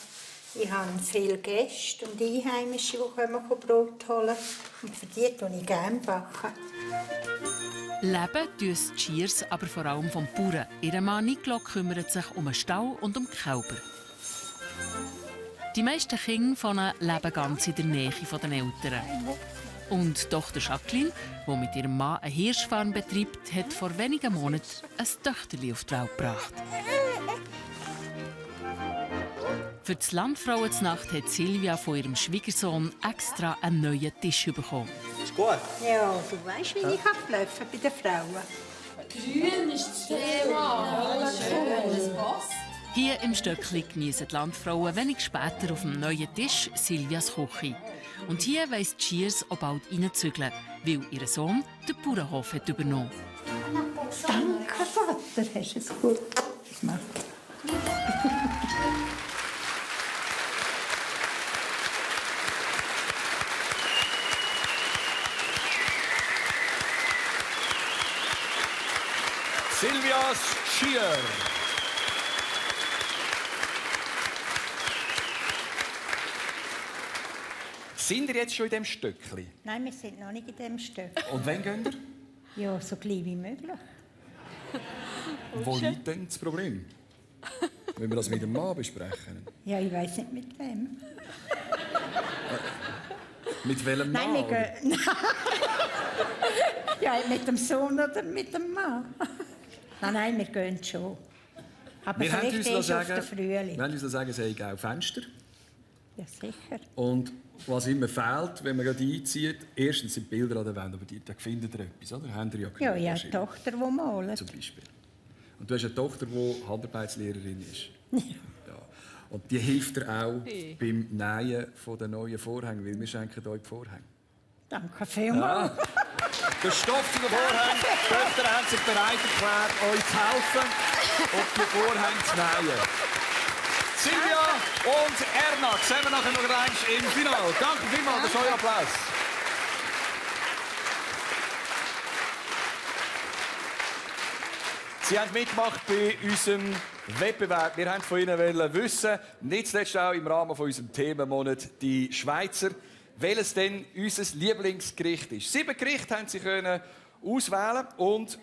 Ich habe viele Gäste und Einheimische, die kommen Brot holen. Und für die tue ich gerne backen. Leben tun die Schiers aber vor allem vom Bauern. Ihr Mann Nicolo kümmert sich um den Stall und um die Kälber. Die meisten Kinder leben ganz in der Nähe der Eltern. Und die Tochter Jacqueline, die mit ihrem Mann eine Hirschfarm betreibt, hat vor wenigen Monaten ein Töchterchen auf die Welt gebracht. Für die Landfrauenznacht hat Silvia von ihrem Schwiegersohn extra einen neuen Tisch bekommen. Ist gut? Ja, du weißt, wie ich ablaufen bei den Frauen. Grün ist das Thema. Das passt. Hier im Stöckli genießen die Landfrauen wenig später auf dem neuen Tisch Silvias Küche. Und hier weiss die Schiers auch bald reinzügeln, weil ihr Sohn den Bauernhof hat übernommen. Danke, Vater, hast du es gut gemacht. Silvias Schier. Sind ihr jetzt schon in diesem Stöckli? Nein, wir sind noch nicht in diesem Stück. Und wann gehen ihr? Ja, so klein wie möglich. Wo liegt denn das Problem? Wenn wir das mit dem Mann besprechen. Ja, ich weiss nicht mit wem. Mit welchem Nein, Mann? wir gehen. Ja, mit dem Sohn oder mit dem Mann. Nein, wir gehen schon. Aber Wir haben vielleicht uns erst auf sagen, den Frühling. wir haben uns sagen, es sei auch Fenster. Ja, sicher. Und was immer fehlt, wenn man gerade einzieht, erstens sind Bilder an der Wand, aber da findet ihr etwas, oder? Habt ihr ja Ja, ich habe eine Tochter, die malt. Zum Beispiel. Und du hast eine Tochter, die Handarbeitslehrerin ist. Ja. Und die hilft dir auch beim Nähen der neuen Vorhänge, weil wir schenken euch die Vorhänge. Danke vielmals. Ja. Der Stoff zu den Vorhängen, die Töchter haben sich bereit erklärt, euch zu helfen und die Vorhänge zu nähen. Silvia und Erna sehen wir nachher noch einmal im Finale. Danke vielmals, das ist euer Applaus. Sie haben mitgemacht bei unserem Wettbewerb. Wir wollten von Ihnen wissen, nicht zuletzt auch im Rahmen von unserem Themenmonat die Schweizer, welches denn unser Lieblingsgericht ist. 7 Gerichte haben Sie können auswählen und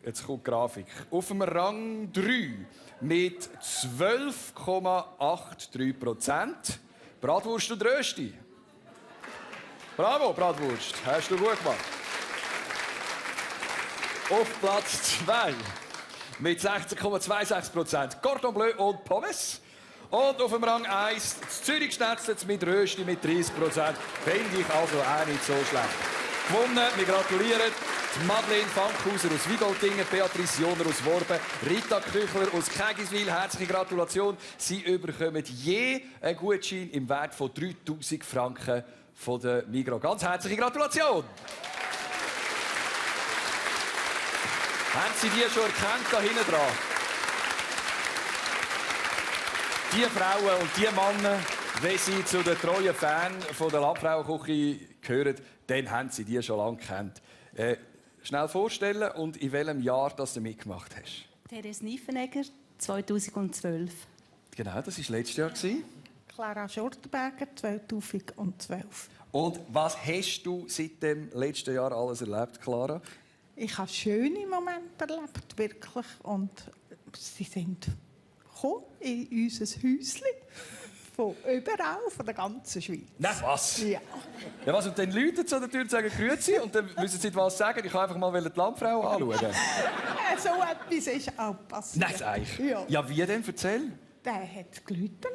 jetzt kommt die Grafik. Auf dem Rang 3 mit 12,83%. Bratwurst und Rösti. Bravo, Bratwurst. Hast du gut gemacht. Auf Platz 2 mit 16,26%. Cordon Bleu und Pommes. Und auf dem Rang 1 das Zürich-Schnetzlitz mit Rösti mit 30%. Finde ich also auch nicht so schlecht. Gewonnen, wir gratulieren. Die Madeleine Fankhauser aus Wigoldingen, Beatrice Joner aus Worben, Rita Küchler aus Kägiswil. Herzliche Gratulation. Sie bekommen je einen Gutschein im Wert von 3000 Franken von der Migros. Ganz herzliche Gratulation. Haben Sie die schon erkannt, da hinten dran? Die Frauen und die Männer, wenn sie zu den treuen Fans der Landfrauenküche gehören, dann haben sie die schon lange gekannt. Schnell vorstellen und in welchem Jahr das du mitgemacht hast. Therese Niefenegger, 2012. Genau, das war letztes Jahr. Clara Schurterberger, 2012. Und was hast du seit dem letzten Jahr alles erlebt, Clara? Ich habe schöne Momente erlebt, wirklich. Und sie sind gekommen in unser Häuschen. Von überall, von der ganzen Schweiz. Nein, was? Ja. Ja, was? Und dann Leute zu der Tür und sagen «Grüezi» und dann müssen sie was sagen. Ich kann einfach mal die Landfrau anschauen. So etwas ist auch passiert. Nein, eigentlich. Ja. Ja, wie denn? Erzähl. Der hat geläutet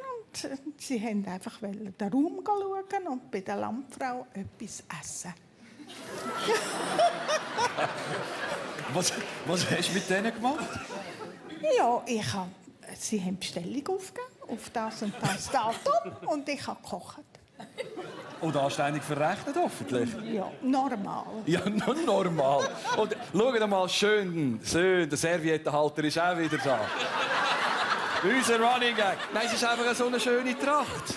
und sie wollten einfach den Raum schauen und bei der Landfrau etwas essen. Was hast du mit denen gemacht? Ja, sie haben Bestellung aufgegeben auf das und das Datum und ich habe gekocht. Und anständig verrechnet, hoffentlich. Ja, normal. Ja, normal. Und schau mal, schön, der Serviettenhalter ist auch wieder da. Unser Running Gag. Nein, es ist einfach so eine schöne Tracht.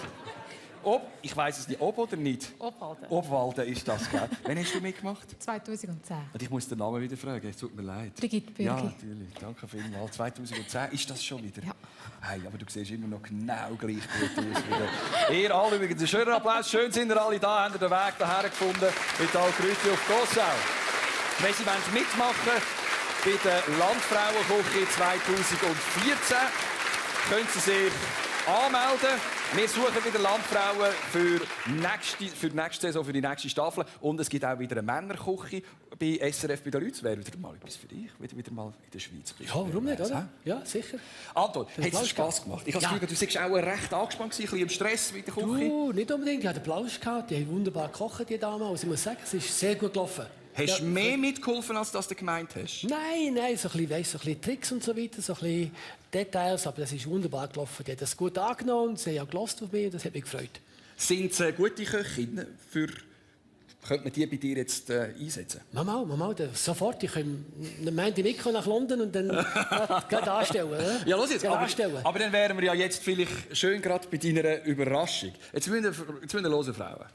Ich weiss es nicht, oder nicht? Obwalden. Obwalden ist das, gell? Wann hast du mitgemacht? 2010. Und ich muss den Namen wieder fragen, es tut mir leid. Brigitte Bürgi. Ja, natürlich. Danke vielmals. 2010, ist das schon wieder? Ja. Hey, aber du siehst immer noch genau gleich gut aus wieder. Ihr alle übrigens einen schönen Applaus. Schön sind ihr alle da, habt ihr den Weg hierher gefunden mit all Grüße auf Gossau. Wenn Sie mitmachen bei der Landfrauenküche 2014, können Sie sich anmelden. Wir suchen wieder Landfrauen für die nächste Saison, für die nächste Staffel. Und es gibt auch wieder eine Männerküche bei SRF bei den Leuten. Das wäre wieder mal etwas für dich, wieder mal in der Schweiz. Ja, warum nicht, oder? Ja, sicher. Anton, hat es Spass gemacht? Ich habe das Gefühl, du warst auch recht angespannt, ein bisschen im Stress mit der Küche. Du, nicht unbedingt. Ich hatte Applaus gehabt. Die haben wunderbar gekocht, die damals. Ich muss sagen, es ist sehr gut gelaufen. Hast du mehr mitgeholfen, als du gemeint hast? Nein, so ein bisschen Tricks und so weiter, so ein bisschen Details, aber das ist wunderbar gelaufen. Die haben das gut angenommen und sie haben gelassen auf mich und das hat mich gefreut. Sind es gute Köchinnen? Könnte man die bei dir jetzt einsetzen? Mama, sofort. Ich kann nicht nach London und dann gerade anstellen. Oder? Ja, los jetzt. Aber dann wären wir ja jetzt vielleicht schön gerade bei deiner Überraschung. Jetzt müssen wir hören, Frauen.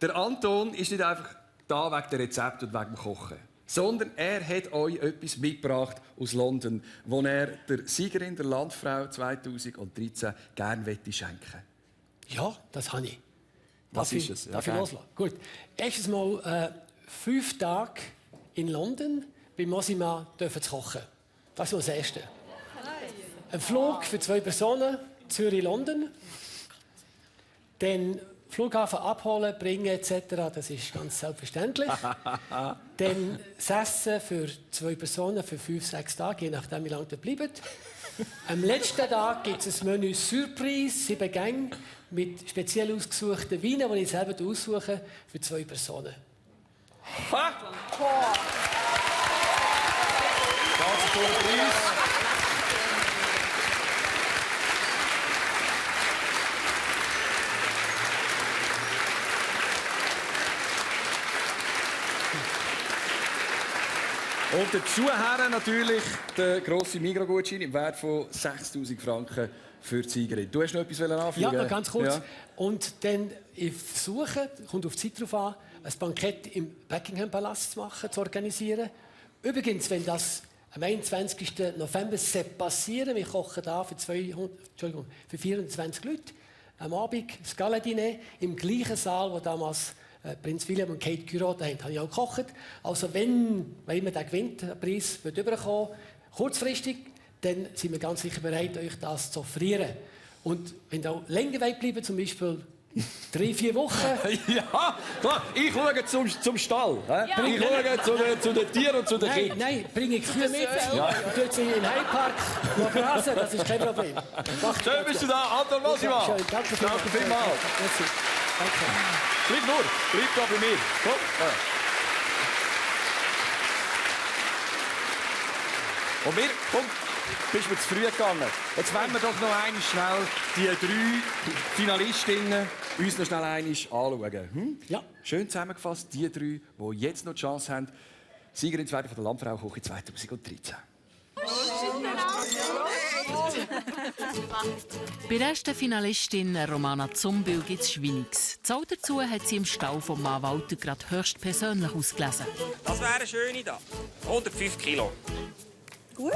Der Anton ist nicht einfach da wegen dem Rezept und wegen dem Kochen. Sondern er hat euch etwas mitgebracht aus London, das er der Siegerin der Landfrau 2013 gerne schenken möchte. Ja, das habe ich. Was ist es? Darf ich loslassen? Gut. Erstes Mal 5 Tage in London bei Mosima zu kochen. Das ist das Erste. Ein Flug für 2 Personen, Zürich-London. Dann Flughafen abholen, bringen etc. Das ist ganz selbstverständlich. Dann das Essen für 2 Personen für 5-6 Tage, je nachdem wie lange ihr bleibt. Am letzten Tag gibt es ein Menü Surprise, 7 Gänge mit speziell ausgesuchten Weinen, die ich selber aussuche, für 2 Personen. Ha! Ganz toller Preis. Und dazu natürlich der grosse Migros-Gutschein im Wert von 6'000 Franken für die Siegerin. Du hast noch etwas anfügen? Ja, noch ganz kurz. Ja. Und dann versuchen, kommt auf die Zeit drauf an, ein Bankett im Buckingham Palast zu machen, zu organisieren. Übrigens, wenn das am 21. November passieren, wir kochen da für 24 Leute am Abend das Gala-Diner im gleichen Saal, wo damals Prinz William und Kate geheiratet haben, habe ich auch gekocht. Also wenn immer der gewinnt, der Preis wird überkommen, kurzfristig, dann sind wir ganz sicher bereit, euch das zu offerieren. Und wenn ihr auch länger bleiben, zum Beispiel 3-4 Wochen. Ja, klar. Ich schaue zum Stall. Ja. Ich schaue zu den Tieren und zu den Kindern. Nein, bringe ich Kühe mit. Ja. Tut sie in den Heidepark noch grasen, das ist kein Problem. Schön bist du da, Anton Mosima. Schön, danke vielmals. Danke. Danke. Bleib da bei mir. Komm. Und wir, komm, bist mir zu früh gegangen. Jetzt wollen wir doch noch einmal schnell die 3 Finalistinnen uns noch schnell einmal anschauen. Ja. Schön zusammengefasst, die 3, die jetzt noch die Chance haben, Siegerin von der Landfrauenküche 2013. Bei der ersten Finalistin Romana Zumbühl gibt es Schwiniges. Die Zahl dazu hat sie im Stall von Mann Walter gerade höchstpersönlich ausgelesen. Das wäre eine schöne da. 105 Kilo. Gut.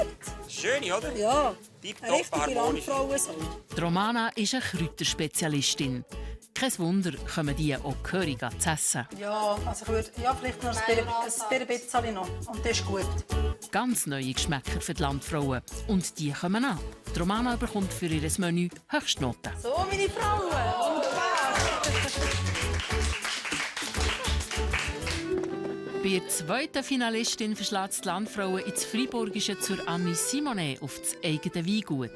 Schöne, oder? Ja. Tipptopp, Eine richtige harmonisch. Landfrauensau. Die Romana ist eine Kräuterspezialistin. Kein Wunder, kommen die auch gehörig zu essen. Ja, also ich würde vielleicht noch ein bisschen noch. Und das ist gut. Ganz neue Geschmäcker für die Landfrauen. Und die kommen an. Die Romana bekommt für ihr Menü Höchstnoten. So, meine Frauen. Bei der zweiten Finalistin verschlägt die Landfrauen ins Freiburgische zur Annie Simonet auf das eigene Weingut.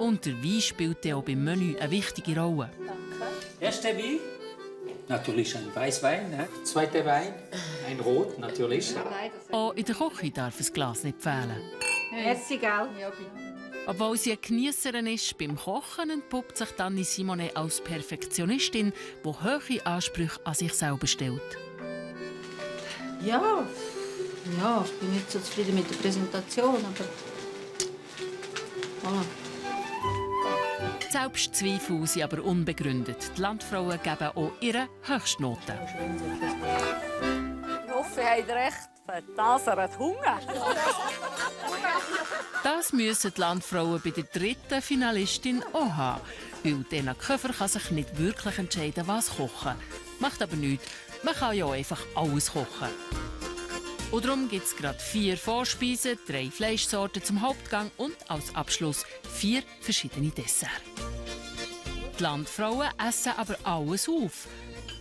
Und der Wein spielt auch beim Menü eine wichtige Rolle. Erster Wein, natürlich ein Weißwein. Ne? Zweiter Wein, ein Rot, natürlich. Auch in der Küche darf ein Glas nicht fehlen. Merci, gell? Obwohl sie eine Geniesserin ist, beim Kochen entpuppt sich Annie Simonet als Perfektionistin, die hohe Ansprüche an sich selber stellt. Ja, ich bin nicht so zufrieden mit der Präsentation, aber... Voilà. Selbstzweifel sind aber unbegründet. Die Landfrauen geben auch ihre Höchstnoten. Ich hoffe, ihr habt recht. Das hat Hunger. Das müssen die Landfrauen bei der dritten Finalistin auch haben. Weil Dena Köfer kann sich nicht wirklich entscheiden, was kochen. Macht aber nichts. Man kann ja auch einfach alles kochen. Und darum gibt es gerade 4 Vorspeisen, 3 Fleischsorten zum Hauptgang und als Abschluss 4 verschiedene Desserts. Die Landfrauen essen aber alles auf.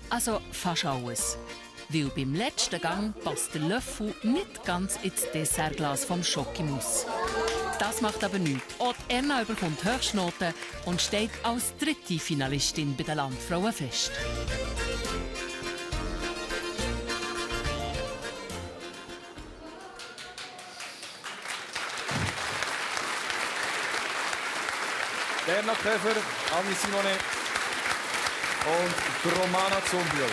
Also fast alles. Weil beim letzten Gang passt der Löffel nicht ganz ins Dessertglas vom Schokimus. Das macht aber nichts. Auch die Erna bekommt Höchstnoten und steht als dritte Finalistin bei den Landfrauen fest. Erna Köfer, Annie Simonet und Romana Zumbühl.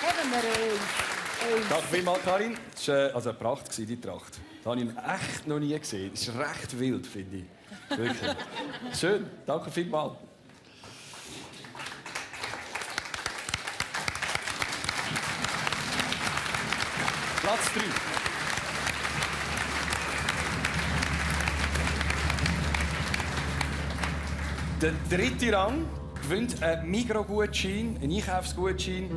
Haben wir euch. Danke vielmals, Karin. Das war eine Pracht, die Tracht. Das habe ich echt noch nie gesehen. Das ist recht wild, finde ich. Wirklich. Schön, danke vielmals. Platz 3. Der dritte Rang gewinnt einen Migros-Gutschein, einen Einkaufsgutschein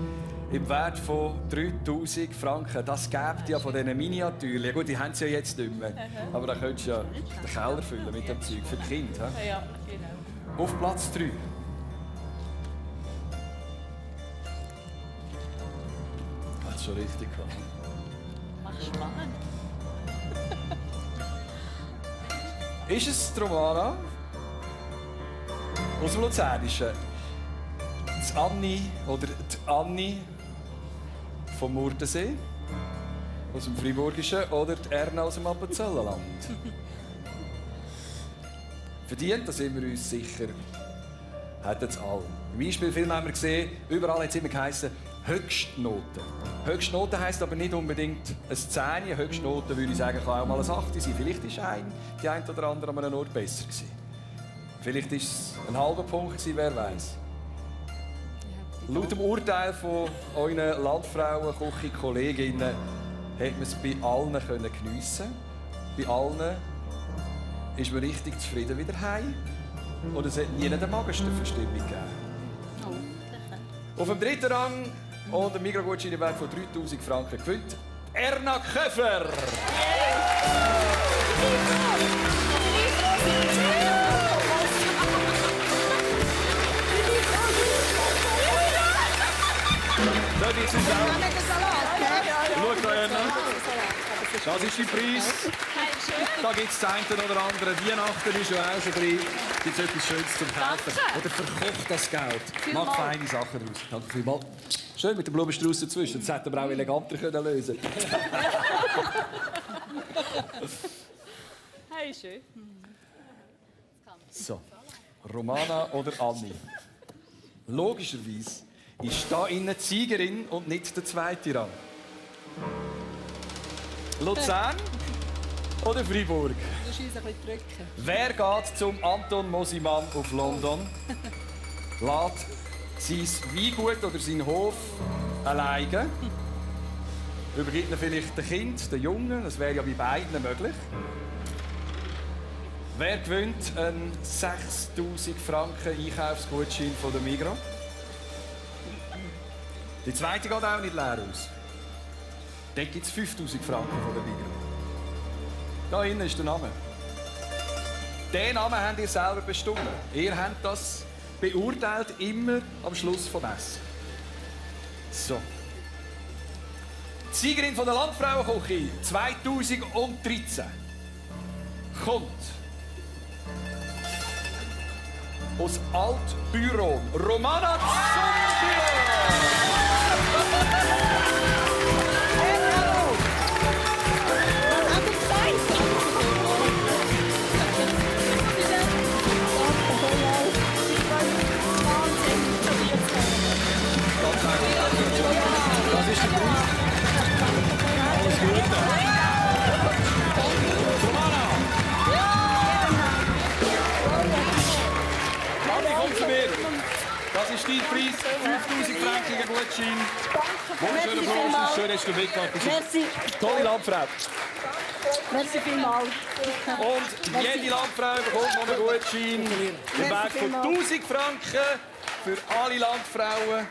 im Wert von 3000 Franken. Das gibt ja von diesen Miniaturen. Gut, die haben sie ja jetzt nicht mehr. Aber da könntest du ja den Keller füllen mit dem Zeug für die Kinder. Ja, genau. Auf Platz 3. Das ist schon richtig. Mach spannend. Ist es die Romana aus dem Luzernischen? Die Anni oder die Anni vom Murtensee, aus dem Freiburgischen, oder die Erna aus dem Appenzellerland? Verdient, da sind wir uns sicher, hätten es alle. Im Beispielfilm haben wir gesehen, überall hat es immer geheißen, Höchstnoten. Höchstnoten heisst aber nicht unbedingt ein 10. Höchstnoten würde ich sagen, kann auch mal ein 8 sein. Vielleicht war die ein oder andere an einem Ort besser gewesen. Vielleicht war es ein halber Punkt gewesen, wer weiß. Laut dem Urteil von euren Landfrauen, Küche-Kolleginnen, hat man es bei allen geniessen. Bei allen ist man richtig zufrieden wieder heim. Und es hat nie eine Magenstückverstimmung gegeben. Auf dem dritten Rang und ein Migros-Gutschein im Wert von 3000 Franken gewinnt Erna Köfer. Das ist es auch. Schaut da, Erna. Das ist der Preis. Da gibt es das eine oder andere. Weihnachten ist ja auch schon drin. Gibt es etwas Schönes zum Kaufen? Oder verkocht das Geld. Macht feine Sachen draus. Danke vielmals. Schön mit dem Blumenstrauß dazwischen. Das hätten wir auch eleganter lösen können. Hey, schön. So, Romana oder Anni? Logischerweise ist da innen die Siegerin und nicht der zweite Rang. Luzern oder Freiburg? Du musst uns ein bisschen drücken. Wer geht zum Anton Mosimann auf London? Lässt sein Weingut oder seinen Hof alleine? Übergibt er vielleicht den Kind, den Jungen? Das wäre ja bei beiden möglich. Wer gewinnt einen 6'000 Franken Einkaufsgutschein von der Migros? Die zweite geht auch nicht leer aus. Dort gibt es 5'000 Franken von der Migros. Da hinten ist der Name. Den Namen habt ihr selber bestimmt. Ihr habt das beurteilt immer am Schluss vom Essen. So. Die Siegerin von der Landfrauenküche 2013 kommt aus Altbüron. Romana das ist der Preis. Alles Gute. Romana! Mami, komm zu mir. Das ist dein Preis. 5'000 Franken Gutschein. Wunderschöner Applaus. Schön, dass du mitgemacht hast. Merci. Tolle Landfrau. Merci vielmals. Und jede Landfrau bekommt noch einen Gutschein im Wert von 1000 Franken für alle Landfrauen.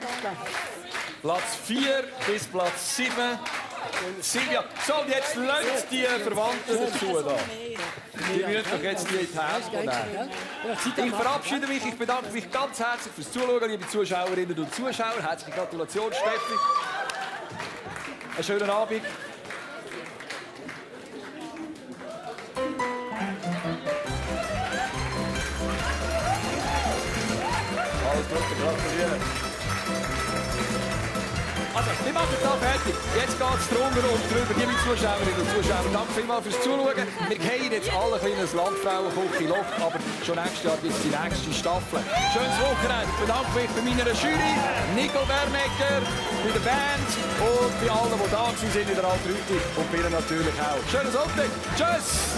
Platz 4 bis Platz 7. Silvia, so, und jetzt lässt die Verwandten dazu. Da. Die müssen doch jetzt die in die Hände nehmen. Ich verabschiede mich. Ich bedanke mich ganz herzlich fürs Zuschauen, liebe Zuschauerinnen und Zuschauer. Herzliche Gratulation, Steffi. Einen schönen Abend. Alles Gute, gratulieren. Also, wir machen es da fertig. Jetzt geht es drunter und drüber. Liebe Zuschauerinnen und Zuschauer, danke vielmals fürs Zuschauen. Wir gehen jetzt alle ein kleines Landfrauenküche-Loch, aber schon nächstes Jahr gibt es die nächste Staffel. Schönes Wochenende. Ich bedanke mich bei meiner Jury, Nico Bermecker, bei der Band und bei allen, die da waren in der Altrüti und bei Ihnen natürlich auch. Schönes Abend. Tschüss!